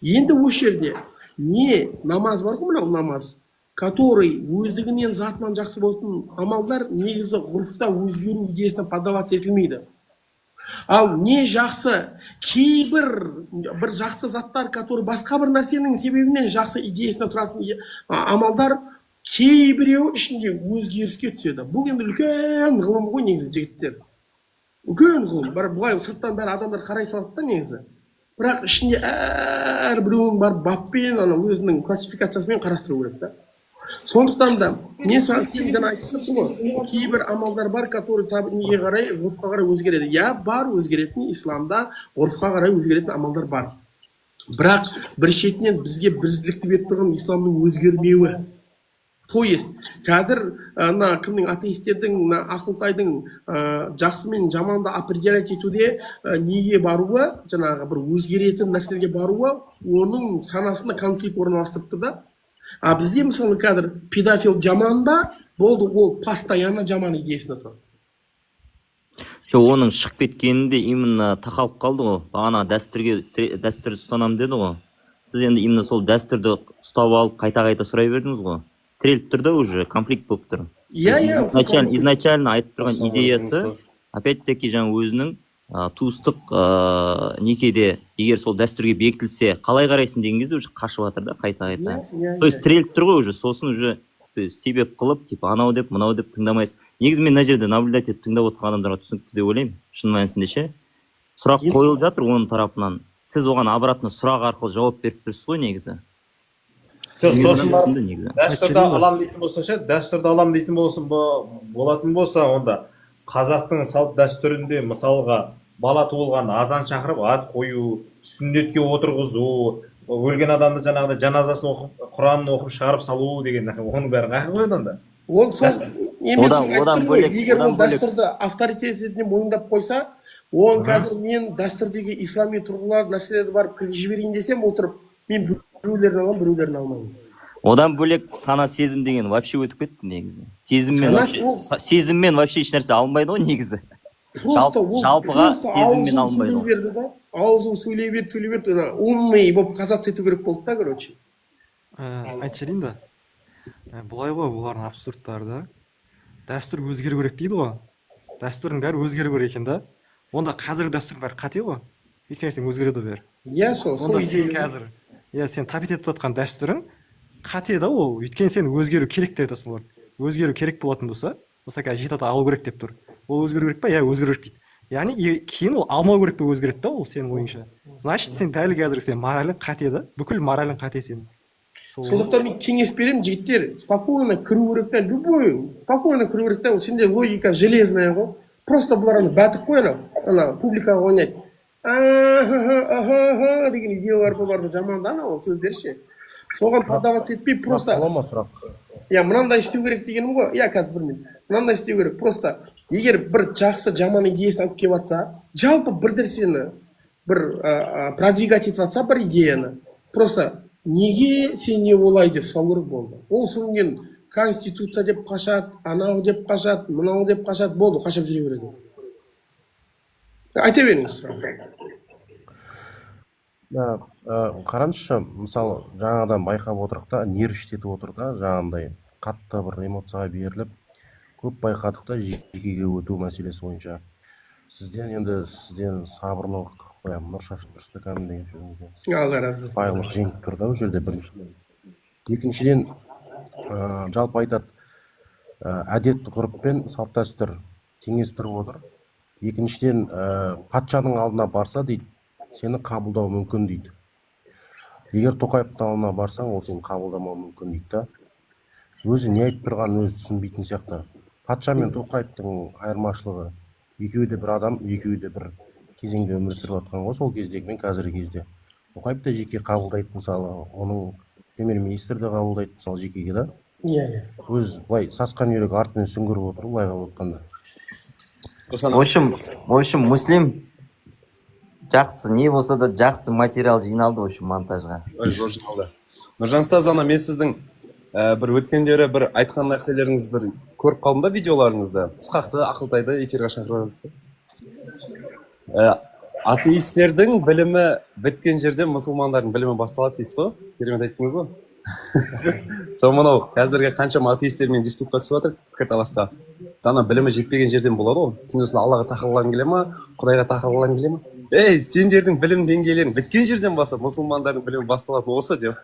Енді осы жерде не намаз бар ғой, мынау намаз, который өздігінен, затынан жақсы болатын амалдар негізі ғұрыфта өзгеру идеясына поддаваться етілмейді. Ал не жақсы, кейбір бір жақсы заттар, который басқа бір нәрсенің себебінен жақсы идеясына тұратын амалдар, кейбіреуі ішінде өзгеріске түседі. Бұл енді үлкен ғылым ғой негізі, жігіттер, үлкен ғылым. Бір былай сырттан бәрі адамдар қарай салады да негізі, бірақ ішінде әрбіреуін барып баппен, ана өзінің классификациясымен қарастыру керек та. Сондықтан да мен саған, сен жаңа айтып тұрсың ғой, кейбір амалдар бар, который неге қарай, ғұрыфқа қарай өзгереді. Иә, бар өзгеретін, исламда ғұрыфқа қарай өзгеретін амалдар бар. Бірақ бір шетінен бізге бірізділікті беріп тұрған исламның өзгермеуі. То есть қазір ана кімнің, атеистердің, мына ақылтайдың жақсы мен жаманды определять етуде неге баруы, жаңағы бір өзгеретін нәрселерге баруы оның санасында конфликт орналастырып тұр да. А бізде, мысалы, қазір педофил жаман ба, болды, ол постоянно жаман идеясында тұрады. Жоқ, оның шығып кеткенінде именно тақалып қалды ғой. Бағана дәстүрге, дәстүрді ұстанамын деді ғой. Сіз енді именно сол дәстүрді ұстап алып, қайта қайта сұрай бердіңіз ғой. Тіреліп тұр да, уже конфликт болып тұр. иә иә Изначально айтып тұрған Ассалаумағалейкум, идеясы ұстаз. опять таки жаңа өзінің туыстық некеде егер сол дәстүрге бекітілсе, қалай қарайсың деген кезде уже қашып жатыр да қайта қайта. иә То есть тіреліп тұр ғой уже. Сосын уже, то есть себеп қылып, типа анау деп, мынау деп тыңдамайсыз. Негізі мен мына жерде наблюдать етіп тыңдап отырған адамдарға түсінікті деп ойлаймын. Шын мәнісінде ше, сұрақ қойылып жатыр оның тарапынан, сіз оған обратно сұрақ арқылы жауап беріп тұрсыз ғой негізі. Жоқ, сосын барып Түсінді негізі. Дәстүрді алам дейтін болса ше, дәстүрді алам дейтін болсын, болатын болса, онда қазақтың салт дәстүрінде, мысалға, бала туылған азан шақырып ат қою, сүндетке отырғызу, өлген адамды жаңағыдай жаназасын оқып, құранын оқып шығарып салу деген, оның бәрін қаяққа қояды онда? Ол сол мен Одан айтып тұрмын ғой, бөлек, егер ол одан бөлек. дәстүрді авторитет ретінде мойындап қойса, оған қазір мен дәстүрдегі ислами тұрғылар нәрселерді барып кіргізіп жіберейін десем, отырып мен біреулерін аламын, біреулерін алмаймын. Одан бөлек, сана сезім деген вообще өтіп кетті негізі. Сезіммен Сана вообще ол- сезіммен вообще ешнәрсе алынбайды ғой негізі. Просто ол Жалпыға просто сезіммен аузын алынбайды сөйлей ғой. берді да, аузын сөйлей беріп, сөйлей беріп, ана умный болып казаться ету керек болды да, короче. Айтып жіберейін да. Былай ғой, бұлардың абсурдтары да. Дәстүр өзгеру керек дейді ғой. Дәстүрдің бәрі өзгеру керек екен да. Онда қазіргі дәстүрдің бәрі қате ғой, өйткені ертең өзгереді ғой бәрі. Иә, сол Онда сен идея. қазір, иә, сен тапить етіп жатқан дәстүрің қате да ол, өйткені сен өзгеру керек деп айтасың. Олар өзгеру керек болатын болса, мысалы, қазір жеті ата алу керек деп тұр, ол өзгеру керек па? Иә, өзгеру керек дейді. Яғни кейін ол алмау керек пе, өзгереді да ол сенің ойыңша. Значит, сен дәл қазір сен моралің қате да, бүкіл моралің қате сенің. Сол. Сондықтан мен кеңес беремін, жігіттер, спокойно кіру керек та, любой, спокойно кіру керек та. Ол сенде логика железная ғой. Просто бұлар ана бәтік қой, ана публикаға ойнайды, аха деген идеялар бар жаман да, анау сөздер ше, соған поддаваться етпей, просто Бола ма сұрақ? Иә, мынандай істеу керек дегенім ғой. Иә, қазір, бір минут. Мынандай істеу керек: просто егер бір жақсы жаман идеясын алып келіп жатса, жалпы бір нәрсені бір продвигать етіп жатса, бір идеяны, просто неге сен не олай деп салу керек болды. Ол содан кейін конституция деп қашады, анау деп қашады, мынау деп қашады, болды, қашып жүре береді. Айта беріңіз сұрақ. Қараңызшы, мысалы, жаңадан байқап отырық та, нервничать етіп отыр да, жаңағындай қатты бір эмоцияға беріліп, көп байқадық та жекеге өту мәселесі бойынша. Сізден енді, сізден сабырлылық прям нұр шашып тұрсыз да кәдімгідей сөзіңізден. Алла разы болсын. Сыпайылық жеңіп тұр да бұл жерде, біріншіден. Екіншіден, жалпы айтады, әдет ғұрып пен салт дәстүр теңестіріп отыр. Екіншіден, патшаның алдына барса дейді, сені қабылдауы мүмкін дейді. Егер Тоқаевтың алдына барсаң, ол сені қабылдамауы мүмкін дейді да. Өзі не айтып тұрғанын өзі түсінбейтін сияқты. Патша мен Тоқаевтың айырмашылығы: екеуі де бір адам, екеуі де бір кезеңде өмір сүріп жатқан ғой, сол кездегі мен қазіргі кезде. Тоқаев та жеке қабылдайды, мысалы, оның премьер министр де қабылдайды, мысалы, жекеге да. Иә, иә. Өз былай сасқан үйрек артымен сүңгіріп отыр былай қарап отқанда. В общем, Муслим, жақсы, не болса да жақсы материал жиналды, в общем, монтажға. Ой, зор жиналды. Нұржан ұстаз, ана мен сіздің бір өткендері бір айтқан нәрселеріңіз бір көріп қалдым да, видеоларыңызды. Ысқақты, Ақылтайды эфирге шақырып жатырсыз. Атеистердің білімі біткен жерде мұсылмандардың білімі басталады дейсіз ғой. Керемет айттыңыз ғой. Сол мынау қазіргі қаншама атеистермен диспутқа түсіп жатыр, пікірталасқа. Ана білімі жетпеген жерден болады ғой. Сен сосын Аллаға тақылғың келе ма, Құдайға тақылғың келе ма? Ей, сендердің білім деңгейлерің біткен жерден бастап мұсылмандардың білімі басталады осы деп.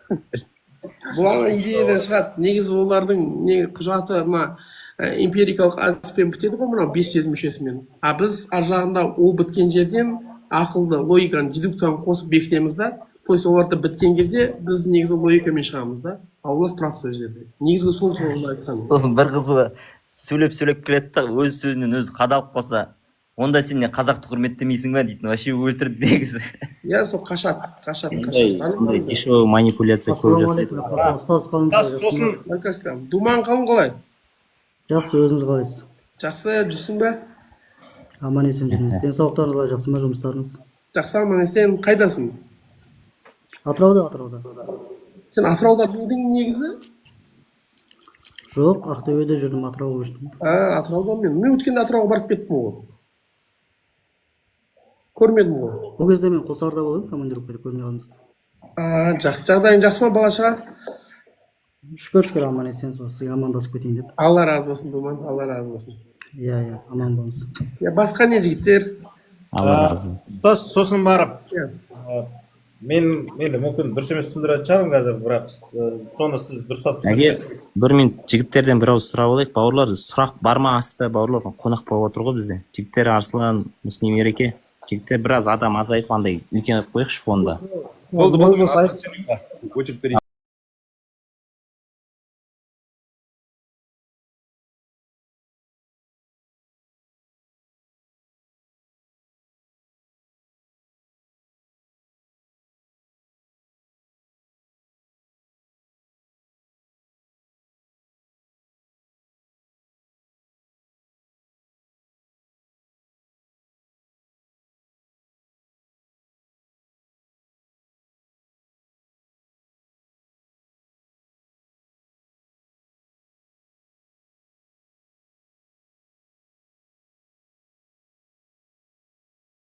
Бұл ана идеядан шығады негізі. Олардың не құжаты, мына эмпирикалық әдіспен бітеді ғой, мынау бес сезім мүшесімен. А біз ар жағында ол біткен жерден ақылды логиканы, дедукцияны қосып бекітеміз да. То есть оларды біткен кезде біз негізі логикамен шығамыз да, а олар тұрады сол жерде. Негізгі сол айтқан. Сосын бір қызы сөйлеп сөйлеп келеді да, өз сөзінен өзі қадалып қалса, онда сен не, қазақты құрметтемейсің ба дейтін. Вообще өлтірді негізі. Иә, сол қашады, қашады, Ондай қашады. ондай дешевый манипуляция көп жасайды. Ұстаз, қалыңыз? Сосын Алейкум. Думан, қалың қалай? Жақсы, өзіңіз қалайсыз? Жақсы жүрсің бе? Аман есен жүрміз. Денсаулықтарыңыз қалай, жақсы ма, жұмыстарыңыз? Жақсы, аман есен. Қайдасың? Атырауда, Атырауда. Сен Атырауда едің негізі? Жоқ, Ақтөбеде жүрдім, Атырауға көштім. А, Атырауда. Мен өткенде Атырауға барып кеттім ғой, көрмедім ғой. Ол кезде мен Құлсарыда болып едім командировкада, көрмей қалдым. А, жақсы. Жағдайың жақсы ма, бала шаға? Шүкір, шүкір, аман есен. Сол сізге амандасып кетейін деп. Алла разы болсын, Думан, Алла разы болсын. Иә, аман болыңыз. Иә, басқа не, жігіттер? Алла разы болсын. Ұстаз, сосын барып Иә. Мен енді мүмкін дұрыс емес түсіндіретін шығармын қазір, бірақ соны сіз дұрыстап Әге, түсіндіріп берсеңіз. бір минут, жігіттерден бір ауыз сұрап алайық. Бауырлар, сұрақ бар ма асты? Бауырлар, қонақ болып отыр ғой бізде. Жігіттер, Арслан, Муслим, Ереке, жігіттер, біраз адам азайып, андай үлкен қылып қояйықшы фонда. Болды, болды, мен Болмаса астына түсемін ба? Очередь берейін.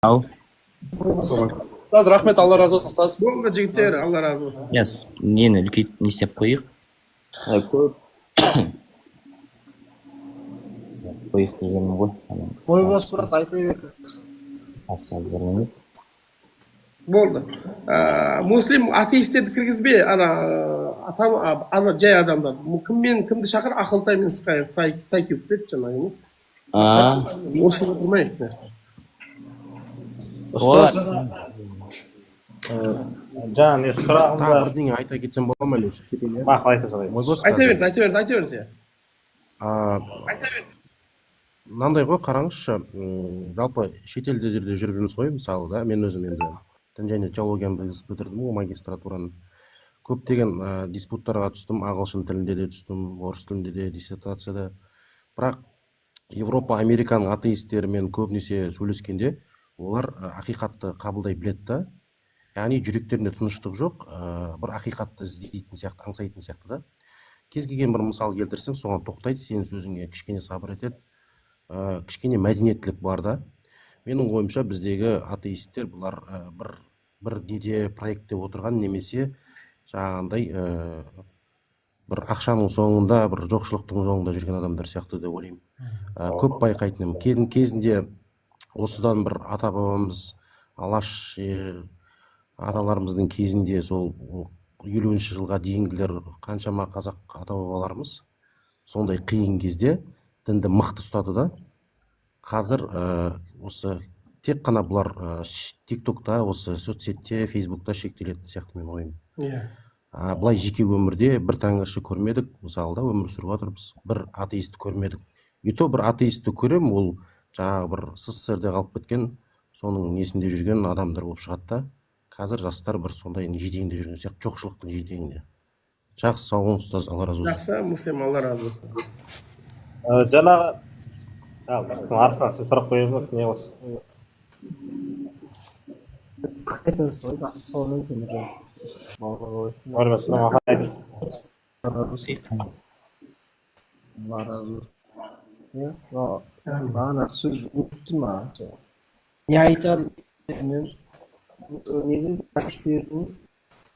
Ау. Ұстаз, рахмет, Алла разы болсын, ұстаз. Болды, жігіттер, Алла разы болсын. Иә, нені үлкейтіп не істеп қояйық. Көп қояйық дегенім ғой. Ой, бос, брат, айта бер. Бір минут. Болды. Муслим, атеистерді кіргізбе, ана атам, ана жай адамдар. Кіммен кімді шақыр, Ақылтай мен Сайкюб деп жаңағы не? А, Осы отырмайық. Ұстаз, жаңа не сұрағым Тағы да бірдеңе айта кетсем бола ма, или шығып кетейін, иә? Мақұл, айта салайын. Ой, бос, Айта қазір. бер, айта бер, айта бер сен. Мынандай ғой, қараңызшы, жалпы шетелде де жүріп жүрміз ғой, мысалы, да, мен өзім енді дін және теологияны бітірдім ғой, магистратураны. Көптеген диспуттарға түстім, ағылшын тілінде де түстім, орыс тілінде де, диссертацияда. Бірақ Европа, Американың атеистерімен көбінесе сөйлескенде, олар ақиқатты қабылдай біледі да. Яғни жүректерінде тыныштық жоқ, бір ақиқатты іздейтін сияқты, аңсайтын сияқты да. Кез келген бір мысал келтірсең, соған тоқтайды, сенің сөзіңе кішкене сабыр етеді, кішкене мәдениеттілік бар да. Менің ойымша, біздегі атеисттер бұлар бір неде проектте отырған немесе жаңағындай бір ақшаның соңында, бір жоқшылықтың жолында жүрген адамдар сияқты деп ойлаймын. Көп байқайтыным, кезінде осыдан бір ата бабамыз Алаш аталарымыздың кезінде, сол 50-жылға дейінгілер, қаншама қазақ ата бабаларымыз сондай қиын кезде дінді мықты ұстады да. Қазір осы тек қана бұлар тиктокта, осы соцсетте, фейсбукта шектелетін сияқты менің ойым. Былай жеке өмірде бір тәңірші көрмедік, мысалы, да, өмір сүріп жатырмыз, бір атеистті көрмедік. И то бір атеистті көрем, ол жаңағы бір СССР-де қалып кеткен, соның несінде жүрген адамдар болып шығады да. Қазір жастар бір сондай жетегінде жүрген сияқты, жоқшылықтың жетегінде. Жақсы, сау болыңыз, ұстаз, Алла разы болсын. Жақсы, Муслим, Алла разы болсын. Жаңағы Арслан, сен сұрақ қоя бер, не болсын. Айтыңыз ғой, ассалаумағалейкум. Уағалейкум ассалам. Алла разы болсын. Иә, бағана сөз өтті маған. Не айтарым білмеймін. Неде атеистердің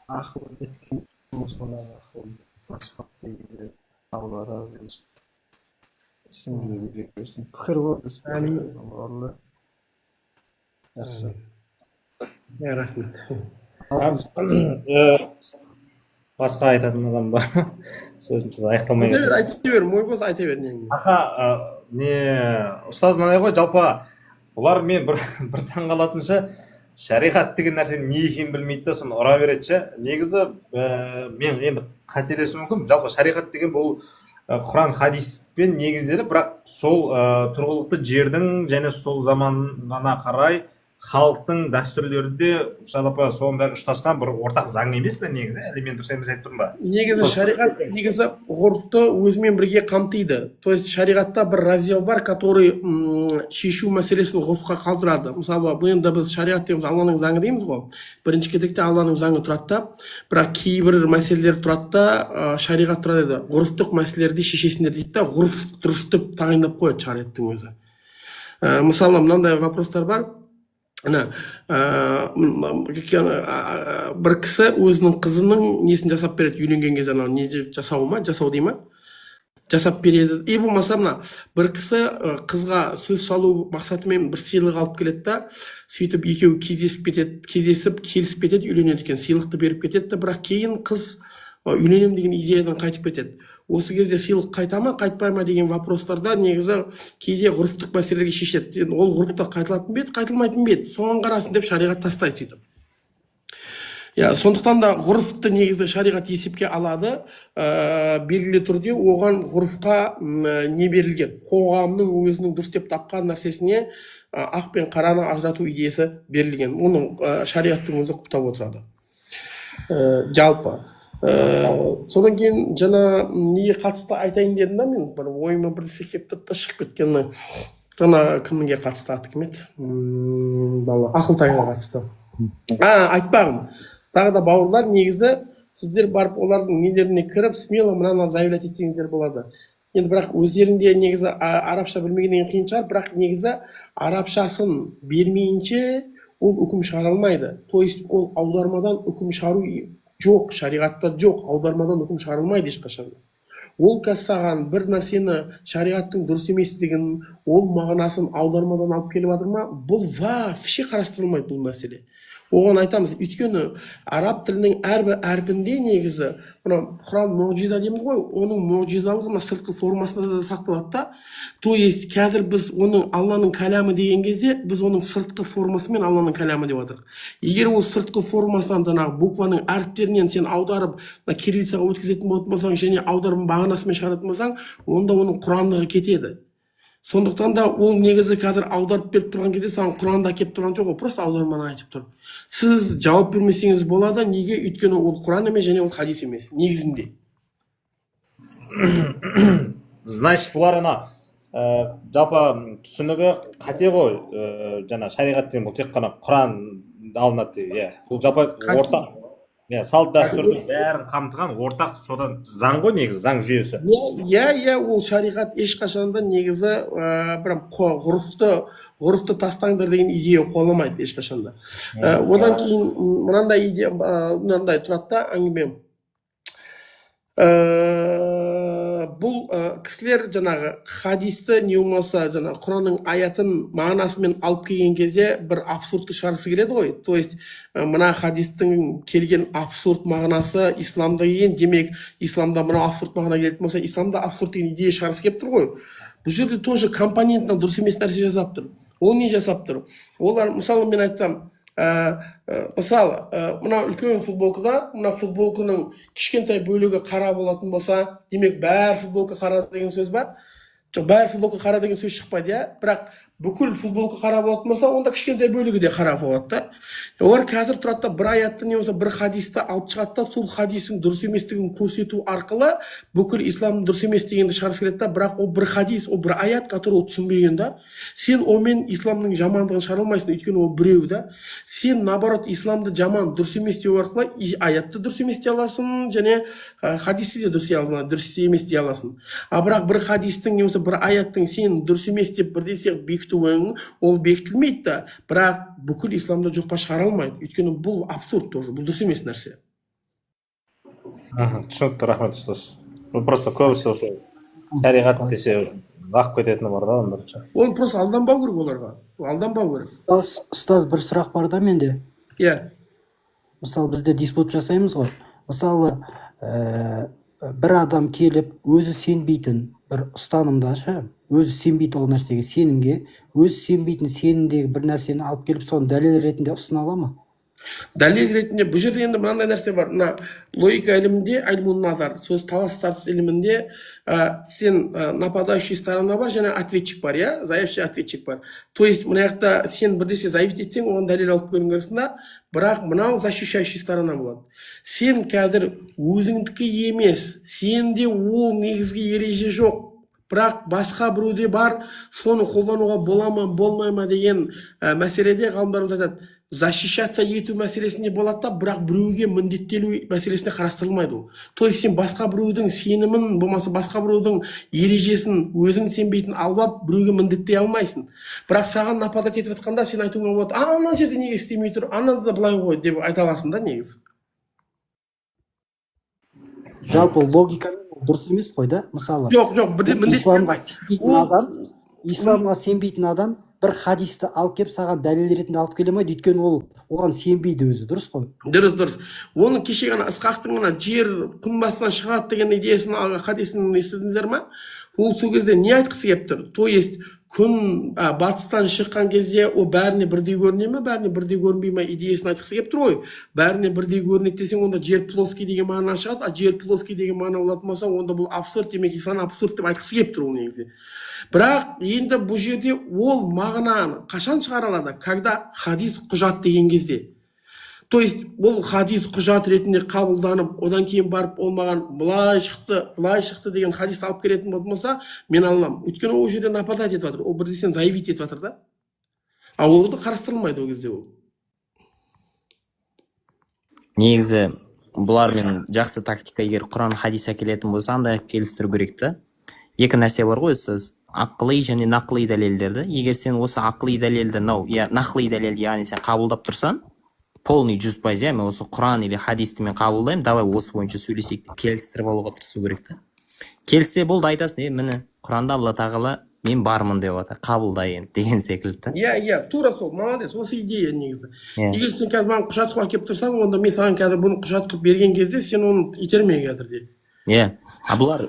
ақылы біткен, мұсылман ақылы бастап деген. Алла разы болсын. Ісіңізге береке берсін. Пікір ғой біз. Әмин. Жақсы. Иә, рахмет. Басқа айтатын адам бар ма? Сөзім аяқталмай Айта бер, айта бер, мой бос, айта бер неңді. Аха, не, ұстаз, мынандай ғой, жалпы бұлар, мен бір таңғалатынша, шариғат деген нәрсе не екенін білмейді да, соны ұра береді ше. Негізі мен енді қателесуім мүмкін, жалпы шариғат деген бұл Құран хадиспен негізделіп, бірақ сол тұрғылықты жердің және сол заманына қарай халықтың дәстүрлері де, жалпы соның бәрі ұштасқан бір ортақ заң емес пе негізі? Әлде мен дұрыс емес айтып тұрмын ба? Негізі шариғат негізі ғұрыпты өзімен бірге қамтиды. То есть шариғатта бір раздел бар, который шешу мәселесін ғұрыпқа қалдырады. Мысалы, бұл енді біз шариғат дейміз, Алланың заңы дейміз ғой. Бірінші кезекте Алланың заңы тұрады да, бірақ кейбір мәселелер тұрады да, шариғат тұрады дейді. Ғұрыптық мәселелерді шешесіңдер дейді да, ғұрып дұрыс деп тағайындап қояды шариғаттың өзі. Мысалы, мынандай вопростар бар. Ана бір кісі өзінің қызының несін жасап береді үйленген кезде, анау не жасау ма, жасау дей ма, Жасап береді. И болмаса мына бір кісі қызға сөз салу мақсатымен бір сыйлық алып келеді да, сөйтіп екеуі кездесіп кетеді, кездесіп, келісіп кетеді, үйленеді екен. Сыйлықты беріп кетеді да, бірақ кейін қыз үйленемін деген идеядан қайтып кетеді. Осы кезде сыйлық қайта ма, қайтпай ма деген вопростарда негізі кейде ғұрыптық мәселелерге шешеді. Енді ол ғұрыпта қайтылатын ба еді, қайтылмайтын ба еді, соған қарасын деп шариғат тастайды сөйтіп. Иә, сондықтан да ғұрыфты негізі шариғат есепке алады. Белгілі түрде оған, ғұрыфқа не берілген, қоғамның өзінің дұрыс деп тапқан нәрсесіне ақ пен қараны ажырату идеясы берілген. Оны шариғаттың өзі құптап отырады. Жалпы, содан кейін жаңа неге қатысты айтайын дедім да, мен бір ойыма бір нәрсе келіп тұрды да, шығып кеткен. Жаңа кімге қатысты, аты кім еді, бала Ақылтайға қатысты. Айтпағым тағы да, бауырлар, негізі сіздер барып олардың нелеріне кіріп, смело мынаны заявлять етсеңіздер болады енді. Бірақ өздеріңде негізі арабша білмегеннен кейін қиын шығар, бірақ негізі арабшасын бермейінше ол үкім шығара алмайды. То есть ол аудармадан үкім шығару жоқ, шариғатта жоқ, аудармадан үкім шығарылмайды ешқашан. Ол қазір саған бір нәрсені, шариғаттың дұрыс еместігін, ол мағынасын аудармадан алып келіп жатыр ма, бұл вообще қарастырылмайды бұл мәселе. Оған айтамыз, өйткені араб тілінің әрбір әрпінде негізі мына Құран мұғжиза дейміз ғой, оның мұғжизалығы мына сыртқы формасында да сақталады да. То есть қазір біз оның Алланың кәләмі деген кезде, біз оның сыртқы формасымен Алланың кәләмі деп жатырмық. Егер ол сыртқы формасынан, жаңағы букваның әріптерінен сен аударып, мына кириллицаға өткізетін болатын болсаң және аударып мағынасымен шығаратын болсаң, онда оның құрандығы кетеді. Сондықтан да ол негізі қазір аударып беріп тұрған кезде саған Құранды әкеліп тұрған жоқ, ол просто аударманы айтып тұр. Сіз жауап бермесеңіз болады. Неге? Өйткені ол Құран емес және ол хадис емес негізінде. Значит, бұлар ана жалпы түсінігі қате ғой. Жаңа шариғат деген бұл тек қана Құран алынады деп, иә, бұл жалпы ортақ, иә, салт дәстүрдің бәрін қамтыған ортақ содан заң ғой негізі, заң жүйесі. Иә, ол шариғат ешқашан да негізі прям ғұрыфты тастаңдар деген идея қуаламайды ешқашан да. Одан кейін мынандай идея, мынандай тұрады да әңгіме. Бұл кісілер жаңағы хадисті не болмаса жаңағы Құранның аятын мағынасымен алып келген кезде бір абсурдты шығарғысы келеді ғой. То есть мына хадистің келген абсурд мағынасы исламда келген, демек, исламда мынау абсурд мағына келетін болса, исламда абсурд деген идея шығарғысы келіп тұр ғой. Бұл жерде тоже компонентно дұрыс емес нәрсе жасап тұр. Ол не жасап тұр? Олар, мысалы, мен айтсам, мысалы, мына үлкен футболкада мына футболканың кішкентай бөлігі қара болатын болса, демек, бәрі футболка қара деген сөз ба? Жоқ, бәрі футболка қара деген сөз шықпайды, иә. Бірақ бүкіл футболка қара болатын болса, онда кішкентай бөлігі де қара болады да. Олар қазір тұрады да, бір аятты не болмаса бір хадисті алып шығады да, сол хадистің дұрыс еместігін көрсету арқылы бүкіл исламның дұрыс емес дегенді шығарғысы келеді да. Бірақ ол бір хадис, ол бір аят, который ол түсінбеген да. Сен онымен исламның жамандығын шығара алмайсың, өйткені ол біреу да. Сен, наоборот, исламды жаман, дұрыс емес деу арқылы и аятты дұрыс емес дей аласың және хадисті де дұрыс дей аласың, дұрыс емес дей аласың. А бірақ бір хадистің не болмаса бір аяттың сен дұрыс емес деп бірдесе бекітуің, ол бекітілмейді да, бірақ бүкіл исламды жоққа шығара алмайды, өйткені бұл абсурд тоже, бұл дұрыс емес нәрсе. Түсінікті, рахмет, ұстаз. Бұл просто көбісі осылай шариғат десе, ағып кететіні бар да онда. Оны просто алданбау керек, оларға алданбау керек. Ұстаз, бір сұрақ бар да менде. Иә. Мысалы, бізде диспут жасаймыз ғой. Мысалы, бір адам келіп, өзі сенбейтін бір ұстанымда ше, өзі сенбейді ол нәрсеге, сенімге, өзі сенбейтін сенімдегі бір нәрсені алып келіп, соны дәлел ретінде ұсына ала ма? Дәлел ретінде бұл жерде енді мынандай нәрсе бар. Мына логика ілімінде, ильмун назар, сөз талас тартыс ілімінде, сен нападающий сторона бар және ответчик бар, иә, заявщик, ответчик бар. То есть мына жақта сен бірдеңе заявить етсең, оған дәлел алып келуің керексің да. Бірақ мынау защищающий сторона болады. Сен қазір өзіңдікі емес, сенде ол негізгі ереже жоқ, бірақ басқа біреуде бар, соны қолдануға бола ма, болмай ма деген мәселеде ғалымдарымыз айтады: защищаться ету мәселесінде болады да, бірақ біреуге міндеттелу мәселесінде қарастырылмайды ол. То есть сен басқа біреудің сенімін, болмаса басқа біреудің ережесін, өзің сенбейтін алып алып, біреуге міндеттей алмайсың. Бірақ саған нападать етіп жатқанда сен айтуыңа болады: «А ана жерде неге істемей тұр, анада былай ғой», — деп айта аласың да негізі. Жалпы логикамен. Дұрыс емес қой да, мысалы. Жоқ, бірде міндетті. Исламға сенбейтін Ол адам, исламға сенбейтін адам бір хадисті алып келіп, саған дәлел ретінде алып келе алмайды, өйткені ол оған сенбейді өзі, дұрыс қой? Дұрыс. Оны кеше ғана Ысқақтың ана жер құм басынан шығады деген идеясын, хадисін естідіңіздер ма? Ол сол кезде не айтқысы келіп тұр? То есть күн батыстан шыққан кезде ол бәріне бірдей көріне ме, бәріне бірдей көрінбей ме идеясын айтқысы келіп тұр ғой. Бәріне бірдей көрінеді десең, онда жер плоский деген мағына шығады. А жер плоский деген мағына болатын болса, онда бұл абсурд, демек, ислам абсурд деп айтқысы келіп тұр ол негізі. Бірақ енді бұл жерде ол мағынаны қашан шығара алады? Когда хадис құжат деген кезде. То есть ол хадис құжат ретінде қабылданып, одан кейін барып ол маған былай шықты, былай шықты деген хадисті алып келетін болатын болса, мен ала аламын. Өйткені ол жерде нападать етіп жатыр, ол бірдесен заявить етіп жатыр да. А ол да қарастырылмайды ол кезде ол. Негізі бұлармен жақсы тактика, егер Құран, хадис әкелетін болса, андай келістіру керек та. Екі нәрсе бар ғой, сіз ақыли және нақли дәлелдерді. Егер сен осы ақли дәлелді, мынау, иә, нақли дәлел, яғни сен қабылдап тұрсаң полный 100%, иә, мен осы Құран или хадисті мен қабылдаймын, давай осы бойынша сөйлесейік деп келістіріп алуға тырысу керек та. Келіссе болды, айтасың: «Е, міне, Құранда Алла тағала мен бармын деп жатыр, қабылда енді», деген секілді та. Иә, тура сол, молодец, осы идея негізі. Иә. Егер сен қазір маған құжат қылып әкеліп тұрсаң, онда мен саған қазір бұны құжат қылып берген кезде сен оны итерме қазір де. Иә, а бұлар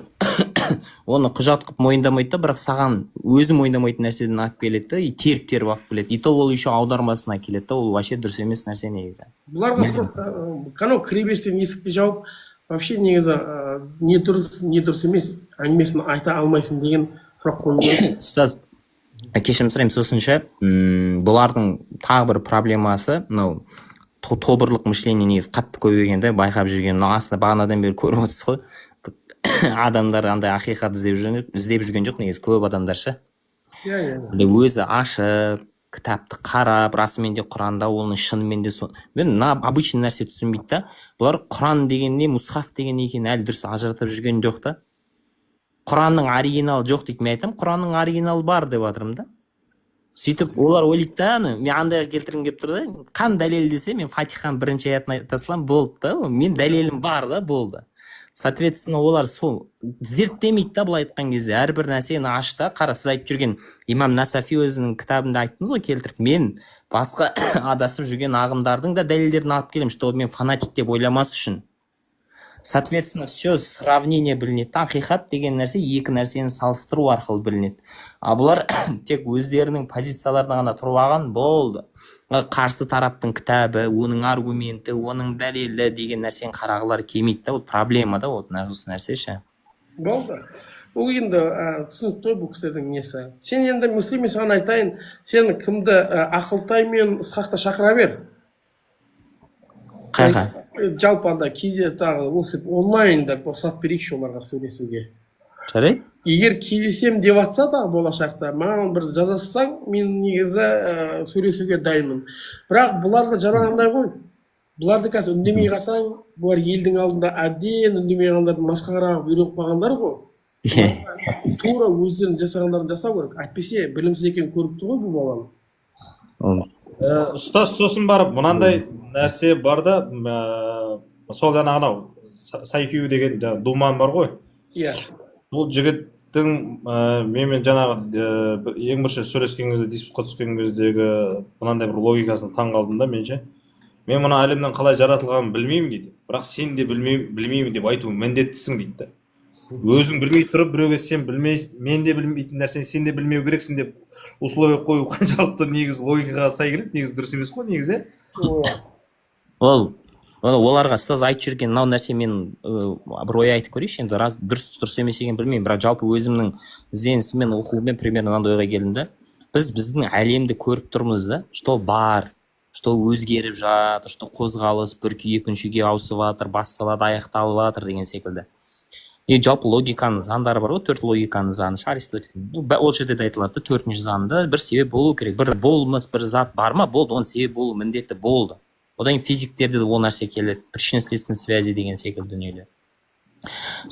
оны құжат қылып мойындамайды да, бірақ саған өзі мойындамайтын нәрседен алып келеді да и теріп теріп алып келеді, и то ол еще аудармасына келеді да. Ол вообще дұрыс емес нәрсе негізі. Бұларға просто канал кіреберістен есікті жауып, вообще негізі не дұрыс, не дұрыс емес әңгімесін айта алмайсың деген сұрақ қою керек. Ұстаз, кешірім сұраймын, сосын ше, бұлардың тағы бір проблемасы мынау тобырлық мышление негізі қатты көбейген да. Байқап жүрген, мынау астында бағанадан бері көріп отырсыз ғой, адамдар андай ақиқат іздеп жүрген жоқ негізі көп адамдар ше. иә иә Андай өзі ашып, кітапты қарап, расымен де Құранда оның шынымен де со мен мына обычный нәрсе түсінбейді да. Бұлар Құран деген не, мусхаф деген не екенін әлі дұрыс ажыратып жүрген жоқ та. Құранның оригиналы жоқ дейді. Мен айтамын, Құранның оригиналы бар деп жатырмын да. Сөйтіп олар ойлайды да, аны мен андайға келтіргім келіп тұр да: қан дәлел десе, мен Фатиханың бірінші аятын айта саламын, болды да, мен дәлелім бар да, болды. Соответственно, олар сол зерттемейді да. Былай айтқан кезде, әрбір нәрсені аш та қара. Сіз айтып жүрген имам Насафи өзінің кітабында айттыңыз ғой келтіріп, мен басқа адасып жүрген ағымдардың да дәлелдерін алып келемін, чтобы мен фанатик деп ойламас үшін. Соответственно, все сравнение білінеді да. Ақиқат деген нәрсе екі нәрсені салыстыру арқылы білінеді. А бұлар тек өздерінің позицияларына ғана тұрып алған, болды. Қарсы тараптың кітабы, оның аргументі, оның дәлелі деген нәрсені қарағылары келмейді да. Ол проблема да, вот осы нәрсе ше. Болды, ол енді түсінікті ғой бұл кісілердің несі. Сен енді, Муслим, мен саған айтайын, сен кімді, Ақылтай мен Ысқақты шақыра бер. Қай жаққа? Жалпы анда кейде тағы осы онлайн да рұқсат берейікші оларға сөйлесуге. Жарайды. Егер кездесемін деп жатса тағы болашақта, маған бір жазасаң, мен негізі сөйлесуге дайынмын. Бірақ бұларды жаңағындай ғой, бұларды қазір үндемей қалсаң, бұлар елдің алдында әбден үндемей қалғандарды масқара қылып үйреніп қалғандар ғой. Тура өздерінің жасағандарын жасау керек, әйтпесе білімсіз екенін көріп тұр ғой бұл баланың. Ұстаз, сосын барып мынандай нәрсе бар да, сол жаңағы анау Сайфиу деген жаңағы Думан бар ғой. Иә. Бұл жігіттің менімен жаңағы ең бірінші сөйлескен кезде, диспутқа түскен кездегі мынандай бір логикасына таң қалдым да мен ше. «Мен мына әлемнің қалай жаратылғанын білмеймін, – дейді, – бірақ сен де білмеймін деп айту міндеттісің», – дейді да. Өзің білмей тұрып, біреуге сен білмей, мен де білмейтін нәрсені сен де білмеу керексің деп условие қою қаншалықты негізі логикаға сай келеді? Негізі дұрыс емес қой негізі, иә. Ол оларға, ұстаз, айтып жүрген мынау нәрсе, мен бір ой айтып көрейінші енді, рас, дұрыс, дұрыс емес екенін білмеймін, бірақ жалпы өзімнің ізденісіммен, оқуыммен примерно мынандай ойға келдім да. Біз біздің әлемді көріп тұрмыз да, что бар, что өзгеріп жатыр, что қозғалыс бір күй екінші күйге ауысып жатыр, басталады, аяқталып жатыр деген секілді. И жалпы логиканың заңдары бар ғой, төрт логиканың заңы ше, Аристотель. Ну, ол жерде де айтылады да, төртінші заңда бір себеп болу керек. Бір болмыс, бір зат бар ма, болды, оның себебі болу міндетті, болды. Одан кейін физиктерде де ол нәрсе келеді, причинно следственной связи деген секілді дүниелер.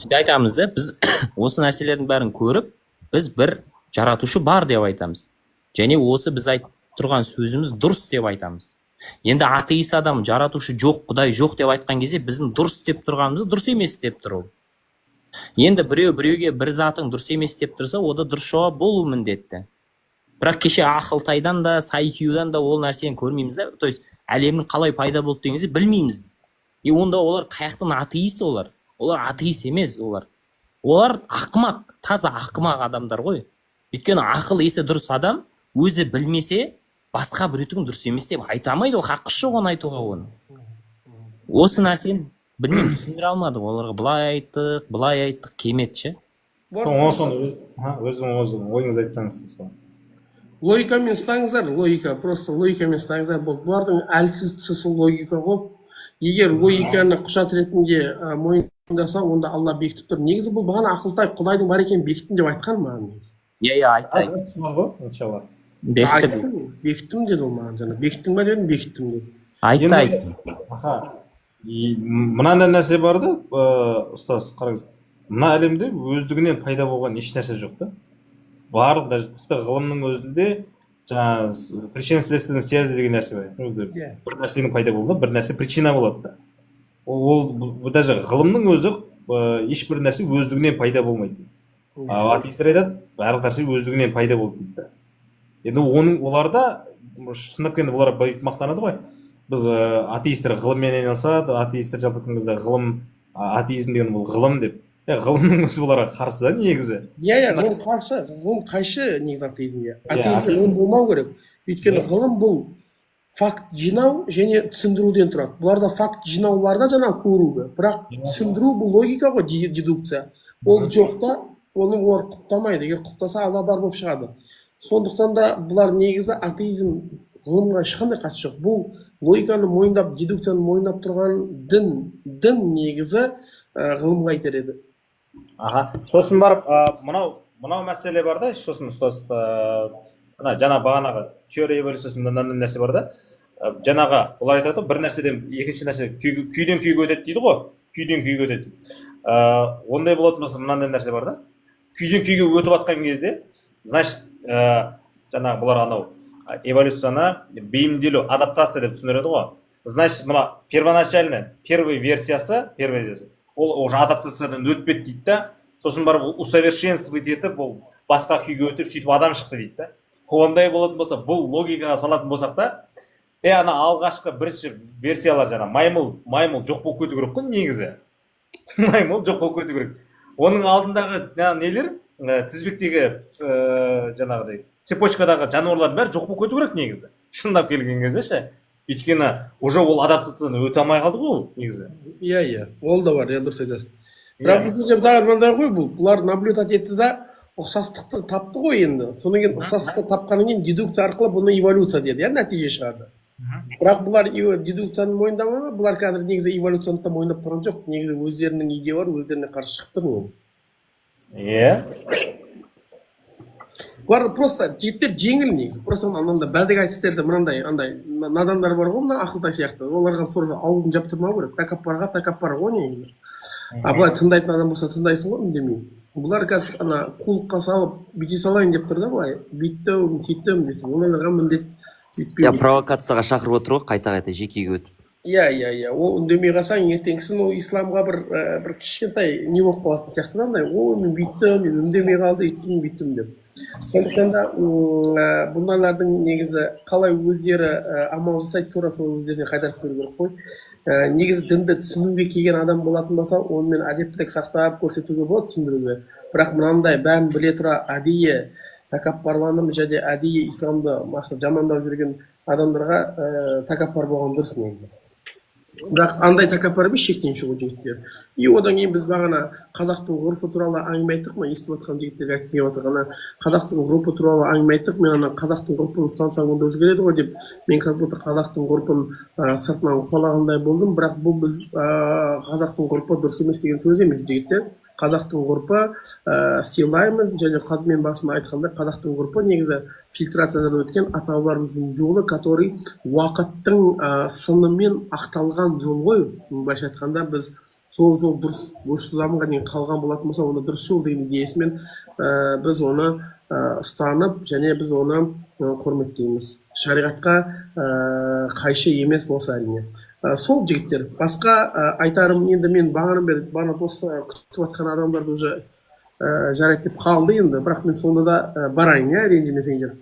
Сөйтіп айтамыз да, біз осы нәрселердің бәрін көріп, біз бір жаратушы бар деп айтамыз және осы біз айтып тұрған сөзіміз дұрыс деп айтамыз. Енді атеист адам жаратушы жоқ, құдай жоқ деп айтқан кезде, біздің дұрыс деп тұрғанымызды дұрыс емес деп тұр ол. Енді біреу біреуге бір затың дұрыс емес деп тұрса, онда дұрыс жауап болу міндетті. Бірақ кеше Ақылтайдан да, Сайкюдан да ол нәрсені көрмейміз да. То есть әлемнің қалай пайда болды деген кезде білмейміз дейді. И онда олар қаяқтан атеист олар? Олар атеист емес олар. Олар ақымақ, таза ақымақ адамдар ғой. Өйткені ақыл есі дұрыс адам өзі білмесе, басқа біреудің дұрыс емес деп айта алмайды ғой, хақысы жоқ оны айтуға оны. Осы нәрсені білмеймін, түсіндіре алмадық оларға. Былай айттық, былай айттық, келмеді ше. Соны өзің ойыңызды айтсаңыз сол. Логикамен ұстаңыздар, логика, просто логикамен ұстаңыздар болды. Бұлардың әлсіз тұсы сол логика ғой. Егер логиканы құжат ретінде мойындаса, онда Алла бекітіп тұр. Негізі бұл бағана Ақылтай құдайдың бар екенін бекіттім деп айтқан маған негізі. Иә, айтты. Ғой, иншалла. Бекітті. Айттым, бекіттім деді ол маған жаңа. Бекіттің ба дедім, бекіттім деді. Айтты, Енді- айтты. Аха. И мынандай нәрсе бар да, ұстаз, қараңыз. Мына әлемде өздігінен пайда болған еш нәрсе жоқ та. Барлық, даже тіпті ғылымның өзінде жаңағы причинно-следственная связь деген нәрсе бар. Түсіндіңіз бе? Бір нәрсенің пайда болуына бір нәрсе причина болады да. Ол даже ғылымның өзі ешбір нәрсе өздігінен пайда болмайды. Ал атеисттер айтады, барлық нәрсе өздігінен пайда болды дейді да. Енді оның оларда шындап келгенде олар бүйтіп мақтанады ғой. Біз атеисттер ғылыммен айналысады, атеисттер жалпы айтқан кезде ғылым, атеизм деген бұл ғылым деп. Ғылымның өзі оларға қарсы да негізі. Иә, ғылым қарсы, ғылым қайшы негізі атеизмге. Атеизмде Атеизм- ғылым болмау керек. Өйткені ғылым бұл факт жинау және түсіндіруден тұрады. Бұларда факт жинау бар да, жаңағы көруге. Бірақ түсіндіру бұл логика ғой, дедукция. Ол жоқ та, оны олар құптамайды. Егер құптаса, Алла бар болып шығады. Сондықтан да бұлар негізі атеизм ғылымға ешқандай қатысы жоқ. Бұл логиканы мойындап, дедукцияны мойындап тұрған дін негізі ғылымға итереді. Аха. Сосын барып мынау мәселе бар да, сосын ұстаз, мына жаңа бағанағы теория эволюциясында мынандай нәрсе бар да. Жаңағы олар айтады ғой, бір нәрседен екінші нәрсе күйден күйге өтеді дейді ғой, күйден күйге өтеді дейді. Ондай болатын болса, мынандай нәрсе бар да. Күйден күйге өтіп жатқан кезде, значит, жаңағы бұлар анау эволюцияны бейімделу, адаптация деп түсіндіреді ғой. Значит, мына первоначально первый версиясы, первый версиясы ол уже адаптациядан өтпеді дейді да. Сосын барып ол усовершенствовать етіп, ол басқа күйге өтіп, сөйтіп адам шықты дейді да. Ондай болатын болса, бұл логикаға салатын болсақ та, ана алғашқы бірінші версиялар жаңа маймыл жоқ болып кету керек қой негізі. Маймыл жоқ болып кету керек. Оның алдындағы жаңағы нелер, тізбектегі жаңағыдай цепочкадағы жануарлардың бәрі жоқ болып кету керек негізі. Шындап келген кезде ше. Өйткені уже ол адаптациядан өте алмай қалды ғой ол негізі. Иә, ол да бар, иә, дұрыс айтасың. Бірақ бұл жерде тағы мынандай ғой, бұл бұлар наблюдать етті да, ұқсастықты тапты ғой енді. Содан кейін ұқсастықты тапқаннан кейін дедукция арқылы бұны эволюция деді, иә, нәтиже шығарды. Бірақ бұлар дедукцияны мойындамай ма? Бұлар қазір негізі эволюцияны да мойындап тұрған жоқ. Негізі өздерінің идея бар, өздеріне қарсы шығып тұр негізі. Бұлар просто жігіттер жеңіл негізі. Просто анандай бәлдік айтыстерде мынандай андай надандар бар ғой, мына Ақылтай сияқты. Оларға тоже аузын жапып тұрмау керек. Тәкаппарға тәкаппар ғой негізі. А былай тыңдайтын адам болса, тыңдайсың ғой үндемей. Бұлар қазір ана қулыққа салып бүйте салайын деп тұр да былай. Бүйттім, сөйттім деп. Ондайларға міндет өйтпеу. Иә, провокацияға шақырып отыр ғой қайта қайта жекеге өтіп. Иә. Ол үндемей қалсаң, ертеңгісін ол исламға бір кішкентай не болып қалатын сияқты да андай. О, мен бүйттім, мен үндемей қалды, өйттім, бүйттім деп. Сондықтан да бұндайлардың негізі қалай өздері амал жасайды, тура сол өздеріне қайтарып беру керек қой. Негізі дінді түсінуге келген адам болатын болса, онымен әдептілік сақтап көрсетуге болады, түсіндіруге. Бірақ мынандай бәрін біле тұра әдейі тәкаппарланып және әдейі исламды жамандап жүрген адамдарға тәкаппар болған дұрыс негізі. Бірақ андай тәкаппар емес, шектен шығу жігіттер. И одан кейін біз бағана қазақтың ғұрфы туралы әңгіме айттық ма, естіп жатқан жігіттерге айтып келіп жатыр, ана қазақтың ғұрпы туралы әңгіме айттық. Мен ана қазақтың ғұрпын ұстансаң, онда өзгереді ғой деп, мен как будто қазақтың ғұрпын сыртынан қуалағандай болдым. Бірақ бұл біз қазақтың ғұрпы дұрыс емес деген сөз емес, жігіттер. Қазақтың ғұрпы сыйлаймыз және қазір мен басында айтқандай, қазақтың ғұрпы негізі фильтрациядан өткен ата бабаларымыздың жолы, который уақыттың сынымен ақталған жол ғой. Былайша айтқанда, біз сол жол дұрыс осы заманға дейін қалған болатын болса, онда дұрыс жол деген идеясымен біз оны ұстанып және біз оны құрметтейміз, шариғатқа қайшы емес болса, әрине. Сол, жігіттер, басқа айтарым, енді мен бағанадан бері бағана дос күтіп жатқан адамдарды уже жарайды деп қалды енді, бірақ мен сонда да барайын, иә, ренжімесеңдер.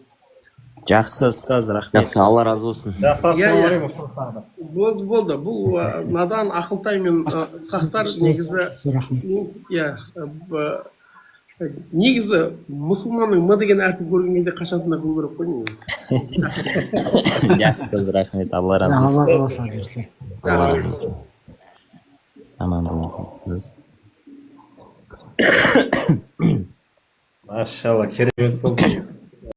Жақсы, ұстаз, рахмет. Жақсы, Алла разы болсын. Жақсы. Иә, иә. Ассалаумағалейкум, ұстаз, тағы да. Болды, болды. Бұл надан Ақылтай мен Ысқақтар негізі Рахмет. Иә, негізі мұсылманның «м» деген әрпін көрген кезде қашатындай қылу керек қой негізі. Жақсы, ұстаз, рахмет, Алла разы болсын. Алла қаласа, бұйырса. Алла разы болсын. Аман болыңыз. Машалла, керемет болды.